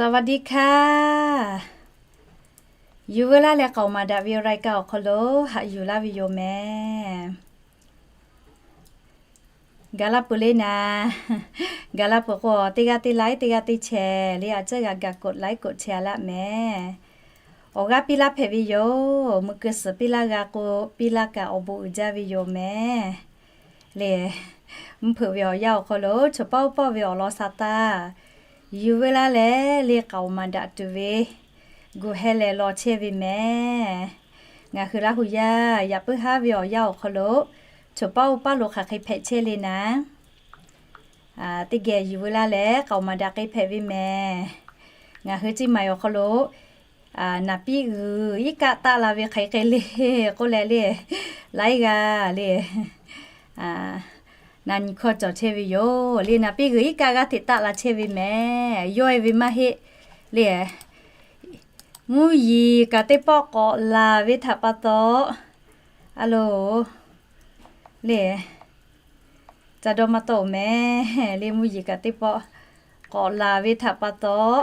สวัสดีค่ะ Yuˬ veu laˇ leh k'aoˍ maˍ daꞈ ve รายการ awˬ hk'aw lo haꞈ yuˬ laˇ ve yoˬ mehˍ. Gaˬ la peuˬ le naˍ. Gaˬ la peuˬ k'o, teˇ g'aˇ teˇ like, teˇ g'aˇ teˇ share le, a ciˉ g'a gaˬ กดไลค์ กดแชร์ laˇ mehˍ. Awˬ g'aˇ piˇ laˇ hpehꞈ ve yoˬ. Meuꞈ keu suhˍ piˇ laˇ g'a k'o, piˇ laˇ kaꞈ awˬ bon uiˍ jaˇ ve yoˬ mehˍ. Le, mvuhˇ hpeuꞈ ve awˬ yanˇ awˬ hk'aw lo choˬ paˉ uˉ pawˇ ve awˬ lawn sa taˇ yuˬ veu laˇ leh, le k'aoˍ maˍ daꞈ tuˬ ve gu heh leh law chehˇ ve mehˍ. Ngaˬ hui Laˇ hu yaˇ yaꞈ puiˉ haˉ ve awˬ yanˇ awˬ hk'aw lo choˬ paˉ uˉ pawˇ lo hk'aˬ hk'e hpehꞈ chehˇ le naˍ. Teˇ geh yuˬ veu laˇ leh k'aoˍ maˍ daꞈ hk'e hpehꞈ ve mehˍ. Ngaˬ hui Ceˇ maiˍ awˬ hk'aw lo naˍ piˇ g'uiˬ iˉ kaˆ taˆ la ve hk'e hk'e le k'oˆ leh le, laiˉ g'aˇ le, na nyi hkawˇ cawˬ chehˇ ve yoˬ. Le naˍ piˇ g'uiˬ iˉ kaˆ g'aˇ hteꞈ taˆ la chehˇ ve mehˍ. Yawˇ e ve maˇ heˆ le. Mvuhˇ yeˬ kaꞈ teˇ pawˆ k'awꞈ laˬ ve htaꞈ pa taw, a lo, le, ca dawˇ maˇ tawˆ mehˍ. Le mvuhˇ yeˬ kaꞈ teˇ pawˆ k'awꞈ laˬ ve htaꞈ pa taw,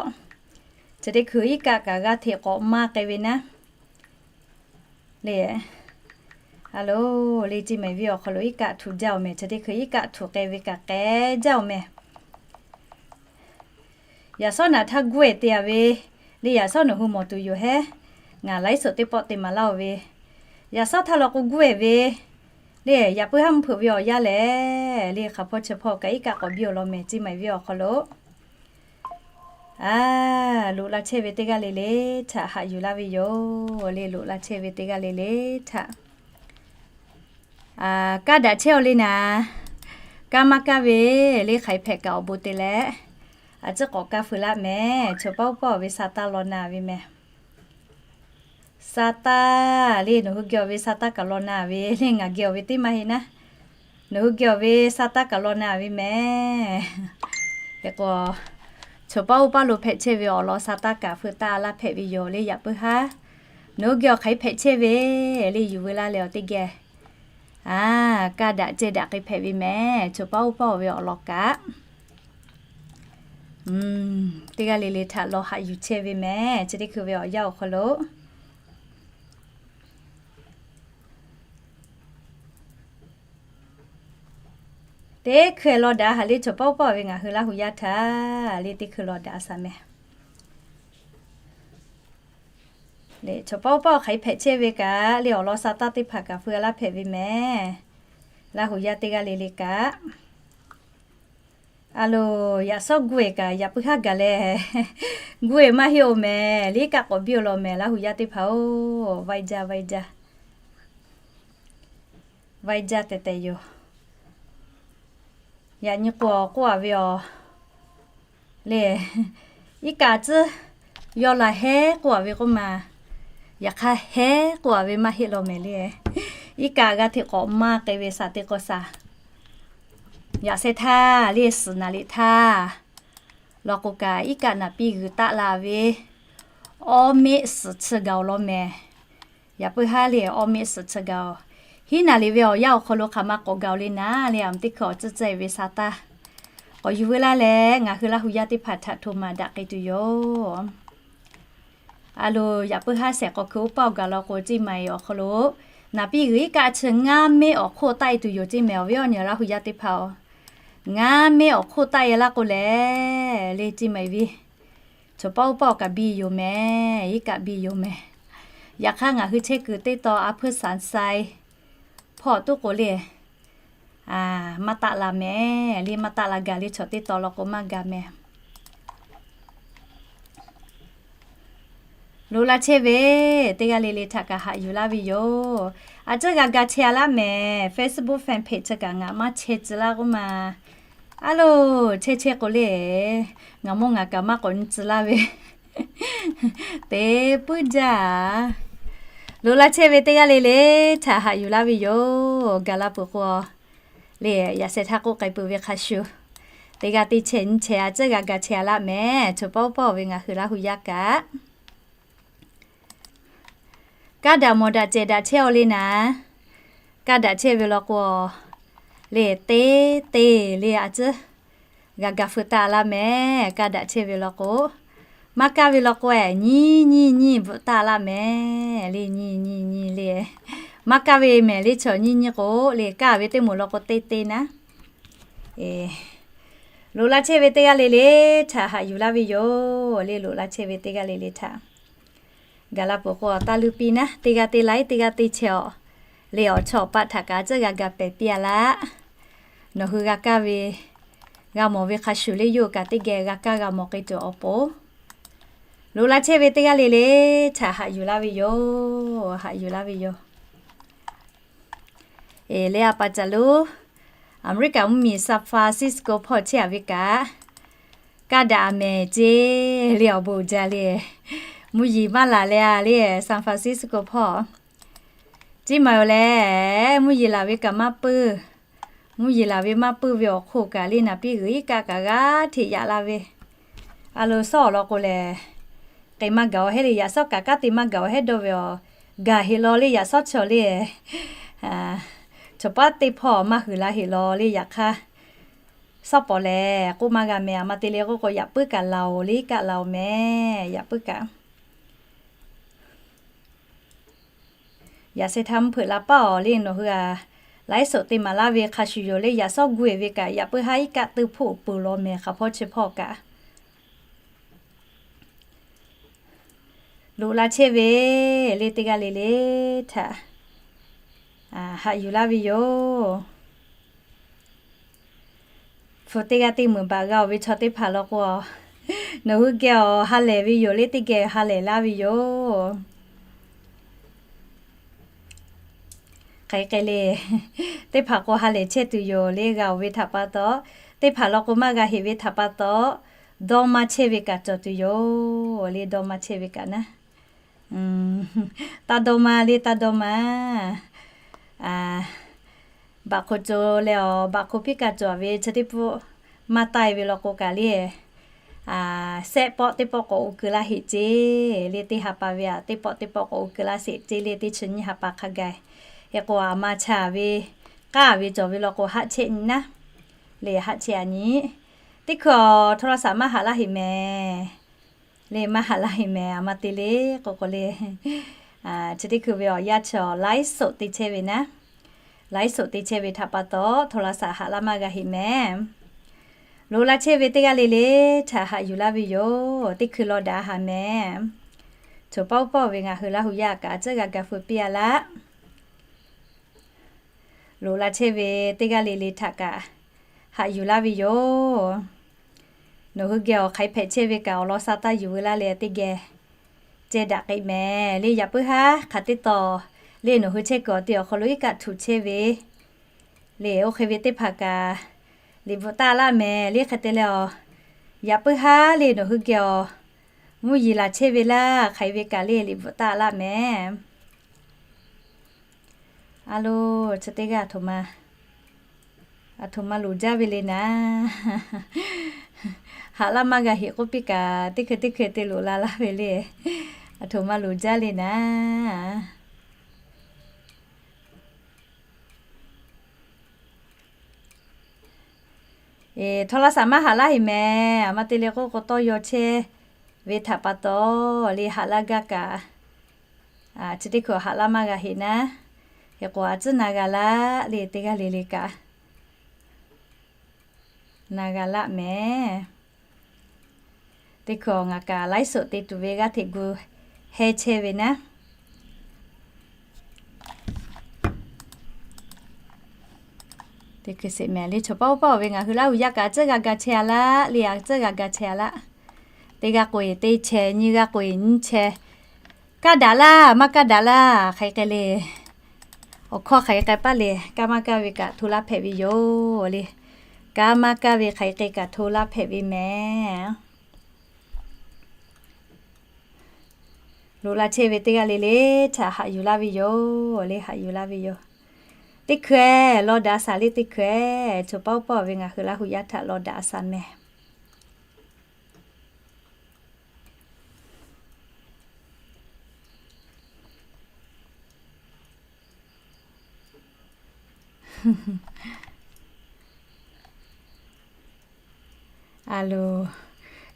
chi teˇ hkui iˉ kaˆ kaꞈ g'aˇ hteꞈ k'awꞈ maˇ k'ai ve naˉ. Le, a lo, le Ceˇ maiˍ venˇ awˬ hk'aw lo iˉ kaˆ htuꞈ jaˇ oˬ mehˍ. Chi teˇ hkui iˉ kaˆ htuꞈ k'ai ve kaꞈ k'ai jaˇ oˬ mehˍ. Yaꞈ shawˉ naꞈ htaˇ guˇ ehˍ te a ve, le yaꞈ shawˉ nawˬ hui mawˬ tuˬ yoˬ hehˉ. Ngaˬ ไลฟ์สด teˇ pawˆ te maˍ laˇ oˬ ve, yaꞈ shawˉ htaˇ law k'o guˇ ehˍ ve, le yaꞈ puiˉ haˉ mvuhˇ hpeuꞈ ve awˬ yanˇ lehˬ, le hk'aˬ hpawˇ chi hpawˇ kaꞈ iˉ kaˆ k'awꞈ biˇ awˬ lawn mehˍ Ceˇ maiˍ venˇ awˬ hk'aw lo. A, loꞈ la chehˇ ve teˇ g'aˇ le le htaꞈ haꞈ yuˬ laˇ ve yoˬ. Le loꞈ la chehˇ ve teˇ g'aˇ le le htaꞈ kaˇ daꞈ chehˇ aw le naˍ. Kaˇ maˇ kaˇ ve le hk'aˬ hpehꞈ kaꞈ awˬ bon te leh, a ciˉ k'awꞈ kaˇ feu laˇ mehˍ. Choˬ paˉ uˉ pawˇ ve sa taˇ law na ve mehˍ. Sa taˇ le, nawˬ hui geh awˬ ve sa taˇ kaꞈ law na ve le, ngaˬ geh awˬ ve teˇ maˇ heˆ naˉ. Nawˬ hui geh awˬ ve sa taˇ kaꞈ law na ve mehˍ. Hk'e k'o, choˬ paˉ uˉ pawˇ lo hpehꞈ chehˇ ve awˬ lawn sa taˇ kaꞈ feu taˇ laˇ hpehꞈ ve yoˬ le yaꞈ puiˉ haˉ. Nawˬ hui geh awˬ hk'aˬ hpehꞈ chehˇ ve le yuˬ veu laˇ leh awˬ teˇ geh, a, kaˇ daꞈ ceh daꞈ k'ai hpehꞈ ve mehˍ. Choˬ paˉ uˉ pawˇ ve awˬ lawn kaꞈ teˇ g'aˇ le le htaꞈ law haꞈ yuˬ chehˇ ve mehˍ. Chi teˇ hkui ve awˬ yanˇ awˬ hk'aw lo teˇ hkui law daꞈ haꞈ le choˬ paˉ uˉ pawˇ ve ngaˬ hui Laˇ hu yaˇ htaꞈ le teˇ hkui law daꞈ a sa mehˍ. Le choˬ paˉ uˉ pawˇ hk'aˬ hpehꞈ chehˇ ve kaꞈ le awˬ lawn sa taˇ teˇ hpaˍ kaꞈ feu laˇ hpehꞈ ve mehˍ. Laˇ hu yaˇ teˇ g'aˇ le le kaꞈ, a lo, yaꞈ shawˉ guˇ ehˍ kaꞈ yaꞈ puiˉ haˉ gaˬ leh, guˇ ehˍ maˇ heˆ oˬ mehˍ. Le iˉ kaˆ k'awꞈ biˇ awˬ lawn mehˍ Laˇ hu yaˇ teˇ hpaˍ oˬ. Vaiˇ jaˇ vaiˇ jaˇ, vaiˇ jaˇ tehꞈ tehꞈ yoˬ. Yaꞈ nyi k'o k'oˆ a ve aˬ le, iˉ kaˆ tcuhˉ yawˇ la hehˉ k'oˆ a ve k'oˆ ma, yaꞈ hk'aˇ hehˉ k'oˆ a ve maˇ heˆ law mehˍ le. Iˉ kaˆ g'aˇ hteꞈ k'awꞈ maˇ k'ai ve saˍ teˇ k'o saˍ, yaꞈ sheh htaˇ le suhˍ naˍ liꞈ htaˇ law k'o kaꞈ iˉ kaˆ naˍ piˇ g'uiˬ taˆ la ve awˇ meˆ suhˍ chi gaˬ awˬ lawn mehˍ. Yaꞈ puiˉ haˉ le awˇ meˆ suhˍ chi gaˬ oˬ. Hiˉ naˍ liꞈ ve awˬ yanˇ awˬ hk'aw lo hk'aˬ ma k'awꞈ gaˬ oˬ le naˍ le, a teˇ hkui awˬ tcuhˉ tcuhˉ e ve sa taˇ k'awꞈ yuˬ veu laˇ leh ngaˬ hui Laˇ hu yaˇ teˇ hpaˍ htaꞈ hto maˍ daꞈ k'ai tuˬ yoˬ. A lo, yaꞈ puiˉ haˉ shehˍ k'awꞈ hkui oˇ paˆ awˬ gaˬ law k'o Ceˇ maiˍ awˬ hk'aw lo naˍ piˇ g'uiˬ iˉ kaˆ chi ngaˇ meˆ awˬ hk'oˆ taˆ e tuˬ yoˬ Ceˇ maiˍ awˬ viˉ awˬ nyi Laˇ hu yaˇ teˇ hpaˍ oˬ. Ngaˇ meˆ awˬ hk'oˆ taˆ e laˇ k'o lehˬ le Ceˇ maiˍ viˇ choˬ paˉ uˉ pawˇ kaꞈ biˇ yoˬ mehˍ. Iˉ kaˆ biˇ yoˬ mehˍ. Yaꞈ hk'aˇ ngaˬ hui chehˇ kuiˬ teˇ taw a hpuiˇ saˍ sai hpawˇ tuˉ k'o le, maˇ taˆ la mehˍ le, maˇ taˆ la gaˬ le chaw teˇ taw law k'o maˇ gaˬ mehˍ. Loꞈ la chehˇ ve teˇ g'aˇ le le htaꞈ kaꞈ haꞈ yuˬ laˇ ve yoˬ. A ciˉ g'a ga chehˇ a laˇ mehˍ. Facebook fan page chi kaꞈ ngaˬ maˇ chehˇ tcuh laˇ k'oˆ ma. A lo, chehˇ chehˇ k'o le, ngaˬ mawˇ ngaˬ kaꞈ maˇ k'awꞈ nyi tcuh laˇ ve teˇ puiˉ jaˇ. Loꞈ la chehˇ ve teˇ g'aˇ le le htaꞈ haꞈ yuˬ laˇ ve yoˬ. Gaˬ la peuˬ k'o le, yaꞈ sheh htaˇ k'oˆ k'ai peuˬ ve hk'a shuˍ, teˇ g'aˇ teˇ chehˇ nyi chehˇ a ciˉ g'a ga chehˇ a laˇ mehˍ. Choˬ paˉ uˉ pawˇ ve ngaˬ hui Laˇ hu yaˇ kaꞈ kaˇ daꞈ mawˬ daꞈ cehˬ daꞈ chehˇ aw le naˍ. Kaˇ daꞈ chehˇ ve law k'o le, teˇ te le a ciˉ g'a ga feu taˇ laˇ mehˍ. Kaˇ daꞈ chehˇ ve law k'o, Maˇ kaˇ ve law k'o, nyiˇ nyiˇ nyiˇ bvuhꞈ taˆ laˇ mehˍ le. Nyiˇ nyiˇ nyiˇ le. Maˇ kaˇ ve mehˍ le, chaw nyiˇ nyiˇ k'o le, kaˇ ve teˇ moˍ law k'o teˇ teˇ naˉ. Loꞈ la chehˇ ve teˇ g'aˇ le le htaꞈ haꞈ yuˬ laˇ ve yoˬ le. Loꞈ la chehˇ ve teˇ g'aˇ le le htaꞈ gaˬ la peuˬ k'o, taˇ luˇ piˇ naˉ, teˇ g'aˇ teˇ laiˉ teˇ g'aˇ teˇ chehˇ awˬ le, awˬ chawˇ awˬ paˆ htaꞈ kaꞈ tcuhˉ g'a ga pehˬ piˇ a laˇ. Nawˬ hui g'a kaˇ ve, g'a mawˬ ve hk'a shuˍ le, yawˇ kaꞈ teˇ geh g'a kaˇ g'a mawˬ k'ai tuˬ awˬ pon, loꞈ la chehˇ ve teˇ g'aˇ le le htaꞈ haꞈ yuˬ laˇ ve yoˬ. Haꞈ yuˬ laˇ ve yoˬ. Eˬ, le a pa caˬ lo, America mvuhˇmiˬ San Francisco hpawˇ chehˇ a ve kaꞈ, kaˇ daꞈ a mehˍ ceˇ le, awˬ bon uiˍ jaˇ le. Mvuhˇ yeˬ maˇ laˬ leh a le, San Francisco hpawˇ ceˇ ma yoˬ leh, mvuhˇ yeˬ laˬ ve kaꞈ maˇ puiˉ. Mvuhˇ yeˬ laˬ ve maˇ puiˉ ve awˬ hk'oˆ kaꞈ le, naˍ piˇ g'uiˬ iˉ kaˆ kaꞈ g'aˇ hteꞈ yaꞈ la ve. A lo, suhˉ awˬ lawn k'o lehˬ, k'ai maˇ gaˬ awˬ hehˉ le, yaꞈ suhˉ kaꞈ kanˉ te maˇ gaˬ awˬ hehˉ dawˇ ve awˬ, gaˬ heꞈ law le, yaꞈ suhˉ chaw le. Chaw paˉ teˇ hpawˇ maˇ huiˍ la heꞈ law le, yaꞈ hk'aˇ suhˉ pawˍ lehˬ k'oˆ maˇ g'a mehˍ. A ma te le k'oˆ k'o, yaꞈ puiˉ kaꞈ laˬ oˬ le, kaˆ laˬ oˬ mehˍ, yaꞈ puiˉ kaꞈ. Yaꞈ sheh htaˇ mvuhˇ hpeuꞈ la paˉ awˬ le, nawˬ hui a laiˉ soꞈ te maˍ laˇ ve hk'a shuˍ yoˬ le, yaꞈ suhˉ gu eˬ ve kaꞈ yaꞈ puiˉ haˉ iˉ kaˆ teu hpfuhˆ peuˬ law mehˍ, hk'aˬ hpawˇ chi hpawˇ kaꞈ. Loꞈ la chehˇ ve le teˇ g'aˇ le le htaꞈ haꞈ yuˬ laˇ ve yoˬ. Hpu teˇ g'aˇ teˇ meunˍ baꞈ g'a oˬ ve chaw teˇ hpaˍ law k'o, nawˬ hui geh awˬ ha lehˬ ve yoˬ le, teˇ geh ha lehˬ laˇ ve yoˬ. Hk'aˬ hk'e le, teˇ hpaˍ k'o ha lehˬ chehˇ tuˬ yoˬ le, g'a oˬ ve htaꞈ pa taw. Teˇ hpaˍ law k'o maˇ g'a heꞈ ve htaꞈ pa taw, dawˇ maˇ chehˇ ve kaꞈ cawˬ tuˬ yoˬ le, dawˇ maˇ chehˇ ve kaꞈ naˉ. Taˇ dawˇ maˇ le, taˇ dawˇ maˇ. Baꞈ hk'oꞈ cawˬ leh awˬ, baꞈ hk'oꞈ piˇ kaꞈ cawˬ ve chi teˇ pawˆ maˇ taˇ e ve law k'o kaꞈ le, sehˆ pawˆ teˇ pawˆ k'awꞈ oˇ keu laˇ heꞈ ceˇ le, teˇ ha pa ve a, teˇ pawˆ teˇ pawˆ k'awꞈ oˇ keu laˇ sheˍ ceˇ le, teˇ chi nyiˇ ha pa hk'a gaˬ. Hk'e k'o, a ma chaˍ ve, k'aˇ ve cawˬ ve law k'o, haˆ chehˇ nyi naˉ. Le haˆ chehˇ a nyi. Teˇ hkui awˬ โทรศัพท์ maˇ haꞈ laˇ heꞈ mehˍ. Le maˇ haꞈ laˇ heꞈ mehˍ, a ma te le k'o k'o le. Chi teˇ hkui ve awˬ yanˇ chi awˬ ไลฟ์สด te chehˇ ve naˉ. ไลฟ์สด te chehˇ ve htaꞈ pa taw, โทรศัพท์ haꞈ laˇ maˇ g'a heꞈ mehˍ. Loꞈ la chehˇ ve teˇ g'aˇ le le htaꞈ haꞈ yuˬ laˇ ve yoˬ. Teˇ hkui law daꞈ a haˍ mehˍ. Choˬ paˆ uˉ paˆ ve ngaˬ hui Laˇ hu yaˇ kaꞈ tcuhˉ g'a ga feu piˇ a laˇ. Loꞈ la chehˇ ve teˇ g'aˇ le le htaꞈ kaꞈ haꞈ yuˬ laˇ ve yoˬ. Nawˬ hui geh awˬ hk'aiˉ hpehꞈ chehˇ ve kaꞈ awˬ lawn sha taˇ yuˬ ve laˇ leh teˇ geh ceh daꞈ k'ai mehˍ le, yaꞈ puiˉ haˉ hk'aˬ teˇ taw le, nawˬ hui chehˇ kuiˬ awˬ te awˬ hk'aw lo iˉ kaˆ htuꞈ chehˇ ve le, oˇ hk'e ve teˇ hpaˍ kaꞈ liꞈ bvuhꞈ taˆ laˇ mehˍ le. Hk'e te leh awˬ, yaꞈ puiˉ haˉ le, nawˬ hui geh awˬ mvuhˇ yeˬ laˬ chehˇ ve laˇ hk'aiˉ ve kaꞈ le, liꞈ bvuhꞈ taˆ laˇ mehˍ. A lo, chi teˇ g'aˇ a htoꞈ ma, a htoꞈ ma loˍ jaˇ ve le naˉ. Haꞈ laˇ maˇ g'a heꞈ k'oˆ piˇ kaꞈ, teˇ hkui teˇ hkui te loꞈ la laˇ ve le. A htoꞈ ma loˍ jaˇ le naˉ. โทรศัพท์ maˇ haꞈ laˇ heꞈ mehˍ. A ma te le k'oˆ k'o, tawˇ yaw chehˇ ve htaꞈ pa taw le, haꞈ laˇ gaˇ kaꞈ, chi teˇ hkui haꞈ laˇ maˇ g'a heꞈ naˉ. Hk'e k'o, a tcuhˉ na g'a laˇ le, teˇ g'aˇ le le kaꞈ na g'a laˇ mehˍ. Teˇ hkui awˬ ngaˬ kaꞈ ไลฟ์สด te tuˬ ve g'aˇ hteꞈ gu heh chehˇ ve naˉ. Teˇ hkui sheˍ mehˍ le, choˬ paˆ uˉ paˆ ve ngaˬ hui Laˇ hu yaˇ kaꞈ tcuhˉ g'a ga chehˇ a laˇ le, a tcuhˉ g'a ga chehˇ a laˇ. Teˇ g'aˇ k'o eˬ teˇ chehˇ, nyiˇ g'aˇ k'o eˬ nyiˇ chehˇ. Kaˇ daꞈ laˇ, maˇ kaˇ daꞈ laˇ, hk'aiˉ k'ai le. Awˬ hkawˇ hk'aiˉ k'ai paˇ le, kaˇ maˇ kaˇ ve kaꞈ hto laˇ hpehꞈ ve yoˬ le. Kaˇ maˇ kaˇ ve hk'aiˉ k'ai kaꞈ hto laˇ hpehꞈ ve mehˍ. Loꞈ la chehˇ ve teˇ g'aˇ le le htaꞈ haꞈ yuˬ laˇ ve yoˬ le, haꞈ yuˬ laˇ ve yoˬ. Teˇ hkui law daꞈ a shaˍ le, teˇ hkui choˬ paˆ uˉ paˆ ve ngaˬ hui Laˇ hu yaˇ htaꞈ law daꞈ a shaˍ mehˍ. A lo,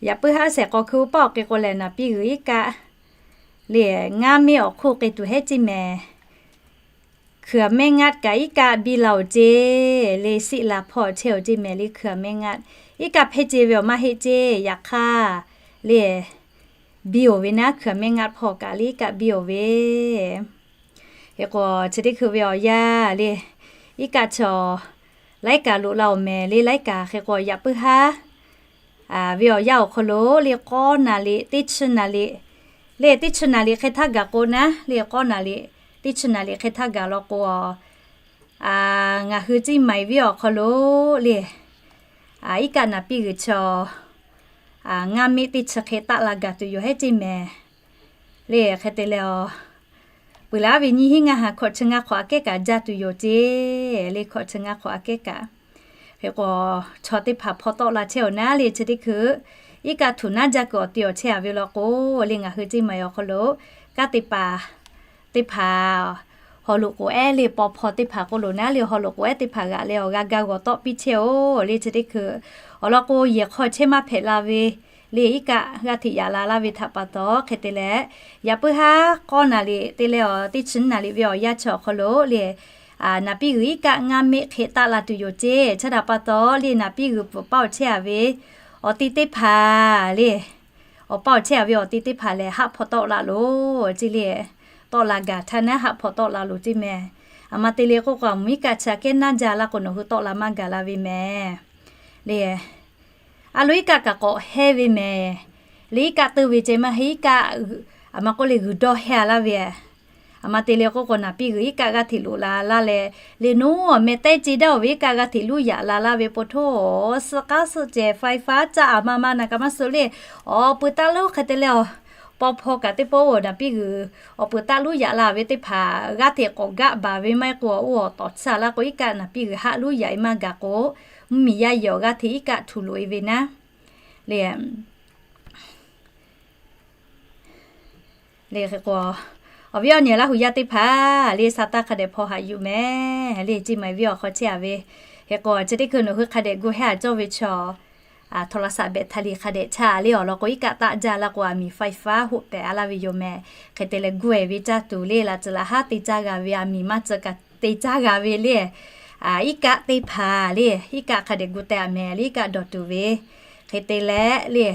Yaꞈ puiˉ haˉ shehˍ k'aw hkui oˇ paˆ awˬ hk'e k'o lehˬ, naˍ piˇ g'uiˬ iˉ kaˆ le ngaˇ meˆ awˬ hk'oˆ k'e tuˬ hehˉ ceˇ mehˍ. Hkui-a mehˆ ngaˆ kaꞈ iˉ kaˆ biˇ la-oˬ ceˇ le, siˆ la hpawˇ chehˇ-oˬ ceˇ mehˍ le, hkui-a mehˆ ngaˆ iˉ kaˆ hpehˇ ceˇ ve awˬ maˇ heˆ ceˇ. Yaꞈ hk'aˇ le biˇ-oˬ ve naˉ, hkui-a mehˆ ngaˆ hpawˇ kaꞈ le iˉ kaˆ biˇ-oˬ ve. Hk'e k'o chi teˇ hkui ve awˬ yanˇ le, iˉ kaˆ chaw laiˉ kaꞈ loꞈ la-oˬ mehˍ le. Laiˉ kaꞈ hk'e k'o yaꞈ puiˉ haˉ ve awˬ yanˇ awˬ hk'aw lo le k'awˇ naˍ liꞈ teˇ chi naˍ liꞈ le, teˇ chi naˍ liꞈ hk'e htaˇ gaˬ k'o naˉ le, k'awˇ naˍ liꞈ teˇ chi naˍ liꞈ hk'e htaˇ gaˬ law k'o, ngaˬ hui Ciˇ Maiˍ venˇ awˬ hk'aw lo le iˉ kaˆ naˍ piˇ g'uiˬ chaw ngaˇ meˆ teˇ chi hk'e taˆ la gaˬ tuˬ yoˬ hehˉ ceˇ mehˍ. Le hk'e te leh, peuˬ laˇ ve nyiˇ hinˉ ngaˇ ha hkawꞈ chi ngaˇ hk'awꞈ aꞈ kehˉ kaꞈ jaˇ tuˬ yoˬ ceˇ le, hkawꞈ chi ngaˇ hk'awꞈ aꞈ kehˉ kaꞈ. Hk'e k'o chaw teˇ hpaˍ hpaw tawˆ la chehˇ-oˬ naˉ le, chi teˇ hkui iˉ kaˆ htuꞈ naˉ jaˇ kuiˬ awˬ te awˬ chehˇ-a ve law k'o le, ngaˬ hui Ciˇ Maiˍ awˬ hk'aw lo kanˉ te paˍ teˇ hpaˍ haw loꞈ k'oˍ ehˉ le paw hpaw teˇ hpaˍ k'oˆ lo naˉ le, haw loꞈ k'oˍ ehˉ teˇ hpaˍ g'aꞈ leh awˬ g'a ga g'awˬ tawˆ piˇ chehˇ-oˬ le, chi teˇ hkui awˬ lawn k'o yehˬ hk'aw chehˇ maˇ hpehꞈ la ve le, iˉ kaˆ g'aˇ hteꞈ yaꞈ la laˇ ve htaꞈ pa taw hk'e te leh, yaꞈ puiˉ haˉ k'awˇ naˍ liꞈ te leh awˬ teˇ chi naˍ liꞈ ve awˬ yanˇ chi awˬ hk'aw lo le naˍ piˇ g'uiˬ iˉ kaˆ ngaˇ meˆ hk'e taˆ la tuˬ yoˬ ceˇ. Chaˇ htaꞈ pa taw le naˍ piˇ g'uiˬ pfuhˍ paˇ-oˬ chehˇ-a ve awˬ te teˇ hpaˍ le, awˬ paˇ-oˬ chehˇ-a ve awˬ te teˇ hpaˍ lehˬ haˆ hpaw tawˆ la loˬ ceˇ le. Tawˆ la gaˬ htaˇ naˉ haˆ hpaw tawˆ la loˬ ceˇ mehˍ. Aˬ ma te le k'oˆ k'o, aˬ mvuhˇ iˉ kaˆ chi aꞈ kehˉ naˉ jaˇ laˇ k'o nawˬ hui tawˆ la maˇ gaˬ la ve mehˍ le. A lo iˉ kaˆ kaꞈ k'awꞈ hehˇ ve mehˍ le, iˉ kaˆ teuˇ ve ceh maˇ heˆ, iˉ kaˆ aˬ ma k'oˆ le g'uiˬ dawˇ hehˇ-a laˇ ve. Aˬ ma te le k'oˆ k'o, naˍ piˇ g'uiˬ iˉ kaˆ g'aˇ hteꞈ loꞈ la laˇ leh, le naˉ awˬ meh tehˉ ce daˇ-oˬ ve iˉ kaˆ g'aˇ hteꞈ luˇ yaꞈ la laˇ ve po htoˇ, suh k'aˉ suhˆ cehˬ ไฟฟ้า caˆ-a ma ma na ka maˇ suh le. Awˬ pui taˇ luˇ hk'e te leh, paw hpaw kaꞈ teˇ pawˆ-oˬ, naˍ piˇ g'uiˬ awˬ pui taˇ luˇ yaꞈ la ve teˇ hpaˍ g'aˇ hteꞈ k'awꞈ gaˆ baˬ ve maˇ heˆ k'o, oˇ awˬ tawˍ tsuhˇ laˇ k'o, iˉ kaˆ naˍ piˇ g'uiˬ haˆ luˇ yaꞈ-e maˇ gaˬ k'o, mvuhˇmiˬ yaˇ yehˬ awˬ g'aˇ hteꞈ iˉ kaˆ htuꞈ loꞈ-e ve naˉ le. Le hk'e k'o, awˬ viˉ awˬ nyi Laˇ huˍ yaˇ teˇ hpaˍ le, sa taˇ hk'a dehꞈ hpaw haꞈ yuˬ mehˍ le, Ciˇ Maiˍ venˇ awˬ hk'aw chehˇ-a ve. Hk'e k'o chi teˇ hkui nawˬ hui hk'a dehꞈ gu hehˇ-a cawˇ ve chaw, โทรศัพท์ แบตเตอรี่ hk'a dehꞈ chaˇ le awˬ lawn k'o, iˉ kaˆ taˆ jaˇ laˇ k'o, aˬ miˍ ไฟฟ้า hoˆ pehˍ-a laˇ ve yoˬ mehˍ. Hk'e te leh gu-e ve caˇ tuˬ le, laꞈ tcuhˍ laꞈ haˉ te caˇ g'a ve, aˬ miˍ maˇ tcuh kaꞈ te caˇ g'a ve le, iˉ kaˆ teˇ hpaˍ le, iˉ kaˆ hk'a dehꞈ gu teh-a mehˍ le, iˉ kaˆ dawˬ tuˬ ve. Hk'e te leh le,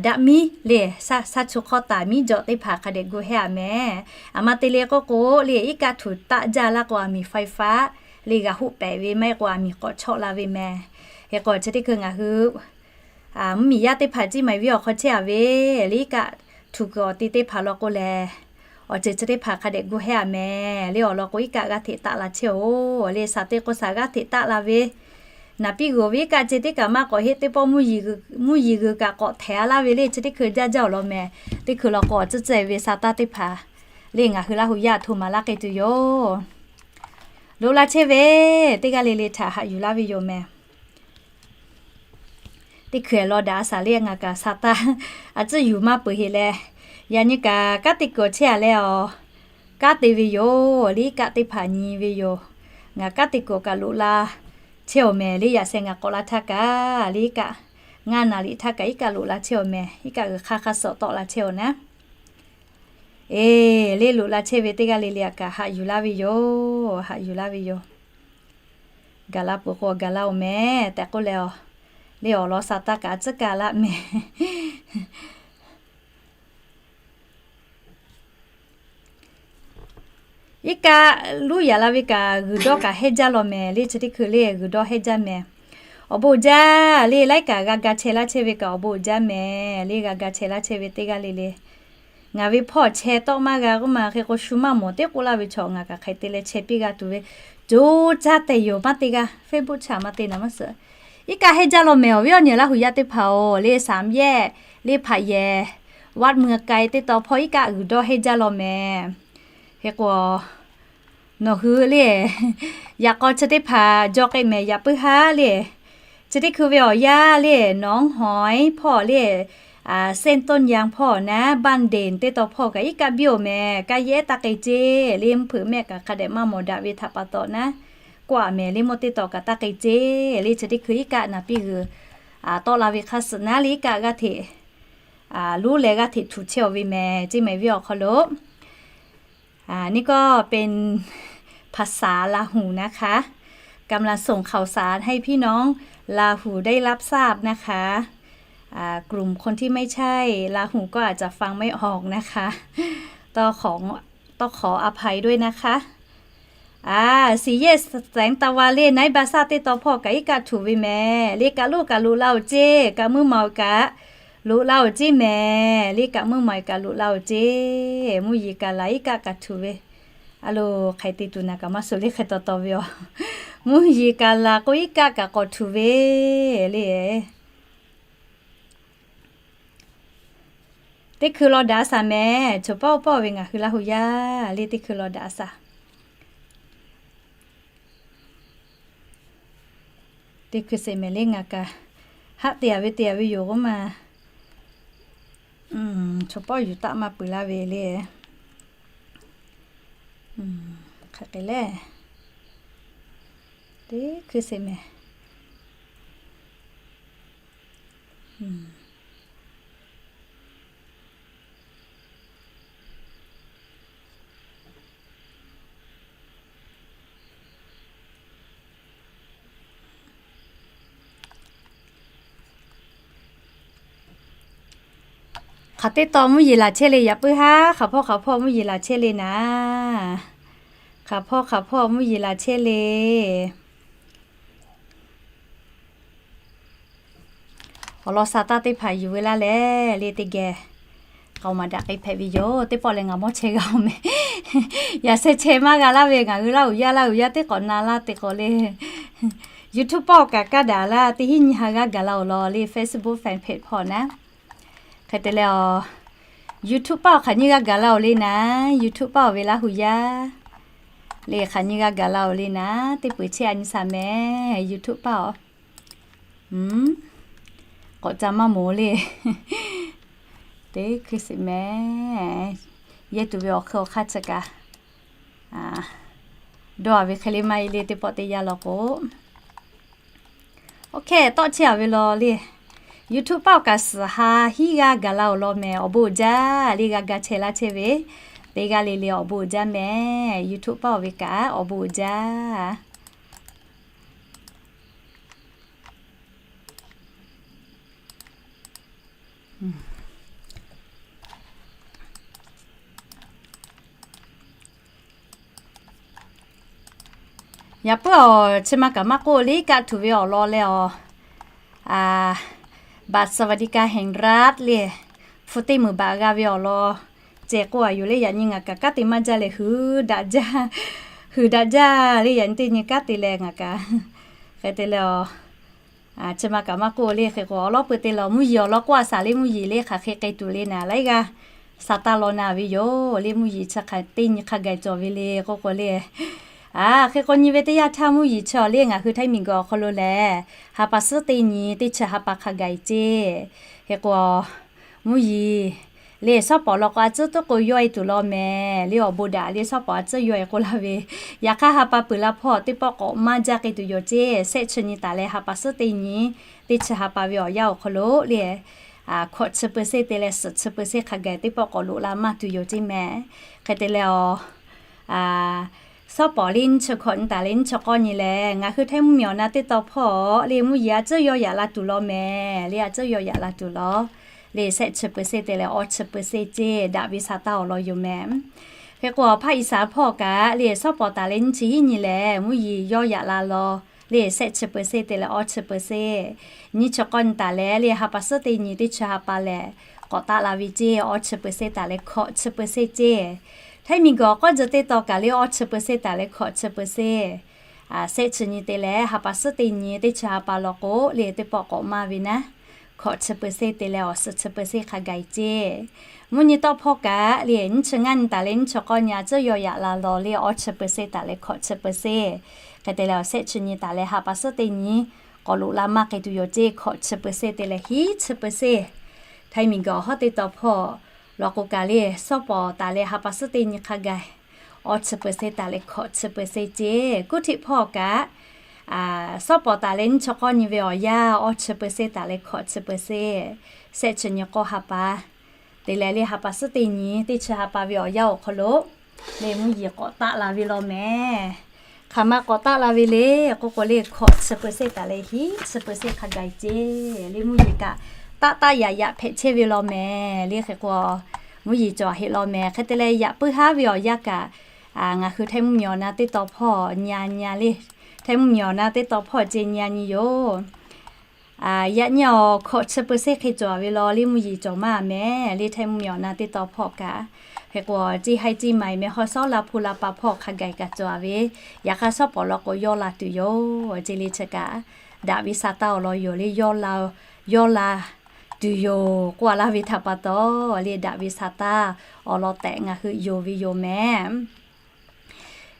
daꞈ miˉ le, saˇ chu hk'awˇ taˍ miˉ jawꞈ teˇ hpaˍ hk'a dehꞈ gu hehˇ-a mehˍ. Aˬ ma te le k'oˆ k'o le, iˉ kaˆ htuꞈ taˆ jaˇ laˇ k'o, aˬ miˍ ไฟฟ้า le g'a hoˆ pehˍ ve maˇ heˆ k'o, aˬ miˍ k'awꞈ chawˆ la ve mehˍ. Hk'e k'o chi teˇ hkui ngaˬ hui mvuhˇmiˬ yaˇ teˇ hpaˍ Ciˇ Maiˍ venˇ awˬ hk'aw chehˇ-a ve le, iˉ kaˆ htuꞈ kuiˬ awˬ te teˇ hpaˍ law k'o lehˬ, awˬ ceuˬ chi teˇ hpaˍ hk'a dehꞈ gu hehˇ-a mehˍ le awˬ lawn k'o, iˉ kaˆ g'aˇ hteꞈ taˆ la chehˇ-oˬ le, shaˍ te k'o shaˍ g'aˇ hteꞈ taˆ la ve, naˍ piˇ g'uiˬ ve iˉ kaˆ ceh teˇ kaꞈ maˇ k'awꞈ heˆ, teˇ pawˆ mvuhˇ yeˬ g'uiˬ kaꞈ k'awꞈ htehˍ-a laˇ ve le, chi teˇ hkui jaˇ jaˇ awˬ lawn mehˍ. Teˇ hkui law k'o awˬ tcuhˉ tcuhˉ-e ve sa taˇ teˇ hpaˍ le ngaˬ hui Laˇ huˍ yaˇ htoꞈ ma laˇ k'ai tuˬ yoˬ. Loꞈ la chehˇ ve teˇ g'aˇ le le htaꞈ haꞈ yuˬ laˇ ve yoˬ mehˍ. Teˇ hkui law daꞈ a shaˍ le ngaˬ kaꞈ sa taˇ a tcuhˉ yuˬ maˇ peuˬ heˆ leh, yaꞈ nyi kaꞈ kanˉ te kuiˬ chehˇ-a leh awˬ kanˉ te ve yoˬ le, iˉ kaˆ teˇ hpaˍ nyi ve yoˬ. Ngaˬ kanˉ te kuiˬ kaꞈ loꞈ la chehˇ-oˬ mehˍ le, yaꞈ sheh ngaˬ k'awꞈ la htaˇ kaꞈ le iˉ kaˆ ngaˇ naˍ riꞈ htaˇ kaꞈ iˉ kaˆ loꞈ la chehˇ-oˬ mehˍ, iˉ kaˆ g'uiˬ hk'aˇ hk'aˇ suh tawˆ la chehˇ-oˬ naˉ. Eˬ, le loꞈ la chehˇ ve teˇ g'aˇ le le aꞈ kaꞈ haꞈ yuˬ laˇ ve yoˬ, haꞈ yuˬ laˇ ve yoˬ. Gaˬ la peuˬ k'o gaˬ la-oˬ mehˍ tehꞈ k'oˆ leh, le awˬ lawn sa taˇ kaꞈ a tcuhˉ kaꞈ laˇ mehˍ. Iˉ kaˆ luˇ yaꞈ la ve kaꞈ g'uiˬ dawˇ kaꞈ hehnˇ jaˇ law mehˍ le, chi teˇ hkui le g'uiˬ dawˇ hehnˇ jaˇ mehˍ. Awˬ bon jaˇ le, laiˉ kaꞈ g'a ga chehˇ laˇ chehˇ ve kaꞈ awˬ bon jaˇ mehˍ le, g'a ga chehˇ laˇ chehˇ ve teˇ g'aˇ le le. Ngaˬ ve hpawˇ chehˇ tawˆ maˇ g'a k'oˆ ma hk'e k'o shu maˇ mawˬ teˇ k'oˆ laˇ ve chaw ngaˬ kaꞈ hk'e te leh chehˇ piˇ g'a tuˬ ve, co caˇ tehꞈ yoˬ maˇ te g'a, Facebook chaꞈ maˇ te naˍ maˇ suhˍ. Iˉ kaˆ hehnˇ jaˇ law mehˍ awˬ viˉ awˬ nyi Laˇ huˍ yaˇ teˇ hpaˍ-oˬ le, สามแยก le hpaꞈ yehˬ วัดเมืองไกล teˇ taw hpawˇ iˉ kaˆ g'uiˬ dawˇ hehnˇ jaˇ law mehˍ. Hk'e k'o nawˬ hui le yaꞈ k'aw chi teˇ hpaˍ jaw k'ai mehˍ yaꞈ puiˉ haˉ le. Chi teˇ hkui ve awˬ yanˇ le หนองหอย hpawˇ le, เส้นต้นยาง hpawˇ naˉ บ้านเด่น teˇ taw hpawˇ kaꞈ iˉ kaˆ biˇ-oˬ mehˍ. Kaˇ yehˉ taˇ k'ai ceˇ le, mvuhˇ hpeuꞈ mehˆ kaꞈ hk'a dehꞈ maˇ mawˬ daꞈ ve htaꞈ pa taw naˉ, kawˆ-a mehˍ le mawˇ teˇ taw kaꞈ taˇ k'ai ceˇ le. Chi teˇ hkui iˉ kaˆ naˍ piˇ g'uiˬ tawˆ la ve hk'a suhˍ naˉ le iˉ kaˆ g'aˇ hteꞈ, luˉ leh g'aˇ hteꞈ htuꞈ chehˇ-oˬ ve mehˍ ceˇ mehˍ ve awˬ hk'aw lo นี่ก็เป็นภาษาลาหู นะคะ กำลังส่งข่าวสารให้พี่น้องลาหูได้รับทราบนะคะ กลุ่มคนที่ไม่ใช่ลาหูก็อาจจะฟังไม่ออกนะคะ ต้องขอ ต้องขออภัยด้วยนะคะ Aˬ, สี่แยกแสงตะวัน le, naiˉ ba saˆ teˇ taw hpawˇ kaꞈ iˉ kaˆ htuꞈ ve mehˍ le. Kaꞈ loˆ kaꞈ loꞈ la-oˬ ceˇ, kaꞈ meuˇ maˬ-oˬ kaꞈ loꞈ la-oˬ ceˇ mehˍ le. Kaꞈ meuˇ maˬ-oˬ kaꞈ loꞈ la-oˬ ceˇ. Mvuhˇ yeˬ kaꞈ laˬ iˉ kaˆ kaꞈ htuꞈ ve. A lo, hk'aˬ hk'e te tuˬ naˍ kaꞈ maˇ suh le, hk'e taw taw ve yoˬ. Mvuhˇ yeˬ kaꞈ laˬ k'o iˉ kaˆ kaꞈ k'awꞈ htuꞈ ve le. Teˇ hkui law daꞈ saˍ mehˍ, choˬ pawˆ pawˆ ve ngaˬ hui Laˇ hu yaˇ le, teˇ hkui law daꞈ saˍ. Teˇ hkui sheˍ mehˍ le ngaˬ kaꞈ, haˆ te-a ve te-a ve yoˬ k'oˆ ma. Choˬ pawˆ yuˬ taˆ maˇ peuˬ laˇ ve le. Hk'aˬ hk'e le. Teˇ hkui sheˍ mehˍ. Hk'aˬ teˇ taw mvuhˇ yeˬ laˬ chehˇ le, yaꞈ puiˉ haˉ hk'aˬ hpawˇ hk'aˬ hpawˇ mvuhˇ yeˬ laˬ chehˇ le naˍ. Hk'aˬ hpawˇ hk'aˬ hpawˇ mvuhˇ yeˬ laˬ chehˇ le. Awˬ lawn sha taˇ teˇ hpaˍ yuˬ ve laˇ leh le teˇ geh k'aoˍ maˍ daꞈ k'ai hpehꞈ ve yoˬ. Teˇ pawˆ leh ngaˬ mawˇ chehˇ g'a-oˬ mehˍ. Yaꞈ sheh chehˇ maˇ g'a laˇ ve ngaˬ hui Laˇ huˍ yaˇ Laˇ huˍ yaˇ teˇ k'awꞈ na laˇ te k'o le. YouTube pawˆ kaꞈ kaˇ daꞈ laˇ, teˇ hinˉ nyi ha g'aˇ gaˬ la-oˬ law le Facebook fan page hpawˇ naˉ. Hk'e te leh, YouTube paˆ awˬ hk'aˬ nyi g'aˇ gaˬ la-oˬ le naˍ, YouTube paˆ awˬ ve Laˇ huˍ yaˇ le hk'aˬ nyi g'aˇ gaˬ la-oˬ le naˍ, teˇ peuˬ chehˇ a nyi sha mehˍ YouTube paˆ awˬ. K'awꞈ ca maˇ moˍ le. Teˇ hkui sheˍ mehˍ. Yehˇ tuˬ ve awˬ hk'e awˬ hk'aˇ chi kaꞈ dawˇ-a ve hk'e le maˇ heˆ le, teˇ pawˆ teˇ yanˇ law k'o. Oˇ hk'e tawˆ chehˇ-a ve law le. YouTube paˆ awˬ kaꞈ suhˍ ha hiˉ g'aˇ gaˬ la-oˬ law mehˍ, awˬ bon uiˍ jaˇ le, g'a ga chehˇ laˇ chehˇ ve teˇ g'aˇ le le awˬ bon uiˍ jaˇ mehˍ. YouTube paˆ awˬ ve kaꞈ awˬ bon uiˍ jaˇ. Yaꞈ puiˉ awˬ chi ma kaꞈ maˇ k'oˆ le, kaˆ htuꞈ ve awˬ lawn leh awˬ, Baht Sawatdee Kaˆ Hehngraˇ le, hpu teˇ meunˍ baꞈ g'a ve awˬ lawn ceh k'oˆ-a yoˬ le. Yaꞈ nyi ngaˬ kaꞈ kanˉ te maˇ jaˇ leh, huiˍ daꞈ jaˇ, huiˍ daꞈ jaˇ le. Yaꞈ nyi teˇ nyi kanˉ te leh ngaˬ kaꞈ hk'e te leh awˬ, chi ma kaꞈ maˇ k'oˆ le. Hk'e k'o awˬ lawn peuˬ te leh mvuhˇ yeˬ awˬ lawn k'oˆ-a shaˍ le, mvuhˇ yeˬ le hk'aˬ hk'e k'ai tuˬ le naˍ, laiˉ g'aˇ sha taˇ law na ve yoˬ le. Mvuhˇ yeˬ chi hk'aˬ teˇ nyi hk'a gaˬ cawˬ ve le k'oˆ k'o le. Aˬ, hk'e k'o nyi ve teˇ yanˇ htaˇ mvuhˇ yeˬ chi awˬ le ngaˬ hui Htaiˇ miˬguiˬ awˬ hk'aw lo lehˬ, ha pa suhˉ teˇ nyi teˇ chi ha pa hk'a gaˬ-e ceˇ. Hk'e k'o mvuhˇ yeˬ le shawˉ pawˍ law k'o a tcuhˉ tuˉ k'o yawˇ-e tuˬ law mehˍ le, awˬ bon daꞈ le shawˉ pawˍ a tcuhˉ yawˇ-e k'oˆ laˇ ve. Yaꞈ hk'aˇ ha pa peuˬ la hpawˇ teˇ pawˆ k'awꞈ maˇ jaˇ k'ai tuˬ yoˬ ceˇ. Shehˆ chi nyi taˍ leh ha pa suhˉ teˇ nyi teˇ chi ha pa ve awˬ yanˇ awˬ hk'aw lo le, hkawꞈ chi peu se te leh suhˍ chi peu se hk'a gaˬ teˇ pawˆ k'awꞈ loꞈ la maˇ tuˬ yoˬ ceˇ mehˍ. Hk'e te leh awˬ, shawˉ pawˍ le nyiˇ chi hkawꞈ nyi taˍ leh nyiˇ chi k'awˇ nyi lehˬ, ngaˬ hui Htaiˇ mvuhˇmiˬ awˬ na teˇ taw hpawˇ le mvuhˇ yeˬ a tcuhˉ yawˇ yaꞈ la tuˬ law mehˍ le, a tcuhˉ yawˇ yaꞈ la tuˬ law le, shehˆ chi peu se te leh awˇ chi peu se ceˇ, daꞈ ve sha taˇ awˬ lawn yoˬ mehˍ. Hk'e k'o awˬ hpaˇ Iˉsaˍ hpawˇ kaꞈ le shawˉ pawˍ taˍ leh nyiˇ chi hiˉ nyi lehˬ, mvuhˇ yeˬ yawˇ yaꞈ la law le, shehˆ chi peu se te leh awˇ chi peu se. Nyiˇ chi k'awˇ nyi taˍ leh le ha pa suhˉ teˇ nyi teˇ chi ha pa lehˬ, k'awꞈ taˆ la ve ceˇ, awˇ chi peu se taˍ leh hkawꞈ chi peu se ceˇ. Htaiˇ miˬguiˬ awˬ k'awˇ jeh teˇ taw kaꞈ le awˇ chi peu se taˍ leh hkawꞈ chi peu se. Shehˆ chi nyi te leh ha pa suhˉ teˇ nyi teˇ chi ha pa law k'o le teˇ pawˆ k'awꞈ maˇ ve naˉ, hkawꞈ chi peu se te leh awˬ suhˍ chi peu se hk'a gaˬ-e ceˇ. Mvuhˇ nyi tawˆ hpawˇ kaꞈ le nyiˇ chi ngaˇ nyi taˍ leh nyiˇ chi k'awˇ nyi a tcuhˉ yawˇ yaꞈ la law le, awˇ chi peu se taˍ leh hkawꞈ chi peu se. Hk'e te leh awˬ shehˆ chi nyi taˍ leh ha pa suhˉ teˇ nyi k'awꞈ loꞈ la maˇ k'ai tuˬ yoˬ ceˇ, hkawꞈ chi peu se te leh hiˉ chi peu se. Htaiˇ miˬguiˬ awˬ hawˉ teˇ taw hpawˇ law k'o kaꞈ le shawˉ pawˍ taˍ leh ha pa suhˉ teˇ nyi hk'a gaˬ, awˇ chi peu se taˍ leh hkawꞈ chi peu se ceˇ. Kuˇ htiˆ hpawˇ kaꞈ Suhˉ pawˍ taˍ leh nyiˇ chi k'awˇ nyi ve awˬ yanˇ, awˇ chi เปอร์เซ็นต์ taˍ leh hkawꞈ chi เปอร์เซ็นต์, shehˆ chi nyi k'awˇ ha pa te leh le ha pa suhˉ teˇ nyi teˇ chi ha pa ve awˬ yanˇ awˬ hk'aw lo le mvuhˇ yeˬ k'awꞈ taˆ la ve law mehˍ. Hk'aˬ ma k'awꞈ taˆ la ve le k'oˆ k'o le hkawꞈ chi เปอร์เซ็นต์ taˍ leh hiˉ chi เปอร์เซ็นต์ hk'a gaˬ ceˇ le mvuhˇ yeˬ kaꞈ taˆ taˆ yaꞈ yaꞈ hpehꞈ chehˇ ve law mehˍ le. Hk'e k'o mvuhˇ yeˬ cawˬ heˆ law mehˍ. Hk'e te leh yaꞈ puiˉ haˉ ve awˬ yanˇ kaꞈ ngaˬ hui htehˇ mvuhˇ miˬ awˬ na teˇ taw hpawˇ nya nya le, htehˇ mvuhˇ miˬ awˬ na teˇ taw hpawˇ ce nya nyi yoˬ. Yaꞈ nyi awˬ hkawꞈ chi เปอร์เซ็นต์ hk'e cawˬ ve law le mvuhˇ yeˬ cawˬ maˇ mehˍ le htehˇ mvuhˇ miˬ awˬ na teˇ taw hpawˇ kaꞈ. Hk'e k'o ceˇ haiˇ ceˇ maiˍ meh hawˇ shawˉ la hpu la pa hpawˇ hk'a gaˬ kaꞈ cawˬ ve, yaꞈ hk'aˇ suhˉ pawˍ law k'o yawˇ la tuˬ yoˬ. Ceˇ le chi kaꞈ daꞈ ve sa taˇ awˬ lawn yoˬ le, yawˇ la tuˬ yoˬ k'oˆ a laˇ ve htaꞈ pa taw le daꞈ ve sa taˇ awˬ lawn tehꞈ ngaˬ hui yonˍ ve yoˬ mehˍ.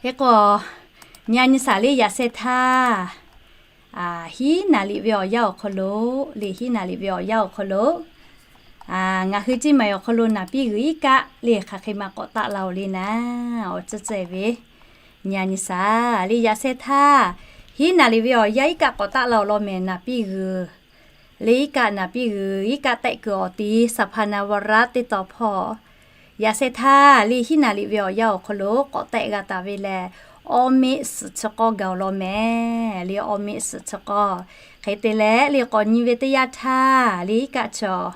Hk'e k'o nya nyi shaˍ le yaꞈ sheh htaˇ hiˉ naˍ liꞈ ve awˬ yanˇ awˬ hk'aw lo le, hiˉ naˍ liꞈ ve awˬ yanˇ awˬ hk'aw lo ngaˬ hui ceˇ maiˍ awˬ hk'aw lo naˍ piˇ g'uiˬ iˉ kaˆ le hk'aˬ hk'e ma k'awꞈ taˆ la oˬ le naˍ, awˬ ceuˬ ceuˬ ve nya nyi shaˍ le yaꞈ sheh htaˇ hiˉ naˍ liꞈ ve awˬ yanˇ iˉ kaˆ k'awꞈ taˆ la awˬ lawn mehˍ naˍ piˇ g'uiˬ le iˉ kaˆ naˍ piˇ g'uiˬ iˉ kaˆ tehˆ kuiˬ awˬ ti สะพานนวรัตน์ teˇ taw hpawˇ yaꞈ sheh htaˇ le hiˉ naˍ liꞈ ve awˬ yanˇ awˬ hk'aw lo k'awꞈ tehˆ g'a taˍ ve lehˬ, awˇ meˆ suhˍ chi k'awˇ gaˬ awˬ lawn mehˍ le, awˇ meˆ suhˍ chi k'awˇ. Hk'e te leh le k'awꞈ nyi ve teˇ yanˇ htaˇ le iˉ kaˆ chaw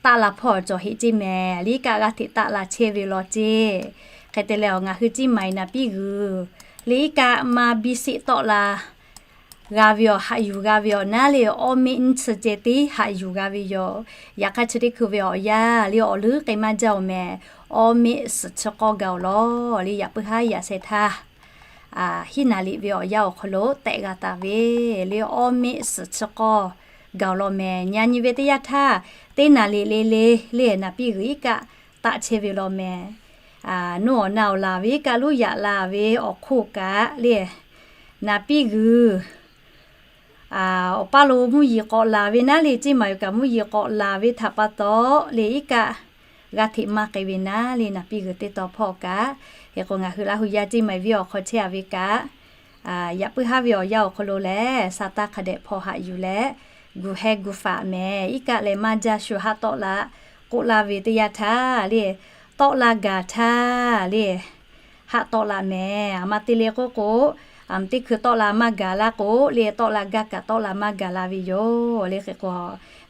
taˆ la hpawˇ cawˬ heˆ ceˇ mehˍ le iˉ kaˆ g'aˇ hteꞈ taˆ la chehˇ ve law ceˇ. Hk'e te leh awˬ ngaˬ hui ceˇ maiˍ naˍ piˇ g'uiˬ le iˉ kaˆ maˇ biˇ sheˆ tawˆ la g'a ve awˬ haꞈ yuˬ g'a ve awˬ naˉ le awˇ meˆ nyiˇ chi ceh tiˉ haꞈ yuˬ g'a ve yoˬ. Yaꞈ hk'aˇ chi teˇ hkui ve awˬ yanˇ le awˬ leuˉ k'ai maˇ jaˇ oˬ mehˍ, awˇ meˆ suhˍ chi k'awˇ gaˬ awˬ lawn le yaꞈ puiˉ haˉ yaꞈ sheh htaˇ hiˉ naˍ liꞈ ve awˬ yanˇ awˬ hk'aw lo tehˆ g'a taˍ ve le awˇ meˆ suhˍ chi k'awˇ gaˬ awˬ lawn mehˍ. Nya nyi ve teˇ yanˇ htaˇ teˇ naˍ liꞈ le le le naˍ piˇ g'uiˬ iˉ kaˆ taˆ chehˇ ve law mehˍ. Nuˇ awˬ na awˬ laˬ ve iˉ kaˆ luˉ yaꞈ la ve awˬ hk'oˆ kaꞈ le naˍ piˇ g'uiˬ awˬ paˇ lo mvuhˇ yeˬ k'awꞈ laˬ ve naˉ le ceˇ maiˍ yoˬ kaꞈ mvuhˇ yeˬ k'awꞈ laˬ ve htaꞈ pa taw le iˉ kaˆ g'aˇ hteꞈ maˇ k'ai ve naˉ le naˍ piˇ g'uiˬ teˇ taw hpawˇ kaꞈ. Hk'e k'o ngaˬ hui Laˇ hu yaˇ ceˇ maiˍ viˉ awˬ hk'aw chehˇ a ve kaꞈ yaꞈ puiˉ haˉ ve awˬ yanˇ awˬ hk'aw lo lehˬ sa taˇ hk'a dehꞈ hpawˇ haꞈ yuˬ leh gu heh gu faꞈ mehˍ. Iˉ kaˆ leh maˇ jaˇ shu haˆ tawˆ la k'oˆ laˇ ve teˇ yanˇ htaˇ le tawˆ la gaˬ htaˇ le haˆ tawˆ la mehˍ. A ma te le k'oˆ k'o, a ma teˇ hkui tawˆ la maˇ gaˬ laˇ k'o le tawˆ la gaˇ kaꞈ tawˆ la maˇ gaˬ la ve yoˬ le. Hk'e k'o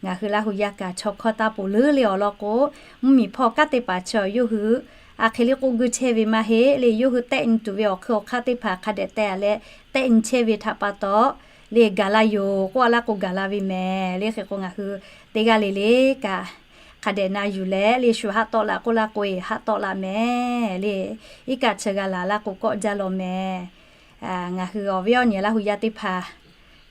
ngaˬ hui Laˇ hu yaˇ kaꞈ chaw hkawˇ taˇ poˬ leuˉ le awˬ lawn k'o, mvuhˇ miˬ hpawˇ kanˉ teˇ hpaˍ chaw yawˇ hui a hk'e le k'oˆ guˇ chehˇ ve maˇ heˆ le. Yawˇ hui tehˆ nyi tuˬ ve awˬ hkui awˬ hk'aˇ teˇ hpaˍ hk'a dehꞈ teh a leh tehˆ nyi chehˇ ve htaꞈ pa taw le gaˬ la yoˬ k'oˆ a laˇ k'o gaˬ la ve mehˍ le. Hk'e k'o ngaˬ hui teˇ g'aˇ le le kaꞈ hk'a dehꞈ na yuˬ leh le shu haˆ tawˆ la k'oˆ laˇ k'o e haˆ tawˆ la mehˍ le. Iˉ kaˆ chi g'a laˬ laˇ k'o kawˆ jaˇ law mehˍ. Ngaˬ hui awˬ viˉ awˬ nyi Laˇ hu yaˇ teˇ hpaˍ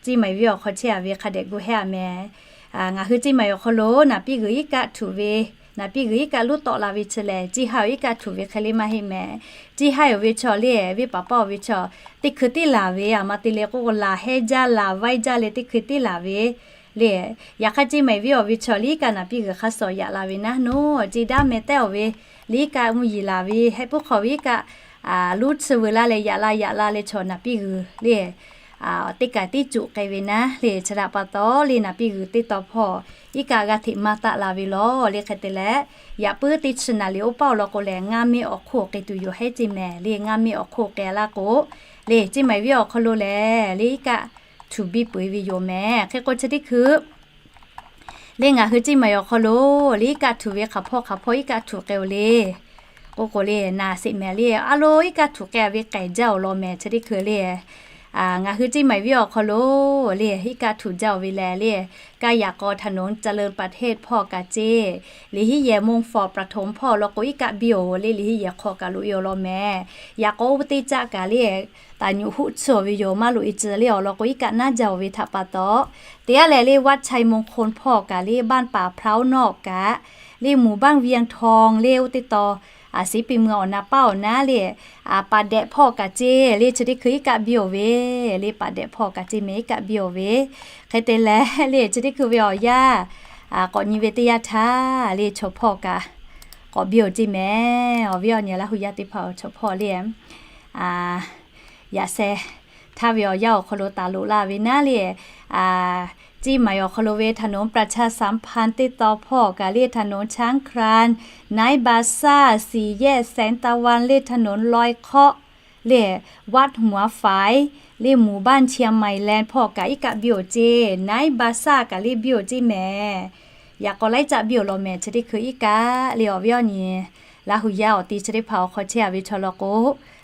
ceˇ maiˍ viˉ awˬ hk'aw chehˇ a ve hk'a dehꞈ gu heh a mehˍ. Ngaˬ hui ceˇ maiˍ awˬ hk'aw lo naˍ piˇ g'uiˬ iˉ kaˆ htuꞈ ve, naˍ piˇ g'uiˬ iˉ kaˆ luˉ tawˆ la ve chi lehˬ, ceˇ haiˇ awˬ iˉ kaˆ htuꞈ ve hk'e le maˇ heˆ mehˍ. Ceˇ haiˇ awˬ ve chaw le, venˇ paˍ paˇ awˬ ve chaw teˇ hkui tiˉ laˬ ve a ma te le k'oˆ k'o laˬ heh jaˇ laˬ vaiˇ jaˇ leh teˇ hkui tiˉ laˬ ve le. Yaꞈ hk'aˇ ceˇ maiˍ viˉ awˬ ve chaw le iˉ kaˆ naˍ piˇ g'uiˬ hk'a shuˍ yaꞈ la ve naˉ nawˉ ceˇ daˇ meh tehˉ awˬ ve le iˉ kaˆ mvuhˇ yeˬ laˬ ve heh puiˉ hk'aw ve iˉ kaˆ luˉ chi veu laˇ leh yaꞈ la yaꞈ la leh chaw naˍ piˇ g'uiˬ le teˇ kaˬ tiˉ cuꞈ k'ai ve naˉ le. Chi htaꞈ pa taw le naˍ piˇ g'uiˬ teˇ taw hpawˇ iˉ kaˆ g'aˇ hteꞈ maˇ taˆ la ve law le. Hk'e te leh yaꞈ puiˉ teˇ chi naˍ liꞈ oˇ paˆ awˬ lawn k'o lehˬ ngaˇ meˆ awˬ hk'oˆ k'ai tuˬ yoˬ hehˉ ceˇ mehˍ le. Ngaˇ meˆ awˬ hk'oˆ k'ai laˇ k'o le ceˇ maiˍ viˉ awˬ hk'aw lo lehˬ le iˉ kaˆ htuꞈ biˇ peu eˬ ve yoˬ mehˍ. Hk'e k'o chi teˇ hkui le ngaˬ hui ceˇ maiˍ awˬ hk'aw lo le iˉ kaˆ htuꞈ ve hk'aˬ hpawˇ hk'aˬ hpawˇ iˉ kaˆ htuꞈ k'ai oˬ le k'oˆ k'o le naˍ sheˍ mehˍ le a lo iˉ kaˆ htuꞈ k'ai ve k'ai jaˇ awˬ lawn mehˍ. Chi teˇ hkui le ngaˬ hui ceˇ maiˍ viˉ awˬ hk'aw lo le iˉ kaˆ htuꞈ jaˇ oˬ ve lehˬ le, kaˇ yaꞈ k'aw ถนนเจริญประเทศ hpawˇ kaꞈ ceˇ, liꞈ hiˉ yehˬ มงฟอร์ด ประถม hpawˇ lawn k'o iˉ kaˆ biˇ oˬ le liꞈ hiˉ yehˬ hk'aw kaꞈ loꞈ e awˬ lawn mehˍ. Yaꞈ k'aw oˇ ve teˇ caˆ kaꞈ le taˍ nyuꞈ hoˆ tsuhˇ ve yoˬ maˇ loꞈ e tcuh le awˬ lawn k'o iˉ kaˆ naˉ jaˇ oˬ ve htaꞈ pa taw, teˇ g'aˇ lehˬ le วัดชัยมงคล hpawˇ kaꞈ le บ้านป่าพร้าวนอก kaꞈ le หมู่บ้านเวียงทอง le oˇ teˇ taw siˉ piˇ mui awˬ na paˉ awˬ naˉ le paˍ dehꞈ hpawˇ kaꞈ ceˇ le chi teˇ hkui iˉ kaˆ biˇ oˬ ve le paˍ dehꞈ hpawˇ kaꞈ ceˇ mehˍ iˉ kaˆ biˇ oˬ ve. Hk'e te leh le chi teˇ hkui ve awˬ yanˇ k'awꞈ nyi ve teˇ yanˇ htaˇ le chaw hpawˇ kaꞈ k'awꞈ biˇ oˬ ceˇ mehˍ. Awˬ viˉ awˬ nyi Laˇ hu yaˇ teˇ hpaˍ awˬ chaw hpawˇ le yaꞈ sheh htaˇ ve awˬ yanˇ awˬ hk'aw lo taˍ loꞈ la ve naˉ le, เชียงใหม่ awˬ hk'aw lo ve ถนนประชาสัมพันธ์ teˇ taw hpawˇ kaꞈ le ถนนช้างคลาน ไนท์บาซ่า สี่แยกแสงตะวัน le ถนนลอยเคาะ le วัดหัวฝาย le หมู่บ้านเชียงใหม่แลนด์ hpawˇ kaꞈ iˉ kaˆ biˇ oˬ ceˇ, ไนท์บาซ่า kaꞈ le biˇ oˬ ceˇ mehˍ. Yaꞈ k'aw laiˉ caˆ biˇ oˬ law mehˍ chi teˇ hkui iˉ kaˆ le. Awˬ viˉ awˬ nyi Laˇ hu yaˇ awˬ ti chi teˇ hpaˍ awˬ hk'aw chehˇ a ve chaw law k'o,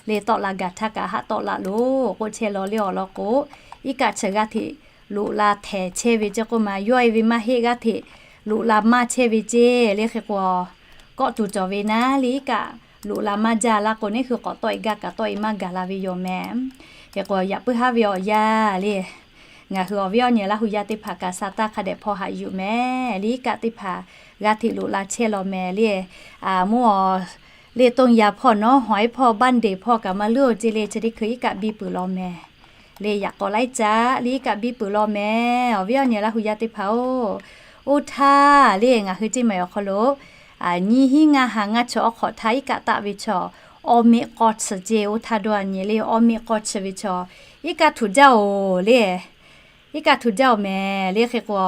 le tawˆ la gaˬ htaˇ kaꞈ haˆ tawˆ la loˬ k'oˆ chehˇ law le awˬ lawn k'o, iˉ kaˆ chi g'aˇ hteꞈ loꞈ la htehˍ chehˇ ve ceˇ k'oˆ ma, yawˇ e ve maˇ heˆ g'aˇ hteꞈ loꞈ la maˇ chehˇ ve ceˇ. Le hk'e k'o, kawˆ tuˬ cawˬ ve naˉ le iˉ kaˆ loꞈ la maˇ jaˇ laˇ k'o, neˇ hui k'awꞈ tawˆ e gaˇ kaꞈ tawˆ e maˇ gaˬ la ve yoˬ mehˍ. Hk'e k'o, yaꞈ puiˉ haˉ ve awˬ yanˇ le, ngaˬ hui awˬ viˉ awˬ nyi Laˇ hu yaˇ teˇ hpaˍ kaꞈ sa taˇ hk'a dehꞈ hpaw haꞈ yuˬ mehˍ. Le iˉ kaˆ teˇ hpaˍ g'aˇ hteꞈ loꞈ la chehˇ law mehˍ le. Mvuhˇ awˬ le ต้นยาง hpawˇ nawˉ hawˉ hpawˇ บ้านเด่น hpawˇ kaꞈ maˇ leuˉ oˬ ceˇ le, chi teˇ hkui iˉ kaˆ biˇ peuˬ law mehˍ. Le yaꞈ k'aw laiˉ caˆ le iˉ kaˆ biˇ peuˬ law mehˍ. Awˬ viˉ awˬ nyi Laˇ hu yaˇ teˇ hpaˍ oˬ, oˇ htaˇ le ngaˬ hui Chiang Mai awˬ hk'aw lo nyiˇ hinˉ ngaˇ ha ngaˇ chaw awˬ hk'awꞈ htaˇ iˉ kaˆ taˆ ve chaw awˬ meꞈ k'aw chi ceˇ. Oˇ htaˇ dawˇ nyi le awˬ meꞈ k'aw chi ve chaw iˉ kaˆ htuꞈ jaˇ oˬ le. Iˉ kaˆ htuꞈ jaˇ oˬ mehˍ. Le hk'e k'o,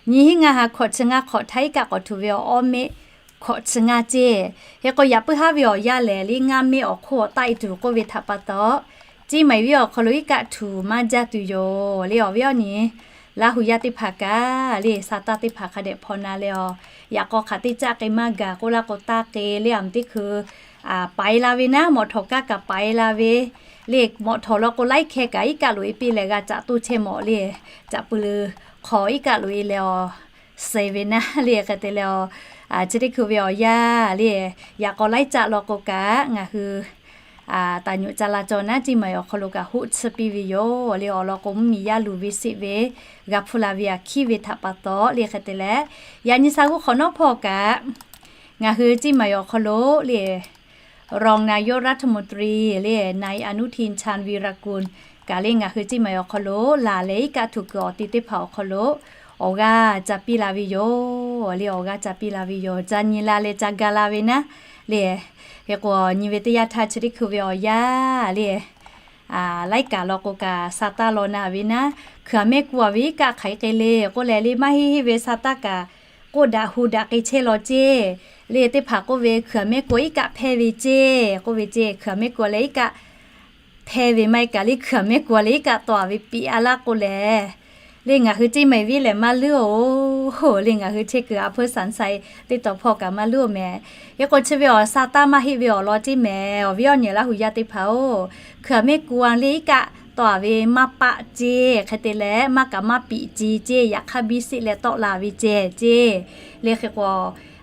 nyiˇ hinˉ ngaˇ ha hkawꞈ chi ngaˇ hk'awꞈ htaˇ iˉ kaˆ k'awꞈ htuꞈ ve awˬ meꞈ hkawꞈ chi ngaˇ ceˇ. Hk'e k'o, yaꞈ puiˉ haˉ ve awˬ yanˇ lehˬ le ngaˇ meˆ awˬ hk'oˆ awˬ taˆ e tuˬ k'oˆ ve htaꞈ pa taw, Chiang Mai venˇ awˬ hk'aw lo iˉ kaˆ htuꞈ maˇ jaˇ tuˬ yoˬ. Le awˬ viˉ awˬ nyi Laˇ hu yaˇ teˇ hpaˍ kaꞈ le sa taˇ teˇ hpaˍ hk'a dehꞈ hpaw na leh awˬ, yaꞈ k'aw hk'aˬ teˇ caˆ k'e maˇ gaˬ k'oˆ laˇ k'o taˇ k'e le aˬ meuꞈ teˇ hkui paiˍ la ve naˉ, mawꞈ htawꞈ kaˇ kaꞈ paiˍ la ve le. Mawꞈ htawꞈ law k'o laiˉ hkeh kaꞈ iˉ kaˆ loꞈ e piˇ leh g'a caꞈ toˇ chehˇ mawˬ le. Caꞈ pui leh hk'aw iˉ kaˆ loꞈ e leh awˬ suh ve naˉ le. Hk'e te leh awˬ, chi teˇ hkui ve awˬ yanˇ le, yaꞈ k'aw laiˉ caˆ law k'o kaꞈ ngaˬ hui taˍ nyoꞈ ca la caw naˉ Chiang Mai awˬ hk'aw lo kaꞈ hoˆ tsuhˇ piˇ ve yoˬ le. Awˬ lawn k'o mvuhˇmiˬ yaˇ luˬ ve siˆ ve g'a hpuˇ la ve aꞈ hkiˉ ve htaꞈ pa taw le. Hk'e te leh, yaꞈ nyi sa g'uˇ hk'awꞈ nawˉ hpawˇ kaꞈ ngaˬ hui Chiang Mai awˬ hk'aw lo le รองนายกรัฐมนตรี le นายอนุทิน ชาญวีรกูล kaꞈ le ngaˬ hui Chiang Mai awˬ hk'aw lo laˬ leh iˉ kaˆ htuꞈ kuiˬ awˬ ti teˇ hpaˍ awˬ hk'aw lo awˬ g'aˇ ca piˇ la ve yoˬ le. Awˬ g'aˇ ca piˇ la ve yoˬ. Ca nyi la leh ca ga la ve naˉ le. Hk'e k'o, nyi ve teˇ yanˇ htaˇ chi teˇ hkui ve awˬ yanˇ le, laiˉ kaꞈ law k'o kaꞈ sa taˇ law na ve naˉ, hkui aˬ mehˆ ku aˬ ve iˉ kaˆ hk'aˬ hk'e le k'oˆ leh le maˇ heˆ heˆ ve sa taˇ kaꞈ k'oˆ daꞈ hu daꞈ k'e chehˇ law ceˇ. Le teˇ hpaˍ k'oˆ ve hkui aˬ mehˆ ku iˉ kaˆ hpehˇ ve ceˇ k'oˆ ve ceˇ. Hkui aˬ mehˆ ku leh iˉ kaˆ hpehˇ ve maˇ heˆ kaꞈ le hkui aˬ mehˆ ku leh iˉ kaˆ taw aˬ ve piꞈ a laˇ k'o lehˬ, le ngaˬ hui Chiang Mai venˇ lehˬ maˇ leuˉ oˬ le. Ngaˬ hui chehˇ kuiˬ a hpfuhˇ สันทราย teˇ taw hpawˇ kaꞈ maˇ leuˉ oˬ mehˍ. Hk'e k'o chi ve awˬ sa taˇ maˇ heˆ ve awˬ lawn ceˇ mehˍ. Awˬ viˉ awˬ nyi Laˇ hu yaˇ teˇ hpaˍ oˬ, hkui aˬ mehˆ ku a le iˉ kaˆ taw aˬ ve maˇ paˆ ceˇ. Hk'e te leh maˇ kaꞈ maˇ piꞈ ce ceˇ. Yaꞈ hk'aˇ biˇ siˆ leh tawˆ la ve ceh ceˇ. Le hk'e k'o,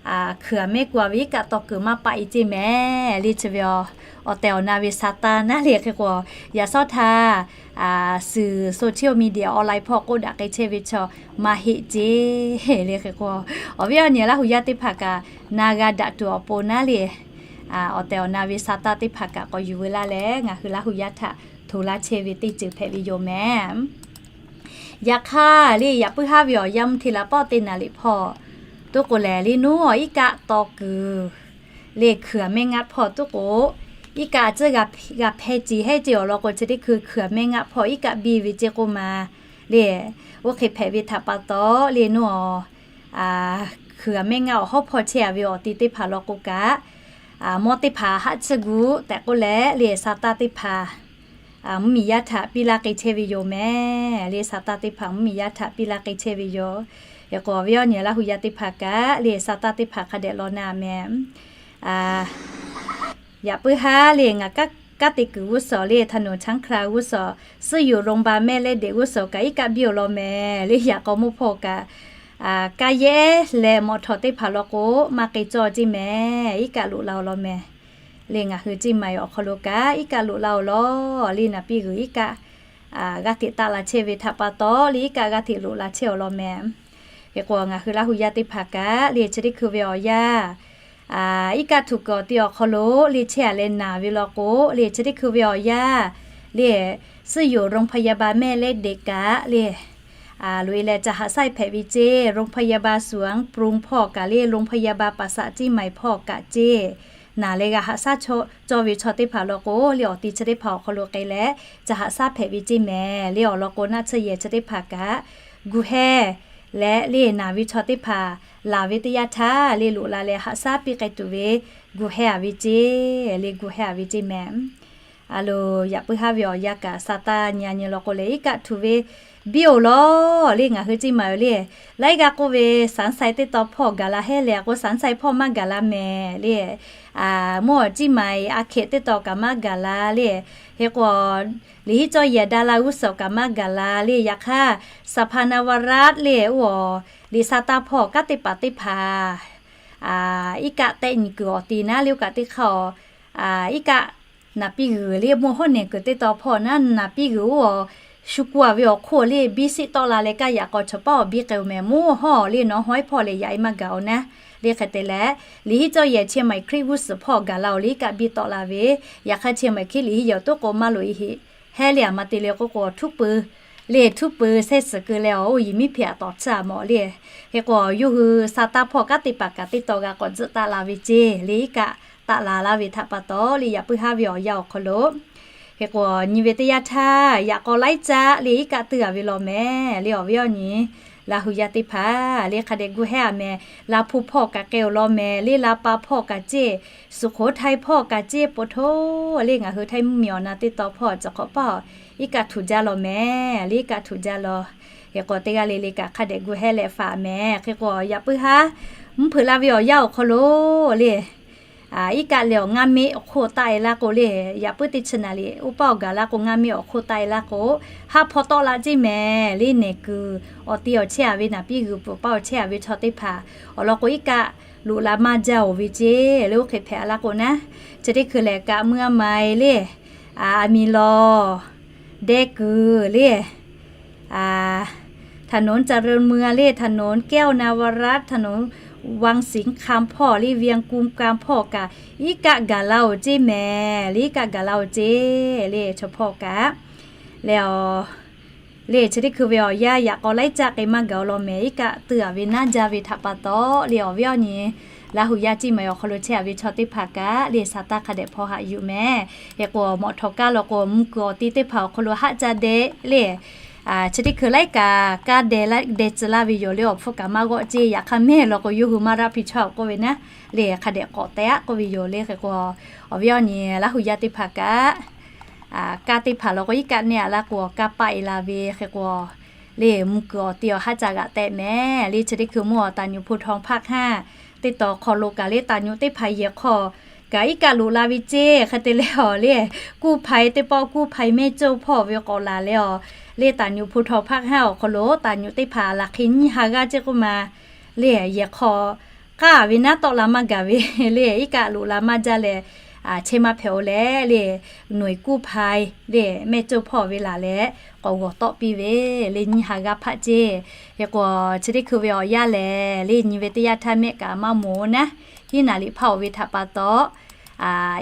hkui aˬ mehˆ ku aˬ ve iˉ kaˆ taw kuiˬ maˇ paˆ e ceˇ mehˍ. Le chi ve awˬ tehˬ awˬ na ve sa taˇ naˉ le. Hk'e k'o, yaꞈ shawˉ htaˇ suhˍ social media online hpawˇ k'oˆ daꞈ k'e chehˇ ve chaw maˇ heˆ ceˇ. Le hk'e k'o, awˬ viˉ awˬ nyi Laˇ hu yaˇ teˇ hpaˍ kaꞈ na g'a daꞈ tuˬ awˬ pon naˉ le, awˬ tehˬ awˬ na ve sa taˇ teˇ hpaˍ kaꞈ k'awꞈ yuˬ ve laˇ leh ngaˬ hui Laˇ hu yaˇ htaꞈ hto laˇ chehˇ ve teˇ ceuˬ hpehꞈ ve yoˬ mehˍ. Yaꞈ hk'aˇ le yaꞈ puiˉ haˉ ve awˬ yanˇ mvuhˇ hte la pawˆ teˇ naˍ riˍ hpawˇ toˇ k'o lehˬ le, nawˉ awˬ iˉ kaˆ taw kuiˬ le hkui aˬ mehˆ ngaˆ hpawˇ toˇ k'o, iˉ kaˆ a ciˉ g'a hpehˇ ce heˉ ce awˬ lawn k'o chi teˇ hkui hkui aˬ mehˆ ngaˆ hpawˇ iˉ kaˆ biˇ ve ceˇ k'oˆ ma le. Oˇ hk'e hpehꞈ ve htaꞈ pa taw le nawˉ awˬ hkui aˬ mehˆ ngaˆ awˬ hawˉ hpawˇ chehˇ a ve awˬ ti teˇ hpaˍ law k'o kaꞈ, mawˇ teˇ hpaˍ haˆ tsuhˇ gu tehꞈ k'oˆ leh le sa taˇ teˇ hpaˍ mvuhˇmiˬ yaˇ htaꞈ piˇ laˇ k'e chehˇ ve yoˬ mehˍ. Le sa taˇ teˇ hpaˍ mvuhˇmiˬ yaˇ htaꞈ piˇ laˇ k'e chehˇ ve yoˬ. Hk'e k'o, awˬ viˉ awˬ nyi Laˇ hu yaˇ teˇ hpaˍ kaꞈ le sa taˇ teˇ hpaˍ hk'a dehꞈ law na mehˍ. Yaꞈ puiˉ haˉ le ngaˬ kanˉ te kuiˬ g'uˇ suhˍ le ถนนช้างคลาน g'uˇ suhˍ, ซึ่งอยู่โรงพยาบาลแม่และเด็ก g'uˇ suhˍ kaꞈ iˉ kaˆ biˇ oˬ law mehˍ. Le yaꞈ k'aw mawˇ hpawˇ kaꞈ kanˉ yehˉ leh mawꞈ htawꞈ teˇ hpaˍ law k'o maˇ k'e cawˇ ceˇ mehˍ. Iˉ kaˆ loꞈ la oˬ law mehˍ. Le ngaˬ hui Chiang Mai awˬ hk'aw lo kaꞈ iˉ kaˆ loꞈ la oˬ law. Le naˍ piˇ g'uiˬ iˉ kaˆ g'aˇ hteꞈ taˆ la chehˇ ve htaꞈ pa taw le iˉ kaˆ g'aˇ hteꞈ loꞈ la chehˇ oˬ law mehˍ. Hk'e k'o, ngaˬ hui Laˇ hu yaˇ teˇ hpaˍ kaꞈ le chi teˇ hkui ve awˬ yanˇ iˉ kaˆ htuꞈ kuiˬ awˬ ti awˬ hk'aw lo le chehˇ a leh naˬ ve law k'o le chi teˇ hkui ve awˬ yanˇ le ซึ่งอยู่โรงพยาบาลแม่และเด็ก kaꞈ le loꞈ e leh ca haꞈ saiˉ hpehꞈ ve ceˇ, โรงพยาบาลสวนปรุง hpawˇ kaꞈ le โรงพยาบาลประสาทเชียงใหม่ hpawˇ kaꞈ ceˇ naˍ leh g'a haꞈ shaˉ cawˇ ve chaw teˇ hpaˍ law k'o, le awˬ ti chi teˇ hpaˍ awˬ hk'aw lo k'ai leh ca haꞈ shaˉ hpehꞈ ve ceˇ mehˍ. Le awˬ lawn k'o, naˆ tsuhˇ yehˬ chi teˇ hpaˍ kaꞈ gu hehˇ leh le naˍ ve chaw teˇ hpaˍ laˬ ve teˇ yanˇ htaˇ le loꞈ la leh haꞈ shaˉ piˇ k'ai tuˬ ve gu hehˇ a ve ceˇ, le gu hehˇ a ve ceˇ mehˍ. A lo, yaꞈ puiˉ haˉ ve awˬ yanˇ kaꞈ sa taˇ nyi a nyi law k'o leh iˉ kaˆ htuꞈ ve biˇ oˬ lawˬ le ngaˬ hui ceˇ maˬ oˬ le. Laiˉ g'aˇ k'oˆ ve, Sanˍ sai teˇ taw hpawˇ gaˬ la hehˇ le, a k'o Sanˍ sai hpawˇ maˇ gaˬ la mehˍ le. Mvuhˇ awˬ ceˇ maˬ a hkeꞈ teˇ taw kaꞈ maˇ gaˬ la le. Hk'e k'o, liꞈ hiˉ cawˇ yehˬ da la g'uˇ suhˍ kaꞈ maˇ gaˬ la le. Yaꞈ hk'aˇ, Saˍhpaˍnaˍvaˍraˆ le oˇ awˬ liꞈ sa taˇ hpawˇ kanˉ te paˍ teˇ hpaˍ iˉ kaˆ tehˆ nyi kuiˬ awˬ ti naˉ le oˇ kaꞈ teˇ hk'aˇ awˬ iˉ kaˆ naˍ piˇ g'uiˬ le mvuhˇ hawˉ nehˬ kuiˬ teˇ taw hpawˇ naˉ naˍ piˇ g'uiˬ oˇ awˬ shu ku a ve awˬ hk'oˆ le biˇ siˆ tawˆ la leh kaˇ yaꞈ k'aw chaw paˉ awˬ biˇ k'ai oˬ mehˍ. Mvuhˇ hawˉ le nawˬ hawˉ hpawˇ leh yaꞈ e maˇ gaˬ oˬ naˉ le. Hk'e te leh, liꞈ hiˉ cawˇ yehˬ Chiang Mai Khrih g'uˇ suhˍ hpawˇ gaˬ la oˬ le iˉ kaˆ biˇ tawˆ la ve. Yaꞈ hk'aˇ Chiang Mai Khrih liꞈ hiˉ yehˬ awˬ toˉ k'o maˇ loꞈ e heꞈ hehˇ le a ma te le k'oˆ k'o, htuˉ pui le htuˉ pui sehˇ suhˍ keu leh awˬ oˇ yiˬ miˉ hpeꞈ a tawˍ tcuhˇ a mawˬ le. Hk'e k'o, yawˇ hui sa taˇ hpawˇ kanˉ te paˍ kaꞈ teˇ taw g'a k'awꞈ tzuhꞈ taˆ la ve ceˇ le iˉ kaˆ taˆ la laˇ ve htaꞈ pa taw le yaꞈ puiˉ haˉ ve awˬ yanˇ awˬ hk'aw lo Hk'e k'o, nyi ve teˇ yanˇ htaˇ yaꞈ k'aw laiˉ caˆ le iˉ kaˆ tuiˇ a ve law mehˍ le. Awˬ viˉ awˬ nyi Laˇ hu yaˇ teˇ hpaˍ le hk'a dehꞈ gu hehˇ a mehˍ. La hpu hpawˇ kaꞈ k'ai oˬ law mehˍ le, la pa hpawˇ kaꞈ ceˇ, Suˍhk'oˍ htaiˇ hpawˇ kaꞈ ceˇ, po htoˇ le ngaˬ hui htaiˇ mvuhˇ miˬ awˬ na teˇ taw hpawˇ ciˬ hk'awꞈ paˇ iˉ kaˆ htuꞈ jaˇ law mehˍ le iˉ kaˆ htuꞈ jaˇ law. Hk'e k'o, teˇ g'aˇ le le kaꞈ hk'a dehꞈ gu hehˇ leh faˍ mehˍ. Hk'e k'o, yaꞈ puiˉ haˉ mvuhˇ hpeuꞈ la ve awˬ yanˇ awˬ hk'aw lo le iˉ kaˆ leh awˬ ngaˇ meˆ awˬ hk'oˆ taˆ e laˇ k'o le, yaꞈ puiˉ teˇ chi naˍ liꞈ oˇ paˆ awˬ gaˬ laˇ k'o ngaˇ meˆ awˬ hk'oˆ taˆ e laˇ k'o, haˉ hpawˇ tawˆ la ceˇ mehˍ le. Nehˬ kuiˬ awˬ ti awˬ chehˇ a ve naˍ piˇ g'uiˬ peuˬ paˆ awˬ chehˇ a ve chaw teˇ hpaˍ awˬ lawn k'o iˉ kaˆ loꞈ la maˇ jaˇ oˬ ve ceˇ le. Oˇ hk'e hpehꞈ a laˇ k'o naˉ, chi teˇ hkui lehˬ kaꞈ mui a ma e le, a miˬ lawˬ deh kuiˬ le ถนนเจริญเมือง le, ถนนแก้วนวรัตน์ ถนนวังสิงคำ hpawˇ le เวียงกุมกาม hpawˇ kaꞈ iˉ kaˆ gaˬ la oˬ ceˇ mehˍ le iˉ kaˆ gaˬ la oˬ ceˇ le chaw hpawˇ kaꞈ le. Awˬ le chi teˇ hkui ve awˬ yanˇ yaꞈ k'aw laiˉ caˆ k'ai maˇ gaˬ oˬ law mehˍ iˉ kaˆ tuiˇ a ve naˉ jaˇ ve htaꞈ pa taw le awˬ viˉ awˬ nyi Laˇ hu yaˇ ceˇ maˬ awˬ hk'aw lo chehˇ a ve chaw teˇ hpaˍ kaꞈ le sa taˇ hk'a dehꞈ hpaw haꞈ yuˬ mehˍ. Hk'e k'o, mawꞈ htawꞈ kaˇ law k'o mvuhˇ kuiˬ awˬ ti teˇ hpaˍ awˬ hk'aw lo haˆ ca deh le chi teˇ hkui laiˉ kaꞈ kaˇ deh deh tcuh laˇ ve yoˬ le. Awˬ hpfuhˇ kaꞈ maˇ g'awˆ ceˇ. Yaꞈ hk'aˇ mehˇ law k'o yawˇ hui maˇ raˇ piˇ chawˇ k'oˆ ve naˉ le hk'a dehꞈ k'awꞈ teh aˆ k'oˆ ve yoˬ le. Hk'e k'o, awˬ viˉ awˬ nyi Laˇ hu yaˇ teˇ hpaˍ kaꞈ kaˇ teˇ hpaˍ law k'o iˉ kaˆ neˇ a laˇ k'o kaˇ paˆ e la ve. Hk'e k'o, le mvuhˇ kuiˬ awˬ ti awˬ haˉ ca g'aꞈ tehꞈ mehˍ le chi teˇ hkui mvuhˇ awˬ taˍ nyuꞈ hpu htaw hpaˆ hk'aˇ teˇ taw hk'aw lo kaꞈ le taˍ nyuꞈ teˇ hpaˍ yehˬ hk'aw kaꞈ iˉ kaˆ loꞈ la ve ceˇ. Hk'e te leh awˬ le kuˇ hpaˍ teˇ pawˆ kuˇ hpaˍ mehˇ cawˇ hpawˇ ve k'awꞈ laˬ leh awˬ le taˍ nyuꞈ hpu htaw hpaˆ hk'aˇ awˬ hk'aw lo taˍ nyuꞈ teˇ hpaˍ laˬ hk'e nyiˇ ha g'aˇ ceˇ k'oˆ ma le yehˬ hk'aw k'aˇ ve naˉ tawˆ la maˇ gaˬ ve le iˉ kaˆ loꞈ la maˇ jaˇ leh chehˇ maˇ hpehꞈ oˬ leh le, nawˬ e kuˇ hpaˍ le mehˇ cawˇ hpawˇ ve laˬ leh k'awꞈ g'awˬ tawˆ piˇ ve le nyiˇ ha g'aˇ hpaˆ ceˇ. Hk'e k'o, chi teˇ hkui ve awˬ yanˇ lehˬ le nyi ve teˇ yanˇ htaˇ mehˆ kaꞈ maˇ mawˬ oˬ naˉ, hiˉ naˍ liꞈ hpaˇ oˬ ve htaꞈ pa taw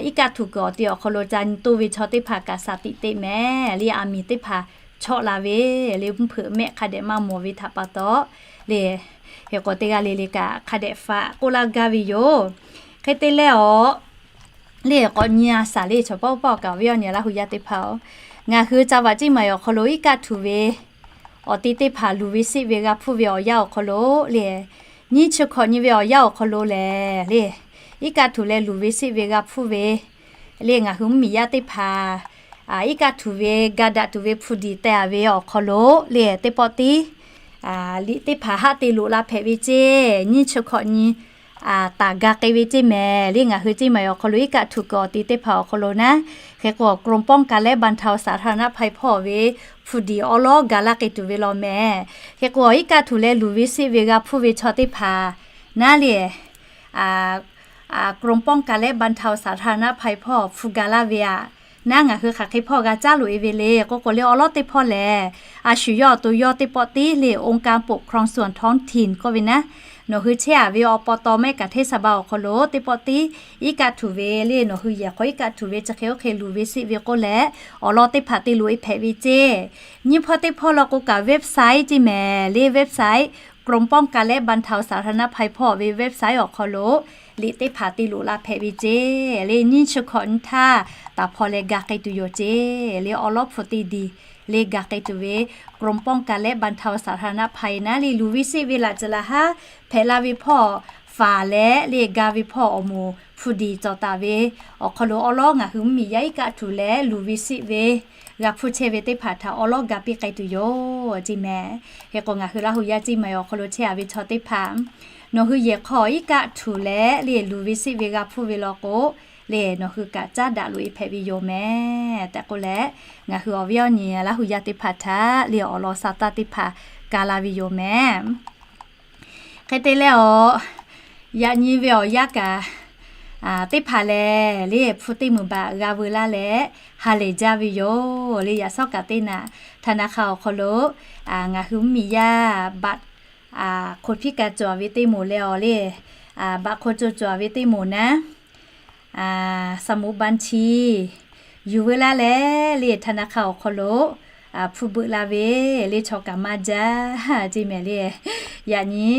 iˉ kaˆ htuꞈ kuiˬ awˬ ti awˬ hk'aw lo ca nyi toˇ ve chaw teˇ hpaˍ kaꞈ shaˍ tiꞈ teꞈ mehˍ le. A miˬ teˇ hpaˍ chawˆ la ve le mvuhˇ hpeuꞈ mehˆ hk'a dehꞈ maˇ mawˬ ve htaꞈ pa taw le. Hk'e k'o, teˇ g'aˇ le le kaꞈ hk'a dehꞈ faꞈ k'oˆ laˇ gaˇ ve yoˬ. Hk'e te leh awˬ le k'awꞈ nyi a shaˍ le chaw paw paw kaꞈ awˬ viˉ awˬ nyi Laˇ hu yaˇ teˇ hpaˍ oˬ, ngaˬ hui ca vaꞈ ceˇ maˬ awˬ hk'aw lo iˉ kaˆ htuꞈ ve awˬ ti teˇ hpaˍ luˬ ve seˆ ve g'a hpuˇ ve awˬ yanˇ awˬ hk'aw lo le, nyiˇ chi hkawꞈ nyi ve awˬ yanˇ awˬ hk'aw lo lehˬ le, iˉ kaˆ htuꞈ leh luˬ ve seˆ ve g'a hpuˇ ve le ngaˬ hui mvuhˇmiˬ yaˇ teˇ hpaˍ iˉ kaˆ htuꞈ ve ga daꞈ tuˬ ve hpu diˍ teh a ve awˬ hk'aw lo le teˇ pawˆ tiˉ liꞈ teˇ hpaˍ haˆ te loꞈ la hpehꞈ ve ceˇ. Nyiˇ chi hkawꞈ nyi taˍ ga k'ai ve ceˇ mehˍ le ngaˬ hui ceˇ maˬ awˬ hk'aw lo iˉ kaˆ htuꞈ kuiˬ awˬ ti teˇ hpaˍ awˬ hk'aw lo naˉ. Hk'e k'o, กรมป้องกันและบรรเทาสาธารณภัย hpawˇ ve hpu diˍ awˉ lawˉ ga laˇ k'ai tuˬ ve law mehˍ. Hk'e k'o, iˉ kaˆ htuꞈ leh luˬ ve seˆ ve g'a hpuˇ ve chaw teˇ hpaˍ naˉ le กรมป้องกันและบรรเทาสาธารณภัย hpawˇ hpu ga laˇ ve aꞈ naˉ ngaˬ hui hk'aˬ hk'e hpawˇ g'a caˉ loꞈ e ve le k'oˆ k'o le, awˉ lawˉ teˇ hpawˇ lehˬ a shu yawˇ awˬ to yawˇ teˇ pawˆ tiˉ le องค์การปกครองส่วนท้องถิ่น k'oˆ ve naˉ, nawˬ hui chehˇ a ve awˬ pa taw mehˆ kaꞈ เทศบาล awˬ hk'aw lo teˇ pawˆ tiˉ iˉ kaˆ htuꞈ ve le nawˬ hui yehˬ hk'aw iˉ kaˆ htuꞈ ve chi hk'e oˇ hk'e luˬ ve seˆ ve k'oˆ leh, awˬ lawn teˇ hpaˍ te loꞈ e hpehꞈ ve ceˇ. Nyiˇ hpawˇ teˇ hpawˇ law k'o kaꞈ website ceˇ mehˍ le website กรมป้องกันและบรรเทาสาธารณภัย hpawˇ ve website awˬ hk'aw lo liꞈ teˇ hpaˍ te loꞈ la hpehꞈ ve ceˇ le. Nyiˇ chi hkawꞈ nyiˇ htaˇ taˍ hpawˇ leh ga k'ai tuˬ yoˬ ceˇ le. Awˉ lawˉ hpu teˇ diˬ le ga k'ai tuˬ ve กรมป้องกันและบรรเทาสาธารณภัย naˉ le, luˬ ve seˆ ve laꞈ ceuˬ laꞈ haˉ hpehꞈ la ve hpawˇ faˍ leh le, ga ve hpawˇ awˬ moˍ hpu diˬ cawˬ taˍ ve awˬ hk'aw lo awˉ lawˉ ngaˬ hui mvuhˇmiˬ yaˇ iˉ kaˆ htuꞈ leh luˬ ve seˆ ve g'a hpuˇ chehˇ ve teˇ hpaˍ htaꞈ awˉ lawˉ ga piˇ k'ai tuˬ yoˬ ceˇ mehˍ. Hk'e k'o ngaˬ hui Laˇ huˍ yaˇ ceˇ mehˍ awˬ hk'aw lo chehˇ a ve chaw teˇ hpaˍ, nawˬ hui yehˬ hk'aw iˉ kaˆ htuꞈ leh le, luˬ ve seˆ ve g'a hpuˇ ve law k'o le, nawˬ hui kaꞈ caˉ daꞈ loꞈ e hpehꞈ ve yoˬ mehˍ tehꞈ k'oˆ leh, ngaˬ hui awˬ viˉ awˬ nyi Laˇ huˍ yaˇ teˇ hpaˍ htaꞈ le awˬ lawn sa taˇ teˇ hpaˍ ka la ve yoˬ mehˍ. Hk'e te leh awˬ, yaꞈ nyi ve awˬ yanˇ kaꞈ teˇ hpaˍ lehˬ le, hpu teˇ meunˍ baꞈ g'a veu laˇ leh ha lehˬ jaˇ ve yoˬ le. Yaꞈ shawˉ kaꞈ teˇ naꞈ ธนาคาร awˬ hk'aw lo ngaˬ hui mvuhˇmiˬ yaˇ บัตรคนพิการ cawˬ ve teˇ moˍ leh awˬ le, บัตรคนจน cawˬ ve teˇ moˍ naˉ สมุดบัญชี yuˬ veu laˇ leh le, ธนาคาร awˬ hk'aw lo hpu beuꞈ la ve le, chaw kaꞈ maˇ jaˇ ceˇ mehˍ le. Yaꞈ nyi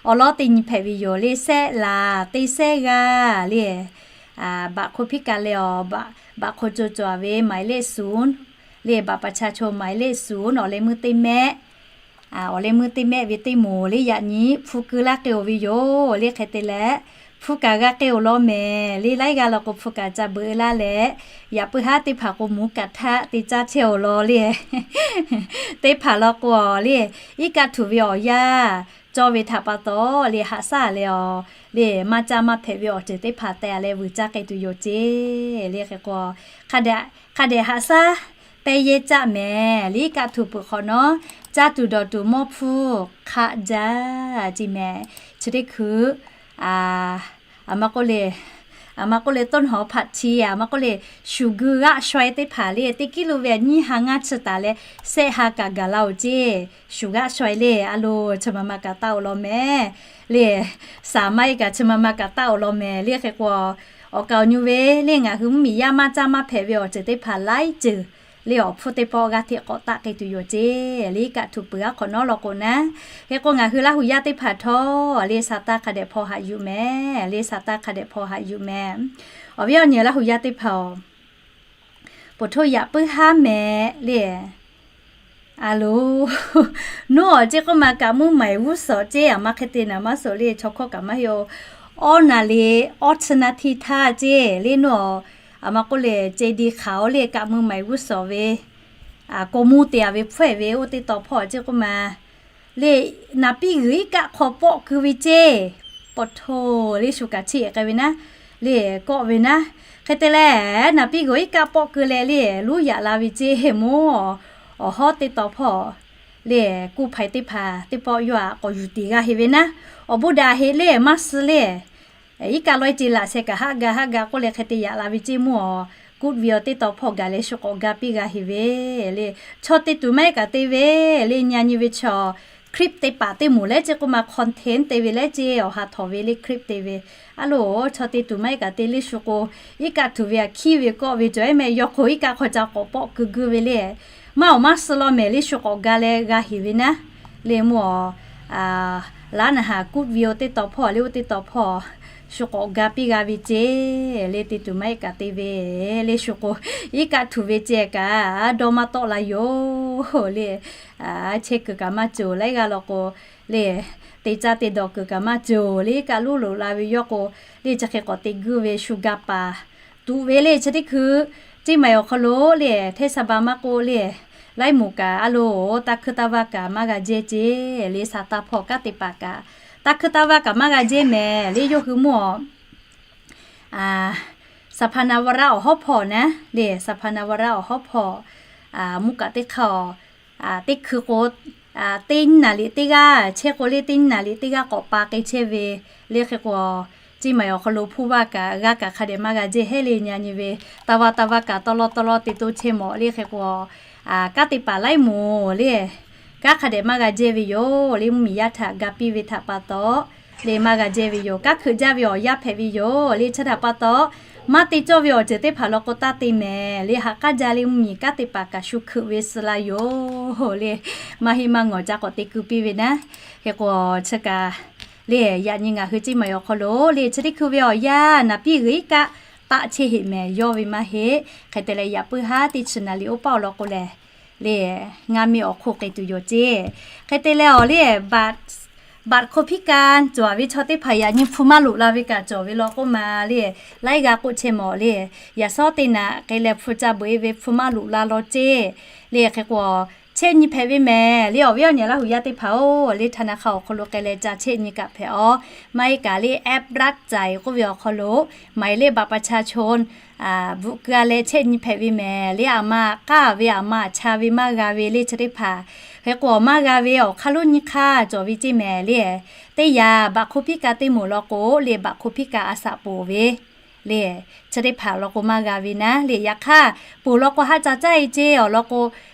awˉ lawˉ teˇ nyi hpehꞈ ve yoˬ le. Sehˆ laˬ teˇ sehˆ g'aˇ le, บัตรคนพิการ leh awˬ บัตรคนจน cawˬ ve หมายเลขศูนย์ le, บัตรประชาชน หมายเลขศูนย์ awˬ leh meuˇ teˇ mehˆ, awˬ leh meuˇ teˇ mehˆ ve teˇ moˍ le, yaꞈ nyi hpu keu laˇ k'ai-oˬ ve yoˬ le. Hk'e te leh hpu kaꞈ g'a k'ai-oˬ law mehˍ le. Laiˉ g'aˇ law k'o hpu kaꞈ ca beuꞈ e laˇ leh, yaꞈ puiˉ haˉ teˇ hpaˍ k'o mvuhˇ kaꞈ htaˆ te caˇ chehˇ-oˬ law le. Teˇ hpaˍ law k'o le, iˉ kaˆ htuꞈ ve awˬ yanˇ cawˇ ve htaꞈ pa taw le, haꞈ shaˉ leh awˬ le, maˇ caˇ maˇ hpehꞈ ve awˬ ceuˬ teˇ hpaˍ teh leh vuiˬ caˇ k'ai tuˬ yoˬ ceˇ le. Hk'e k'o hk'a dehꞈ haꞈ shaˉ teh yehˇ caˆ mehˍ le. Iˉ kaˆ htuꞈ peuˬ hk'awꞈ nawˉ caˇ tuˬ dawˬ tuˬ mawˇ hpfuhˇ hk'aˆ jaˇ ceˇ mehˍ. Chi teˇ hkui a ma k'oˆ le, a ma k'oˆ le ต้นหอมผักชี a ma k'oˆ le, shuˍ gui g'aˆ shaweh teˇ hpaˍ le, teˇ kiˉ lo ve nyiˇ ha ngaˇ chi taˍ leh sehˆ ha kaꞈ gaˬ la-oˬ ceˇ. Shuˍ g'aˆ shaweh le, a lo chi ma ma kaꞈ taˇ-oˬ law mehˍ le. Saˍ maˇ e kaꞈ chi ma ma kaꞈ taˇ-oˬ law mehˍ le. Hk'e k'o awˬ kaˍ awˬ nyu ve le, ngaˬ hui mvuhˇmiˬ yaˇ maˇ caˇ maˇ hpehꞈ ve awˬ ceuˬ teˇ hpaˍ laiˉ ceuˬ le, awˬ hpfuhˇ teˇ pawˆ g'aˇ hteꞈ k'awꞈ taˆ k'ai tuˬ yoˬ ceˇ le. Iˉ kaˆ htuꞈ peuˬ aˉ hk'awꞈ nawˉ law k'o naˉ. Hk'e k'o ngaˬ hui Laˇ huˍ yaˇ teˇ hpaˍ htawˇ le, sa taˇ hk'a dehꞈ hpaw haꞈ yuˬ mehˍ le. Sa taˇ hk'a dehꞈ hpaw haꞈ yuˬ mehˍ. Awˬ viˉ awˬ nyi Laˇ huˍ yaˇ teˇ hpaˍ-oˬ, poˬ htoˇ yaꞈ puiˉ haˉ mehˍ le. A lo, nuˉ awˬ ceˇ k'oˆ ma kaꞈ mvuhˇ maˍ g'uˇ suhˍ ceˇ, a ma hk'e te naˍ maˇ suhˍ le, chaw hkawˇ kaꞈ maˇ heˆ-oˬ. Awˉ naˍ liꞈ awˉ chi naˍ htiˇ htaˇ ceˇ le, nuˉ awˬ, a ma k'oˆ le, เจดีย์ขาว le, kaꞈ mvuhˇ maˍ g'uˇ suhˍ ve, k'o mvuhˇ te a ve hpfuhˇ ve oˇ teˇ taw hpawˇ ceˇ k'oˆ ma le, naˍ piˇ g'uiˬ iˉ kaˆ hk'aw pawˆ keu ve ceˇ. Poˬ htoˇ le, shu kaꞈ chiˇ k'ai ve naˉ le, kawˆ ve naˉ. Hk'e te leh naˍ piˇ g'uiˬ iˉ kaˆ pawˆ keu leh le, luˉ yaꞈ la ve ceˇ. Mvuhˇ awˬ hawˉ teˇ taw hpawˇ le, kuˇ hpaiˍ teˇ hpaˍ teˇ pawˆ yawˇ aꞈ k'awꞈ yuˬ tiˍ g'a heˍ ve naˉ. Awˬ bon daꞈ heˆ le, maˇ suh le. Iˉ kaˆ lawehˇ ce laꞈ sheh kaꞈ haˆ ga haˆ ga k'oˆ leh hk'e te yaꞈ la ve ceˇ. Mvuhˇ awˬ kuˇ ve awˬ teˇ taw hpawˇ gaˬ leh shu k'awꞈ ga piˇ g'a heˍ ve le. Chaw te tuˬ maˇ heˆ kaꞈ te ve le, nyi a nyi ve chaw clip te paˍ teˇ moˍ leh ceˇ k'oˆ ma, content te ve leh ceˇ, awˬ ha htawˍ ve le, clip te ve. A lo, chaw te tuˬ maˇ heˆ kaꞈ te le, shu k'o iˉ kaˆ htuꞈ ve aꞈ hkiˉ ve kawˆ ve cawˬ eˉ mehˆ, yawˇ hk'o iˉ kaˆ hk'aw ca k'awꞈ pawˆ keu guˇ ve le. Maˇ awˬ maˇ suh law mehˍ le, shu k'awꞈ ga leh g'a heˍ ve naˉ. Le mvuhˇ awˬ, laˉ naˍ haˍ kuˇ ve oˇ teˇ taw hpawˇ le, oˇ teˇ taw hpawˇ shu k'awꞈ ga piˇ g'a ve ceˇ. Le te tuˬ maˇ heˆ kaꞈ te ve le, shu k'o iˉ kaˆ htuꞈ ve ceh kaꞈ dawˇ maˇ tawˆ la yoˬ le. Chehˇ kuiˬ kaꞈ maˇ cawˬ, laiˉ g'aˇ law k'o le, te caˇ te dawˬ kuiˬ kaꞈ maˇ cawˬ le. Iˉ kaˆ luˉ loꞈ la ve yawˇ k'o le, chi hk'e k'awꞈ te guˇ ve shu ga paˍ tuꞈ ve le. Chi teˇ hkui ceˇ maˬ awˬ hk'aw lo le, เทศบาล maˇ k'oˆ le, laiˉ moˍ kaꞈ a lo, taˇ hkuiˇ taˇ vaˇ kaꞈ maˇ g'a jehˇ ceˇ le. Sa taˇ hpawˇ kanˉ te paˍ kaꞈ taˇ hkuiˇ taˇ vaˇ kaꞈ maˇ g'a jehˇ mehˍ le. Yawˇ hui mvuhˇ awˬ สถาปนาวาระ awˬ hawˉ hpawˇ naˉ le, สถาปนาวาระ awˬ hawˉ hpawˇ mvuhˇ kaꞈ teˇ hk'aˇ, teˇ hkui k'o, teˇ naˍ liꞈ teˇ g'aˇ chehˇ k'o le, teˇ naˍ liꞈ teˇ g'aˇ k'awꞈ pa k'ai chehˇ ve le. Hk'e k'o ceˇ maˬ awˬ hk'aw lo hpuˇ vaˇ kaꞈ g'aˇ kaꞈ hk'a dehꞈ maˇ g'a jehˇ heˆ le. Nyi a nyi ve, taˇ vaˇ taˇ vaˇ kaꞈ tawˇ lawˇ tawˇ lawˇ te toˇ chehˇ mawˬ le. Hk'e k'o kanˉ te paˍ laiˉ moˍ le, kanˉ hk'a dehꞈ maˇ g'a jehˇ ve yoˬ le. Mvuhˇmiˬ yaˇ htaꞈ ga piˇ ve htaꞈ pa taw le maˇ g'a jehˇ ve yoˬ. Kanˉ hkeuꞈ jaˇ ve awˬ yanˇ hpehꞈ ve yoˬ. Le chi htaꞈ pa taw, maˇ te cawˇ ve awˬ ceuˬ teˇ hpaˍ law k'o taˇ te mehˍ. Le ha k'aˉ jaˇ le mvuhˇmiˬ kanˉ te paˍ kaꞈ shu hkeuꞈ ve suh la yoˬ. Le maˇ heˆ maˇ ngawˬ ca k'awꞈ te keu piˇ ve naˉ. Hk'e k'o chi kaꞈ le yaꞈ nyi ngaˬ hui ceˇ maˬ awˬ hk'aw lo le chi teˇ hkui ve awˬ yanˇ naˍ piˇ g'uiˬ iˉ kaˆ taˆ chehˇ heꞈ mehˍ yawˇ ve maˇ heˆ. Hk'e te leh yaꞈ puiˉ haˉ teˇ chi naˍ liꞈ oˇ paˆ awˬ lawn k'o lehˬ, le ngaˇ miˇ awˬ hk'oˆ k'ai tuˬ yoˬ ceˇ. Hk'e te leh awˬ le บัตร บัตรคนพิการ cawˬ ve chaw teˇ hpaˍ yaꞈ nyi hpu maˇ loꞈ la ve kaꞈ cawˬ ve law k'oˆ ma le, laiˉ g'aˇ k'oˆ chehˇ mawˬ le. Yaꞈ shawˉ teˇ naꞈ k'ai leh hpu ca beuꞈ e ve hpu maˇ loꞈ la law ceˇ. Le hk'e k'o chehˇ nyi hpehꞈ ve mehˍ le. Awˬ viˉ awˬ nyi Laˇ huˍ yaˇ teˇ hpaˍ-oˬ, le ธนาคาร awˬ hk'aw lo k'ai leh ca chehˇ nyi kaꞈ hpehꞈ-aˬ. Maˇ heˆ kaꞈ le แอปรับจ่าย k'oˆ ve awˬ hk'aw lo หมายเลขบัตรประชาชน bvuhꞈ keu-a leh chehˇ nyi hpehꞈ ve mehˍ le. Aˬ ma k'aˇ ve aˬ ma aˬ cha ve maˇ g'a ve le chi teˇ hpaˍ. Hk'e k'o maˇ g'a ve awˬ hk'aˇ lonˉ nyiˇ hk'aˇ cawˬ ve ceˇ mehˍ le. Teˇ yanˇ บัตรคนพิการ teˇ moˍ law k'o le บัตรคนพิการ a shaꞈ poˬ ve le chi teˇ hpaˍ law k'o maˇ g'a ve naˉ le. Yaꞈ hk'aˇ poˬ law k'o haˆ ca caˇ e ceˇ awˬ lawn k'o,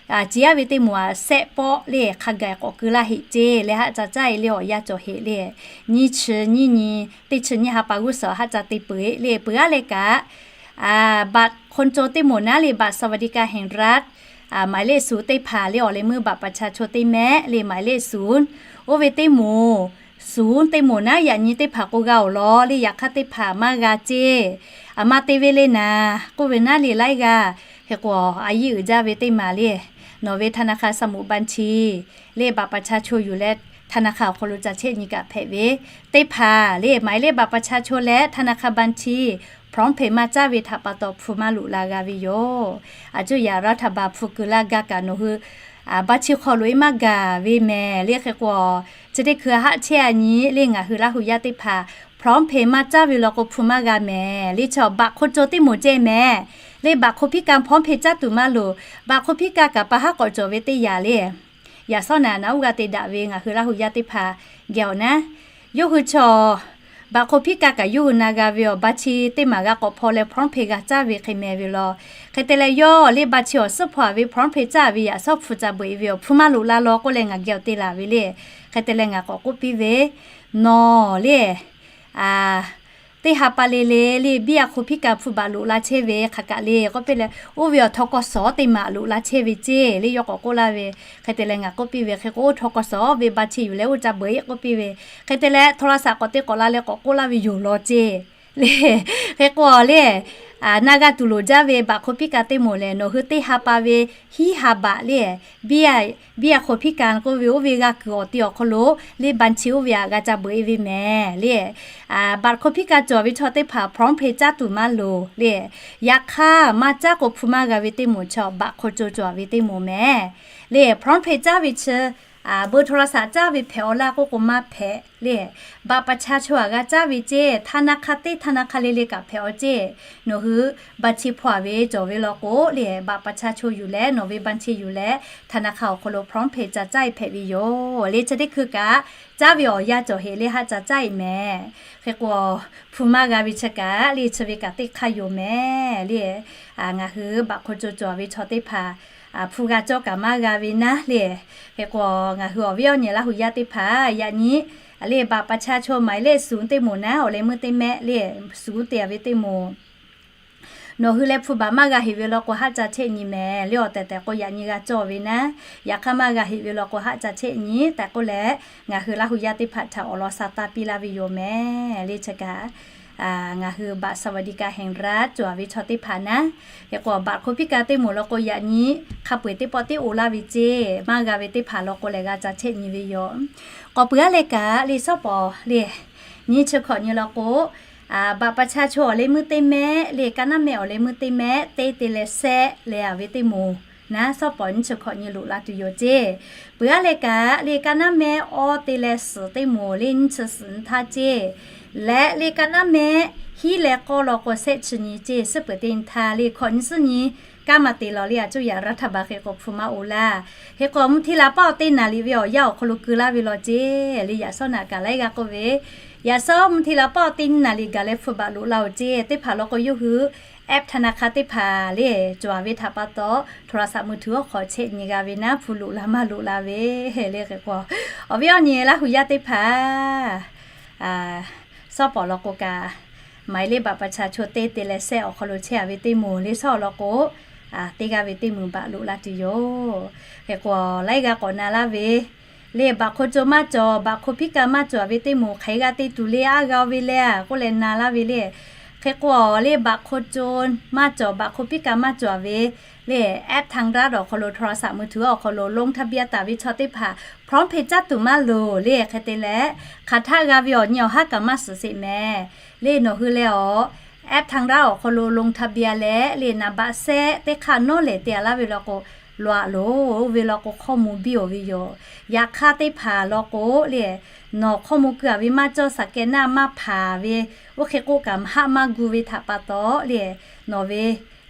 ciˍ yaˇ ve teˇ moˍ aꞈ shehˆ pawˆ le hk'a gaˬ k'awꞈ keu laˇ heꞈ ceˇ le haˆ ca caˇ e le awˬ yanˇ cawˬ heꞈ le. Nyiˇ chi nyiˇ nyi, teˇ chi nyiˇ ha pa g'uˇ suhˍ haˆ ca te peuˬ e le peuˬ aˉ leh kaꞈ บัตรคนจน teˇ moˍ naˉ le บัตรสวัสดิการแห่งรัฐ หมายเลขศูนย์ teˇ hpaˍ le awˬ leh meuˇ บัตรประชาชน teˇ mehˆ le หมายเลขศูนย์ oˇ ve teˇ moˍ, ศูนย์ teˇ moˍ naˉ yaꞈ nyi teˇ hpaˍ k'o g'a awˬ lawn le. Yaꞈ hk'aˇ teˇ hpaˍ maˇ g'a ceˇ. Aˬ ma te ve le naˍ k'oˆ ve naˉ le laiˉ g'aˇ. Hk'e k'o a yiˇ uiˍ jaˇ ve teˇ maˍ le, nawˬ ve ธนาคาร สมุดบัญชี le บัตรประชาชน yuˬ leh ธนาคาร awˬ hk'aw lo ca chehˇ nyi kaꞈ hpehꞈ ve teˇ hpaˍ le หมายเลขบัตรประชาชน leh ธนาคาร บัญชี พร้อมเพย์ maˇ caˇ ve htaꞈ pa taw hpu maˇ loꞈ la g'a ve yoˬ. Aˬ cuˇ yaꞈ รัฐบาล hpu keu laˇ gaˇ kaꞈ nawˬ hui บัญชี hk'aw lo e maˇ gaˬ ve mehˍ le. Hk'e k'o chi teˇ hkui haˆ chehˇ a nyi le ngaˬ hui Laˇ huˍ yaˇ teˇ hpaˍ พร้อมเพย์ maˇ caˇ ve law k'o hpu maˇ g'a mehˍ le. Chi บัตรคนจน teˇ moˍ ceh mehˍ le บัตรคนพิการ พร้อมเพย์ caˇ tuˬ maˇ loˍ. บัตรคนพิการ kaꞈ pa haˉ k'awꞈ cawˬ ve teˇ yanˇ le. Yaꞈ shawˉ naꞈ naꞈ uˉ g'a te daꞈ ve ngaˬ hui Laˇ huˍ yaˇ teˇ hpaˍ geh awˬ naˉ, yawˇ hui chi บัตรคนพิการ kaꞈ yawˇ hui na g'a ve awˬ บัญชี teˇ maˬ g'a k'awꞈ hpaw leh พร้อมเพย์ g'a caˇ ve hk'e mehˍ ve law. Hk'e te leh yawˇ le บัญชี awˬ suhˉ hpaw-a ve พร้อมเพย์ caˇ ve yaꞈ shawˉ hpu ca beuꞈ e ve awˬ hpu maˇ loꞈ la law k'oˆ leh ngaˬ geh awˬ te laˬ ve le. Hk'e te leh ngaˬ k'awꞈ k'oˆ piˇ ve, nawˬ le teˇ ha pa le le le biˇ a คนพิการ hpu baꞈ loꞈ la chehˇ ve hk'aˬ kaꞈ le k'oˆ piˇ leh, oˇ ve awˬ ธ.ก.ส. teˇ maˬ loꞈ la chehˇ ve ceˇ le yawˇ k'awꞈ k'oˆ laˇ ve. Hk'e te leh ngaˬ k'oˆ piˇ ve, hk'e k'o oˇ ธ.ก.ส. ve บัญชี yuˬ leh oˇ ca beuꞈ e k'oˆ piˇ ve. Hk'e te leh โทรศัพท์ k'awꞈ te k'awꞈ la leh k'awꞈ k'oˆ laˇ ve yoˬ law ceˇ le. Hk'e k'o le, na g'a tuˬ loˍ jaˇ ve บัตรคนพิการ teˇ moˍ lehˬ nawˬ hui teˇ ha pa ve hiˉ ha baꞈ le biˇ a คนพิการ k'oˆ ve oˇ ve g'a kuiˬ awˬ ti awˬ hk'aw lo le บัญชี oˇ ve aꞈ g'a ca beuꞈ e ve mehˍ le. บัตรคนพิการ cawˬ ve chaw teˇ hpaˍ พร้อมเพย์ caˇ tuˬ maˇ loˍ le. Yaꞈ hk'aˇ maˇ caˉ k'o hpu maˇ g'a ve teˇ moˍ chi บัตรคนจน cawˬ ve teˇ moˍ mehˍ le. พร้อมเพย์ caˇ ve chi เบอร์โทรศัพท์ caˇ ve hpehꞈ-aw laˇ k'oˆ k'o maˇ hpehꞈ le. บัตรประชาชน aꞈ g'a caˇ ve ceˇ ธนาคาร teˇ ธนาคาร le le kaꞈ hpehꞈ-aw ceˇ. Nawˬ hui บัญชี hpaw-a ve cawˬ ve law k'o le บัตรประชาชน yuˬ leh nawˬ ve บัญชี yuˬ leh ธนาคาร awˬ hk'aw lo พร้อมเพย์ ca caˇ e hpehꞈ ve yoˬ le. Chi teˇ hkui kaꞈ caˇ ve awˬ yanˇ cawˬ heꞈ le haˆ ca caˇ e mehˍ. Hk'e k'o hpu maˇ g'a ve chi kaꞈ le chi ve kaꞈ teˇ hk'aˇ yoˬ mehˍ le. Ngaˬ hui บัตรคนจน cawˬ ve chaw teˇ hpaˍ hpu g'a cawˇ kaꞈ maˇ g'a ve naˉ le. Hk'e k'o ngaˬ hui awˬ viˉ awˬ nyi Laˇ huˍ yaˇ teˇ hpaˍ yaꞈ nyi le บัตรประชาชน หมายเลขศูนย์ teˇ moˍ naˉ awˬ leh meuˇ teˇ mehˆ le ศูนย์ te-a ve teˇ moˍ nawˬ hui leh hpu baꞈ maˇ g'a heꞈ ve law k'o haˆ ca chehˇ nyi mehˍ le. Awˬ tehˬ tehˬ k'o yaꞈ nyi g'a cawˇ ve naˉ. Yaꞈ hk'aˇ maˇ g'a heꞈ ve law k'o haˆ ca chehˇ nyi tehꞈ k'oˆ leh, ngaˬ hui Laˇ huˍ yaˇ teˇ hpaˍ htaꞈ awˬ lawn sha taˇ piˇ laˇ ve yoˬ mehˍ le. Chi kaꞈ ngaˬ hui บัตรสวัสดิการแห่งรัฐ cawˬ ve chaw teˇ hpaˍ naˉ. Hk'e k'o บัตรคนพิการ teˇ moˍ law k'o yaꞈ nyi hk'a peu-eˬ teˇ pawˆ teˇ o laˇ ve ceˇ. Maˇ g'a ve teˇ hpaˍ law k'o lehˬ g'a ca chehˇ nyi ve yoˬ. K'awꞈ peuˬ aˉ leh kaꞈ le shawˉ pawˍ le nyiˇ chi hkawꞈ nyi law k'o บัตรประชาชน awˬ leh meuˇ teˇ mehˆ le, กานัมแม awˬ leh meuˇ teˇ mehˆ teˇ te leh shehˆ leh-a ve teˇ moˍ naˉ, shawˉ pawˍ nyiˇ chi hkawꞈ nyi loꞈ la tuˬ yoˬ ceˇ. Peuˬ aˉ leh kaꞈ le กานัมแม awˇ te leh suhˍ teˇ moˍ le nyiˇ chi suhˍ nyi htaˇ ceˇ. Leh le กานัมแม hiˉ leh k'awˇ law k'o shehˆ chi nyi ceˇ. Suhˉ peuˬ teˇ nyi htaˇ le hkawꞈ nyi suhˉ nyi kaˇ maˇ te law le, a cuˇ yaꞈ รัฐบาล hk'e k'o hpu maˇ o laˇ. Hk'e k'o mvuhˇ htiˇ la paˆ awˬ teˇ naˍ riˍ ve awˬ yanˇ awˬ hk'aw lo keu laˇ ve law ceˇ. Le yaꞈ shawˉ naꞈ kaꞈ laiˉ g'aˇ k'oˆ ve, yaꞈ shawˉ mvuhˇ htiˇ la paˆ awˬ teˇ nyiˇ naˍ riˍ gaˬ leh hpu baꞈ loꞈ la-oˬ ceˇ. Teˇ hpaˍ law k'o yawˇ hui แอปธนาคาร teˇ hpaˍ le cawˬ-a ve htaꞈ pa taw, โทรศัพท์มือถือ awˬ hk'aw chehˇ nyi g'a ve naˉ, hpu loꞈ la maˇ loꞈ la ve le. Hk'e k'o awˬ viˉ awˬ nyi Laˇ huˍ yaˇ teˇ hpaˍ Sawˉ pawˍ law k'o kaꞈ, หมายเลขบัตรประชาชน teˇ te leh sehˆ awˬ hk'aw lo chehˇ a ve teˇ moˍ le, sawˉ awˬ law k'o, teˇ g'aˇ ve teˇ moˍ baꞈ loꞈ la tuˬ yoˬ. Hk'e k'o, laiˉ g'aˇ k'awꞈ na laˇ ve le, บัตรคนจน maˇ cawˬ, บัตรคนพิการ maˇ cawˬ a ve teˇ moˍ hk'aˬ g'aˇ teˇ tuˬ le, aˉ g'a ve le, k'oˆ leh na laˇ ve le. Hk'e k'o, le บัตรคนจน maˇ cawˬ, บัตรคนพิการ maˇ cawˬ a ve le, แอปทางรัฐ awˬ hk'aw lo, โทรศัพท์มือถือ awˬ hk'aw lo ลงทะเบียน taˍ ve chaw teˇ hpaˍ พร้อมเพย์ caˇ tuˬ maˇ loˍ le. Hk'e te leh, hk'aˬ htaˆ g'a ve awˬ nyi awˬ haˉ kaꞈ maˇ suhˍ sheˍ mehˍ le. Nawˬ hui leh awˬ แอปทางรัฐ awˬ hk'aw lo ลงทะเบียน leh le, naˍ baˆ sehˆ teˇ hk'aˇ nawˉ lehˬ te a laˇ ve law k'o, loꞈ-a loˬ. Oˇ ve law k'o, hkawˇ mvuh biˇ oˬ ve yoˬ. Yaꞈ hk'aˇ teˇ hpaˍ law k'o le, nawˬ hkawˇ mvuh keu a ve maˇ cawˇ, สแกนเนอร์ maˇ hpanˍ ve, oˇ hk'e k'oˆ kaꞈ haˆ maˇ gu ve htaꞈ pa taw le, nawˬ ve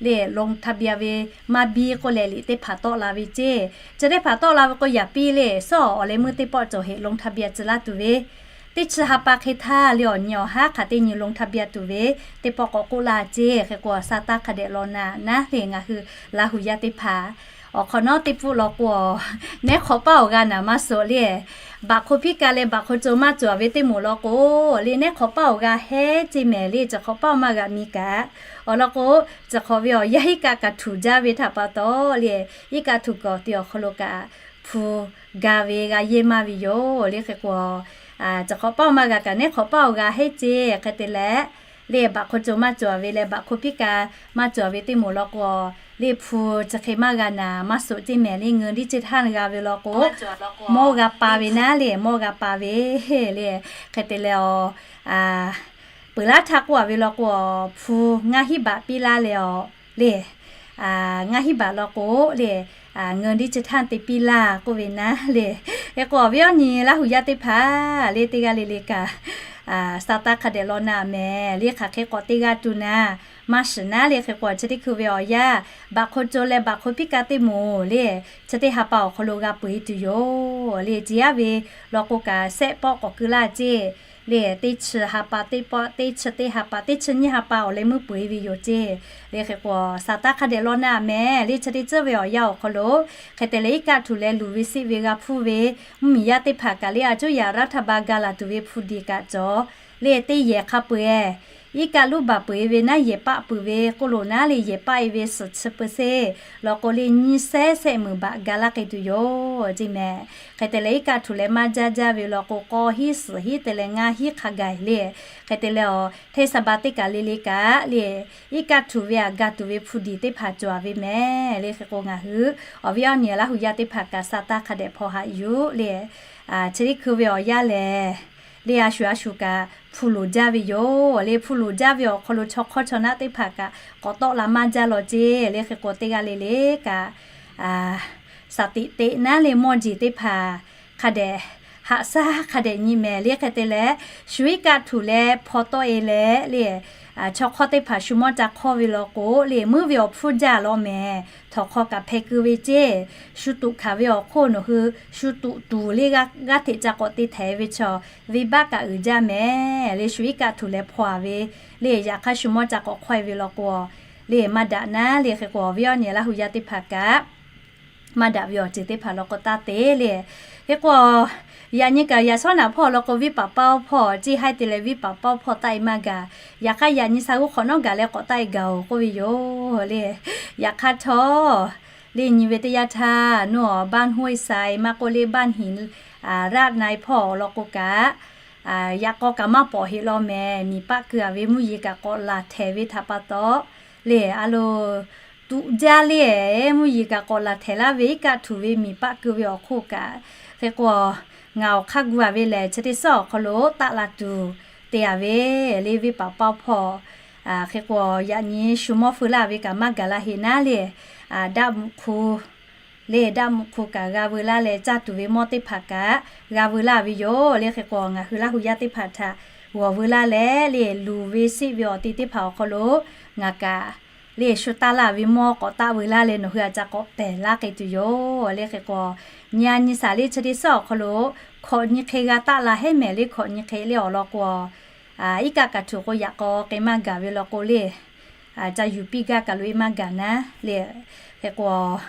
le ลงทะเบียน ve maˇ biˇ k'oˆ leh, liꞈ teˇ hpaˍ tawˆ la ve ceˇ. Chi teˇ hpaˍ tawˆ la ve k'o, yaꞈ piˇ le, sawˉ awˬ leh meuˇ teˇ pawˆ cawˬ heꞈ ลงทะเบียน tcuh laˇ tuˬ ve, teˇ chi ha pa hk'e htaˇ le, awˬ nyi awˬ haˉ hk'aˬ teˇ nyi ลงทะเบียน tuˬ ve teˇ pawˆ k'awꞈ k'oˆ laˇ ceˇ. Hk'e k'o, sa taˇ hk'a dehꞈ law na naˉ le, ngaˬ hui Laˇ huˍ yaˇ teˇ hpaˍ awˬ hk'awꞈ nawˉ teˇ pfuhˆ law k'o, nehˉ hk'awꞈ paˇ awˬ g'a naˍ maˇ suhˍ le. บัตรคนพิการ leh บัตรคนจน maˇ cawˬ a ve teˇ moˍ law k'o le, nehˉ hk'awꞈ paˇ awˬ g'a heˉ ceˇ mehˍ le, chi hk'awꞈ paˇ maˇ g'a mi kaꞈ. Awˬ lawn k'o, chi hk'awꞈ ve awˬ yanˇ iˉ kaˆ kaꞈ htuꞈ jaˇ ve htaꞈ pa taw le, iˉ kaˆ htuꞈ kuiˬ awˬ te awˬ hk'aw lo kaꞈ hpu ga ve g'a yehˇ maˇ ve yoˬ le. Hk'e k'o, chi hk'awꞈ paˇ awˬ maˇ g'a kaꞈ, nehˉ hk'awꞈ paˇ awˬ g'a heˉ ceˇ. Hk'e te leh le, บัตรคนจน maˇ cawˬ a ve leh บัตรคนพิการ maˇ cawˬ a ve teˇ moˍ law k'o, le hpu chi hk'e maˇ g'a naˍ maˇ suhˍ ceˇ mehˍ le, เงินดิจิทัล g'a ve law k'o, mawˇ g'a pa ve naˉ le, mawˇ g'a pa ve le. Hk'e te leh awˬ, peuˬ laˇ htaˇ k'oˆ a ve law k'o, hpu ngaˇ hinˉ baꞈ piˇ laˇ leh awˬ le, ngaˇ hinˉ baꞈ law k'o le, เงินดิจิทัล te piˇ laˇ k'oˆ ve naˉ le. Hk'e k'o, awˬ viˉ awˬ nyi Laˇ huˍ yaˇ teˇ hpaˍ le, teˇ g'aˇ le le kaꞈ, sa taˇ hk'a dehꞈ law na mehˍ le, hk'aˬ hk'e k'awꞈ teˇ g'aˇ tu naˉ maˇ shiˍ naˉ le. Hk'e k'o, chi teˇ hkui ve awˬ yanˇ บัตรคนจน leh บัตรคนพิการ teˇ moˍ le, chi teˇ ha pa awˬ hk'aw lo g'a peu-eˬ tuˬ yoˬ le. Ciˍ yaˇ ve law k'o kaꞈ, sehˆ pawˆ k'awꞈ keu laˇ ceˇ le. Teˇ chi ha pa teˇ pawˆ, teˇ chi teˇ ha pa, teˇ chi nyiˇ ha pa awˬ leh meuˇ peu-eˬ ve yoˬ ceˇ le. Hk'e k'o, sa taˇ hk'a dehꞈ law na mehˍ le. Chi teˇ tcuhˇ ve awˬ yanˇ awˬ hk'aw lo, hk'e te leh iˉ kaˆ htuꞈ leh luˬ ve siˆ ve g'a hpuˇ ve mvuhˇmiˬ yaˇ teˇ hpaˍ kaꞈ le, a cuˉ yaꞈ raˇ htaˇ ba ga laˬ tuˬ ve hpu diˬ kaꞈ cawˬ le, teˇ yehˬ hk'a peu-eˬ iˉ kaˆ luˇ baˬ peu-eˬ ve naˉ, yehˬ paˆ peuˬ ve k'oˆ lo naˉ le, yehˬ paˆ-e ve suhˍ chi peu seˇ law k'o le, nyiˇ sehˉ sehˆ meunˍ baꞈ ga laˇ k'ai tuˬ yoˬ ceˇ mehˍ. Hk'e te leh iˉ kaˆ htuꞈ leh maˇ jaˇ jaˇ ve law k'o, k'aw hinˉ suhˍ hinˉ te leh ngaˇ hinˉ hk'a gaˬ le. Hk'e te leh awˬ, hteˇ saˍ baˍ teˇ kaꞈ le le kaꞈ le, iˉ kaˆ htuꞈ ve aꞈ ga tuˬ ve hpu diˬ teˇ hpaˍ cawˬ a ve mehˍ le. Hk'e k'o, ngaˬ hui awˬ viˉ awˬ nyi Laˇ huˍ yaˇ teˇ hpaˍ kaꞈ sa taˇ hk'a dehꞈ hpaw haꞈ yuˬ le. Chi teˇ hkui ve awˬ yanˇ lehˬ le, a shuˍ a shuˍ kaꞈ hpu loˍ jaˇ ve yoˬ le. Hpu loˍ jaˇ ve awˬ hk'aw lo chaw hk'awˇ chaw naˆ teˇ hpaˍ kaꞈ k'awꞈ tawˆ la maˇ jaˇ law ceˇ le. Hk'e k'o, teˇ g'aˇ le le kaꞈ, saˍ tiꞈ teꞈ naˉ le, mawˇ jeˬ teˇ hpaˍ hk'a dehꞈ haꞈ shaˉ hk'a dehꞈ nyi mehˍ le. Hk'e te leh, shu iˉ kaˆ htuꞈ leh hpaw tawˆ-e leh le, chaw hk'awˇ teˇ hpaˍ shu mawˇ ca hk'awˇ ve law k'o le, meuˇ ve awˬ hpfuhˇ jaˇ law mehˍ. Htawnˍ hk'aw kaꞈ hpeh keu ve ceˇ. Shu tuꞈ hkanˍ ve awˬ hk'oˆ nawˬ hui shu tuꞈ tuˬ le, g'aˇ hteꞈ ca k'awꞈ te htehꞈ ve chaw venˇbaˆ kaꞈ uiˍ jaˇ mehˍ le. Shu iˉ kaˆ htuꞈ leh hpaw-a ve le, yaꞈ hk'aˇ shu mawˇ ca k'awꞈ hk'awˇ-e ve law k'o le, maˇ daꞈ naˉ le. Hk'e k'o, awˬ viˉ awˬ nyi Laˇ huˍ yaˇ teˇ hpaˍ kaꞈ maˇ daꞈ ve awˬ ceuˬ teˇ hpaˍ law k'o taˇ te le. Hk'e k'o, yaꞈ nyi kaꞈ yaꞈ shawˉ naꞈ hpawˇ law k'o, venˇbaˆ paˇ-oˆ hpawˇ ceˇ haiˉ te leh venˇbaˆ paˇ-oˆ hpawˇ taˆ-e maˇ gaˬ. Yaꞈ hk'aˇ yaꞈ nyi sa g'uˇ hk'awꞈ nawˉ gaˬ leh k'awꞈ taˆ-e gaˬ-oˬ k'oˆ ve yoˬ le. Yaꞈ hk'aˇ htawˇ le, nyi ve teˇ yanˇ htaˇ nawˬ-a บ้านห้วยทราย maˇ k'oˆ le, บ้านหินราดทราย hpawˇ awˬ lawn k'o kaꞈ, yaꞈ k'aw kaꞈ maˇ pawˍ heˆ law mehˍ. Miˬ paˆ keu-a ve mvuhˇ yeˬ kaꞈ k'awꞈ laˬ htehˍ ve htaꞈ pa taw le, a lo tuꞈ jaˇ le, mvuhˇ yeˬ kaꞈ k'awꞈ laˬ htehˍ laˇ ve iˉ kaˆ htuꞈ ve miˬ paˆ keu ve awˬ hk'oˆ kaꞈ, hk'e k'o, ngaˬ awˬ hk'aˇ gu-a ve lehˬ, chi teˇ suhˉ awˬ hk'aw lo taˆ la tuˬ te-a ve le, venˇbaˆ paˇ-oˆ hpawˇ. Hk'e k'o, yaꞈ nyi shu mawˇ feu laˇ ve kaꞈ maˇ gaˬ la heˆ naˉ le, daˆ mvuhꞈ hk'u le, daˆ mvuhꞈ hk'u kaꞈ g'a veu laˇ leh, caˇ tuˬ ve mawˇ teˇ hpaˍ kaꞈ g'a veu laˇ ve yoˬ le. Hk'e k'o, ngaˬ hui Laˇ huˍ yaˇ teˇ hpaˍ htaꞈ g'awˬ veu laˇ leh le, luˬ ve seˆ ve awˬ te teˇ hpaˍ awˬ hk'aw lo ngaˬ kaꞈ le, shu taˇ laˇ ve mawˇ k'awꞈ taˆ veu laˇ leh, nawˬ hui a ca k'awꞈ pehˬ laˇ k'ai tuˬ yoˬ le. Hk'e k'o, nyi-a nyi saˍ le, chi teˇ suhˉ awˬ hk'aw lo hkawꞈ nyi hk'e g'a taˆ la heˉ mehˍ le. Hkawꞈ nyi hk'e le awˬ lawn k'o, iˉ kaˆ kaꞈ htuꞈ k'o, yaꞈ k'aw k'ai maˇ gaˬ ve law k'o le, ca yuˬ piˇ gaˇ kaꞈ loꞈ-e maˇ gaˬ naˉ le. Hk'e k'o,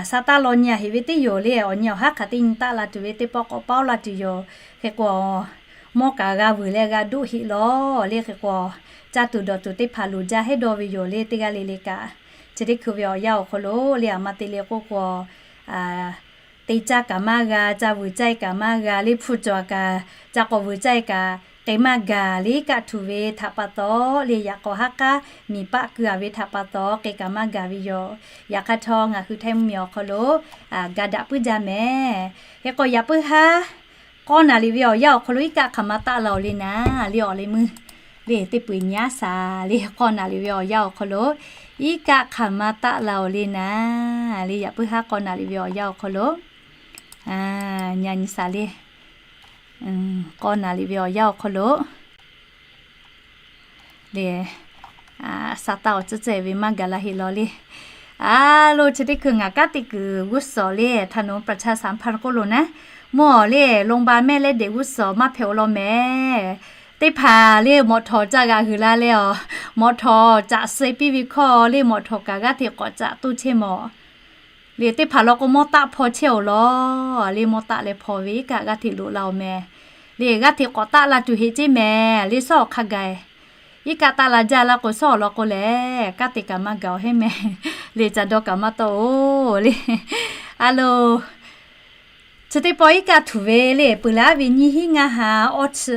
sa taˇ law nyi-a heˆ ve teˇ yoˬ le. Awˬ nyi awˬ haˉ hk'aˬ teˇ nyi taˆ la tuˬ ve teˇ pawˆ k'awꞈ paoˇ la tuˬ yoˬ. Hk'e k'o, mawˇ kaꞈ g'a vuiˬ leh g'a doˆ heˆ lawˬ le. Hk'e k'o, caˇ tuˬ dawˬ tuˬ teˇ hpaˍ loˍ jaˇ heˆ dawˇ ve yoˬ le. Teˇ g'aˇ le le kaꞈ, chi teˇ hkui ve awˬ yanˇ awˬ hk'aw lo le, aˬ ma te le k'oˆ k'o, te caˇ kaꞈ maˇ g'a, ca vuiˬ caˇ e kaꞈ maˇ g'a le, hpu cawˬ kaꞈ ca k'awꞈ vuiˬ caˇ e kaꞈ k'e maˇ gaˬ le. Iˉ kaˆ htuꞈ ve htaꞈ pa taw le, yaꞈ k'aw haˉ k'aˉ miˬ paˆ keu a ve htaꞈ pa taw k'e kaꞈ maˇ gaˬ ve yoˬ. Yaꞈ hk'aˇ htawˇ ngaˬ hui Htaiˇ mvuhˇmiˬ awˬ hk'aw lo ga daꞈ puiˉ jaˇ mehˍ. Hk'e k'o, yaꞈ puiˉ haˉ k'awˇ naˍ riˍ ve awˬ yanˇ awˬ hk'aw lo iˉ kaˆ hk'aˬ ma taˆ la oˬ le naˍ le, awˬ leh meuˇ le teˇ peu eˬ nyi aˉ shaˍ le. K'awˇ naˍ riˍ ve awˬ yanˇ awˬ hk'aw lo iˉ kaˆ hk'aˬ ma taˆ la oˬ le naˍ le, yaꞈ puiˉ haˉ k'awˇ naˍ riˍ ve awˬ yanˇ awˬ hk'aw lo nyi nyi shaˍ le. K'awˇ naˍ riˍ ve awˬ yanˇ awˬ hk'aw lo le, sa taˇ awˬ tcuhˉ tcuhˉ ve maˇ gaˬ la heˆ lawˬ le. A lo, chi teˇ hkui ngaˬ kanˉ te kuiˬ g'uˇ suhˍ le, ถนนประชาสัมพันธ์ k'oˆ lo naˉ, mvuhˇ awˬ le โรงพยาบาลแม่และเด็ก g'uˇ suhˍ maˇ hpehꞈ oˬ lawˬ mehˍ. Teˇ hpaˍ le mawꞈ htawˍ ca g'aꞈ g'uiˬ la leh awˬ, mawꞈ htawˍ caꞈ suh piˇ ve hkawˇ le, mawꞈ htawˍ kaꞈ g'aˇ hteꞈ k'awꞈ caꞈ toˇ chehˇ mawˬ le. Teˇ hpaˍ law k'o, mawˇ taˆ hpaw chehˇ oˬ lawˬ le, mawˇ taˆ leh hpaw ve iˉ kaˆ g'aˇ hteꞈ loꞈ la oˬ mehˍ le. G'aˇ hteꞈ k'awꞈ taˆ la tuˬ heˆ ceˇ mehˍ le, suhˉ awˬ hk'a gaˬ iˉ kaˆ taˆ la jaˇ laˇ k'o, suhˉ awˬ lawn k'o lehˬ kanˉ te kaꞈ maˇ gaˬ awˬ heˆ mehˍ le, ca dawˇ kaꞈ maˇ tawˆ oˬ le. A lo, chi teˇ pawˆ iˉ kaˆ htuꞈ ve le, peuˬ laˉ ve nyiˇ hinˉ ngaˇ ha awˇ chi,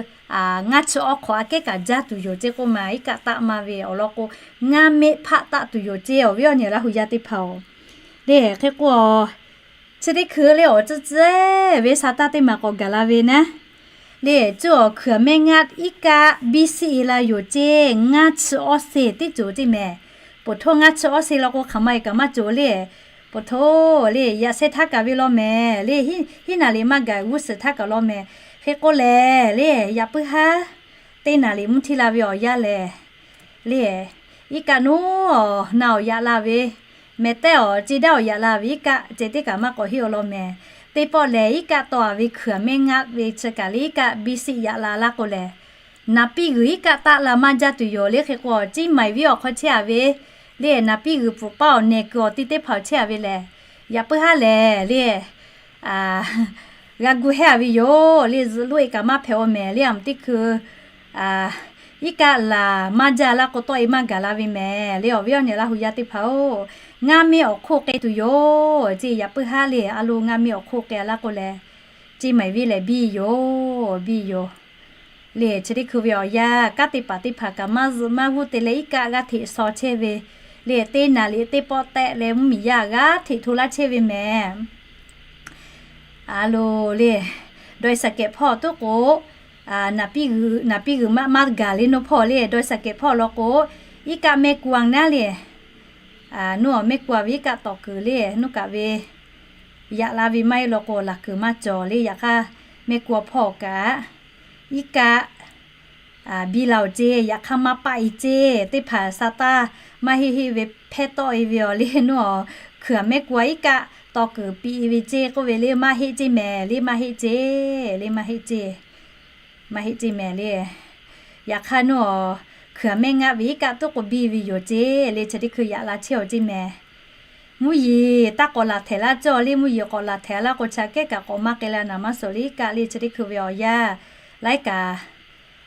ngaˇ chi awˇ hk'awꞈ aꞈ kehˉ kaꞈ jaˇ tuˬ yoˬ ceˇ k'oˆ ma, iˉ kaˆ taˆ maˇ ve awˬ lawn k'o, ngaˇ mehˆ hpaˆ taˆ tuˬ yoˬ ceˇ, awˬ viˉ awˬ nyi Laˇ hu yaˇ teˇ hpaˍ oˬ. Le hk'e k'o, chi teˇ hkui le awˬ tcuhˉ tcuhˉ ve sa taˇ teˇ maˬ k'awꞈ gaˬ la ve naˉ le, cuˇ awˬ hkui aˬ mehˆ ngaˇ iˉ kaˆ biˇ siˆ e la yoˬ ceˇ, ngaˇ chi awˇ se teˇ ceuˬ ceˇ mehˍ. Poˬ htoˇ ngaˇ chi awˇ se law k'o, hk'aˬ ma e kaꞈ maˇ cawˬ le. Poˬ htoˇ le yaꞈ shehˇ htaˇ kaꞈ ve lawˬ mehˍ le, hiˉ naˍ liꞈ maˇ gaˬ g'uˇ suhˍ htaˇ kaꞈ lawˬ mehˍ. Hk'e k'o lehˬ le, yaꞈ puiˉ haˉ teˇ naˍ liꞈ mvuhˇ htiˇ la ve awˬ yanˇ lehˬ le, iˉ kaˆ nuˉ awˬ na awˬ yaꞈ la ve, mehˍ tehˉ awˬ ceˇ daˇ awˬ yaꞈ la ve iˉ kaˆ ceh teˇ kaꞈ maˇ k'awꞈ heˆ awˬ lawˬ mehˍ. Teˇ pawˆ lehˬ, iˉ kaˆ taw a ve hkui aˬ mehˆ ngaˇ ve chi kaꞈ le iˉ kaˆ biˇ siˆ yaꞈ la laˇ k'o lehˬ, naˍ piˇ g'uiˬ iˉ kaˆ taˆ la maˇ jaˇ tuˬ yoˬ le. Hk'e k'o, Ciˇ Maiˍ viˉ awˬ hk'aw chehˇ a ve le, naˍ piˇ g'uiˬ pfuhˍ paˇ awˬ nehˬ kuiˬ awˬ ti teˇ hpaˍ awˬ chehˇ a ve lehˬ, yaꞈ puiˉ haˉ lehˬ le, g'a gu hehˉ a ve yoˬ le. Zuhꞈ loꞈ e kaꞈ maˇ hpehꞈ awˬ mehˍ le. Aˬ mvuhˇ teˇ hkui iˉ kaˆ laˬ maˇ jaˇ laˇ k'o, tawˆ e maˇ gaˬ la ve mehˍ le. Awˬ viˉ awˬ nyi Laˇ hu yaˇ teˇ hpaˍ oˬ, ngaˇ mehˆ awˬ hk'oˆ k'e tuˬ yoˬ ceˇ, yaꞈ puiˉ haˉ le. A lo, ngaˇ mehˆ awˬ hk'oˆ k'e laˇ k'o lehˬ, Ciˇ Maiˍ viˉ lehˬ biˇ yoˬ, biˇ yoˬ le. Chi teˇ hkui ve awˬ yanˇ kanˉ te paˍ teˇ hpaˍ kaꞈ maˇ zuhꞈ maˇ g'uˇ te leh iˉ kaˆ g'aˇ hteꞈ shaw chehˇ ve le. Teˇ naˍ liꞈ teˇ pawˆ tehꞈ leh mvuhˇmiˬ yaˇ g'aˇ hteꞈ hto laˇ chehˇ ve mehˍ. A lo le, dawˬ e saˍ kehˍ hpawˇ tuˉ k'o, naˍ piˇ g'uiˬ maˇ maˇ gaˬ le. Nuˇ hpawˇ le, dawˬ e saˍ kehˍ hpawˇ law k'o, iˉ kaˆ mehˆ ku a naˉ le, nuˇ awˬ mehˆ ku a ve iˉ kaˆ tawˍ kuiˬ le, nuˇ kaꞈ ve yaꞈ la ve maˇ heˆ law k'o, laˬ kuiˬ maˇ cawˬ le. Yaꞈ hk'aˇ, mehˆ ku a hpawˇ kaꞈ iˉ kaˆ biˇ la oˬ ceˇ, yaꞈ hk'aˇ maˇ paˆ e ceˇ. Teˇ hpaˍ sa taˇ maˇ heˆ heˆ ve hpehˇ tawˆ e ve awˬ le, nuˇ awˬ hkui aˬ mehˆ ku a iˉ kaˆ tawˍ kuiˬ piˇ e ve ceˇ k'oˆ ve le, maˇ heˆ ceˇ mehˍ le, maˇ heˆ ceˇ le, maˇ heˆ ceˇ, maˇ heˆ ceˇ mehˍ le. Yaꞈ hk'aˇ nuˇ awˬ hkui aˬ mehˆ ngaˆ ve iˉ kaˆ tuˉ k'o biˇ ve yoˬ ceˇ le. Chi teˇ hkui yaꞈ la chehˇ awˬ ceˇ mehˍ. Mvuhˇ yeˬ taˇ k'awꞈ laˬ htehꞈ laˇ cawˇ le. Mvuhˇ yeˬ k'awꞈ laˬ htehꞈ laˇ k'o, chi aꞈ kehˉ kaꞈ k'awꞈ maˇ k'e la naˍ maˇ suhˍ le. Iˉ kaˆ le chi teˇ hkui ve awˬ yanˇ laiˉ kaꞈ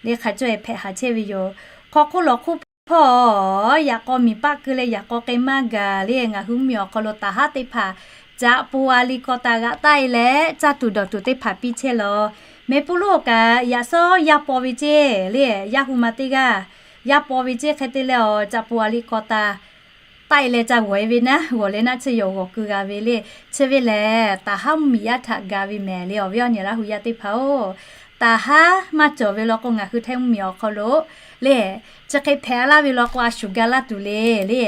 le hk'a cawˇ e hpehꞈ haˍ chehˇ ve yoˬ. Hk'aw hk'oˆ lawˬ hk'oˆ hpawˇ yaꞈ k'aw miˬ paˆ keu leh yaꞈ k'aw k'e maˇ gaˬ le. Ngaˬ hui mvuhˇmiˬ awˬ hk'aw lo taˍ haˉ teˇ hpaˍ caꞈ po a liꞈ kaw taˍ g'aꞈ taˆ e leh caˇ tuˬ dawˬ tuˬ teˇ hpaˍ piˇ chehˇ lawˬ. Mehˆ puiˉ lonˉ kaꞈ yaꞈ shawˉ yaˇ paw ve ceˇ le, yaˇ hu ma teˇ g'aˇ yaˇ paw ve ceˇ. Hk'e te leh awˬ caꞈ po a liꞈ kaw taˍ taˆ e leh ca g'awˬ e ve naˉ, g'awˬ leh naˉ chi yawˬ g'awˬ keu g'a ve le. Chi ve lehˬ, taˍ haˉ mvuhˇmiˬ yaˇ htaꞈ ga ve mehˍ le. Awˬ viˉ awˬ nyi Laˇ hu yaˇ teˇ hpaˍ oˬ, taˍ haˉ maˇ cawˬ ve law k'o, ngaˬ hui Htaiˇ mvuhˇmiˬ awˬ hk'aw lo le, chi hk'e hpehꞈ laˇ ve law k'o, a shuˍ ga laˇ tuˬ le le.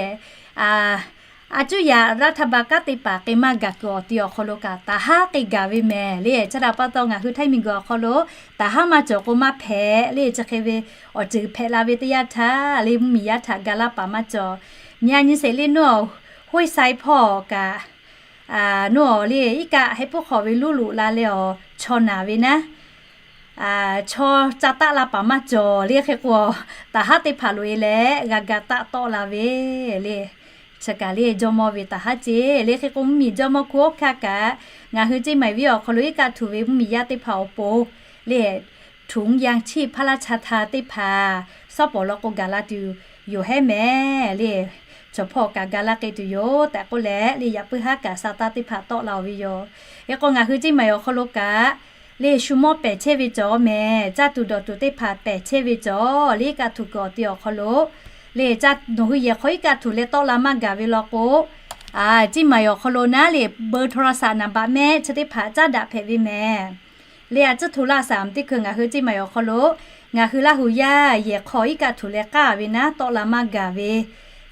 A cuˉ yaꞈ รัฐบาล kanˉ te paˍ k'e maˇ gaˬ kuiˬ awˬ ti awˬ hk'aw lo kaꞈ taˍ haˉ k'e gaˬ ve mehˍ le. Chi htaꞈ pa taw ngaˬ hui Htaiˇ miˬguiˬ awˬ hk'aw lo taˍ haˉ maˇ cawˬ k'o maˇ hpehꞈ le. Chi hk'e ve awˬ ceuˬ hpehꞈ la ve teˇ yanˇ htaˇ le, mvuhˇmiˬ yaˇ htaꞈ ga laˇ paˍ maˇ cawˬ. Nyi a nyi sheˍ le, nuˇ awˬ hoˇ sai hpawˇ kaꞈ nuˇ awˬ le iˉ kaˆ heh puiˉ hk'awꞈ ve luˉ loꞈ la leh awˬ chaw naˍ ve naˉ, chaw ca taˆ la paˍ maˇ cawˬ le. Hk'e k'o, taˍ haˉ teˇ hpaˍ loꞈ e leh g'a ga taˆ tawˆ la ve le. Chi kaꞈ le jawˇmawˇ ve taˍ haˉ ceˇ le. Hk'e k'o, mvuhˇmiˬ jawˇmawˇ hkunˉ oˇ hkanˇ kaꞈ ngaˬ hui Ciˇ Maiˍ viˉ awˬ hk'aw lo iˉ kaˆ htuꞈ ve mvuhˇmiˬ yaˇ teˇ hpaˍ awˬ pon le ถุงยางชีพพระราชทาน teˇ hpaˍ shawˉ pawˍ law k'o gaˬ la tuˬ yoˬ hehˉ mehˍ le. Chaw hpawˇ kaꞈ ga laˇ k'ai tuˬ yoˬ tehꞈ k'oˆ leh le, yaꞈ puiˉ haˉ kaꞈ sa taˇ teˇ hpaˍ tawˆ la-oˬ ve yoˬ. Hk'e k'o ngaˬ hui Ceˇ maiˍ awˬ hk'aw lo kaꞈ le shu mawˇ pehˬ chehˇ ve cawˬ mehˍ, caˇ tuˬ dawˬ tuˬ teˇ hpaˍ pehˬ chehˇ ve cawˬ le, iˉ kaˆ htuꞈ kuiˬ awˬ ti awˬ hk'aw lo le, nawˬ hui yehˬ hk'aw iˉ kaˆ htuꞈ leh tawˆ la maˇ gaˬ ve law k'o, Ceˇ maiˍ awˬ hk'aw lo naˉ le, เบอร์โทรศัพท์ naˍ baꞈ mehˆ chi teˇ hpaˍ caˉ daꞈ hpehꞈ ve mehˍ. Le a tcuhˇ hto laˇ saˍ teˇ hkui ngaˬ hui Ceˇ maiˍ awˬ hk'aw lo ngaˬ hui Laˇ hu yaˇ yehˬ hk'aw iˉ kaˆ htuꞈ leh k'aˇ ve naˉ tawˆ la maˇ gaˬ ve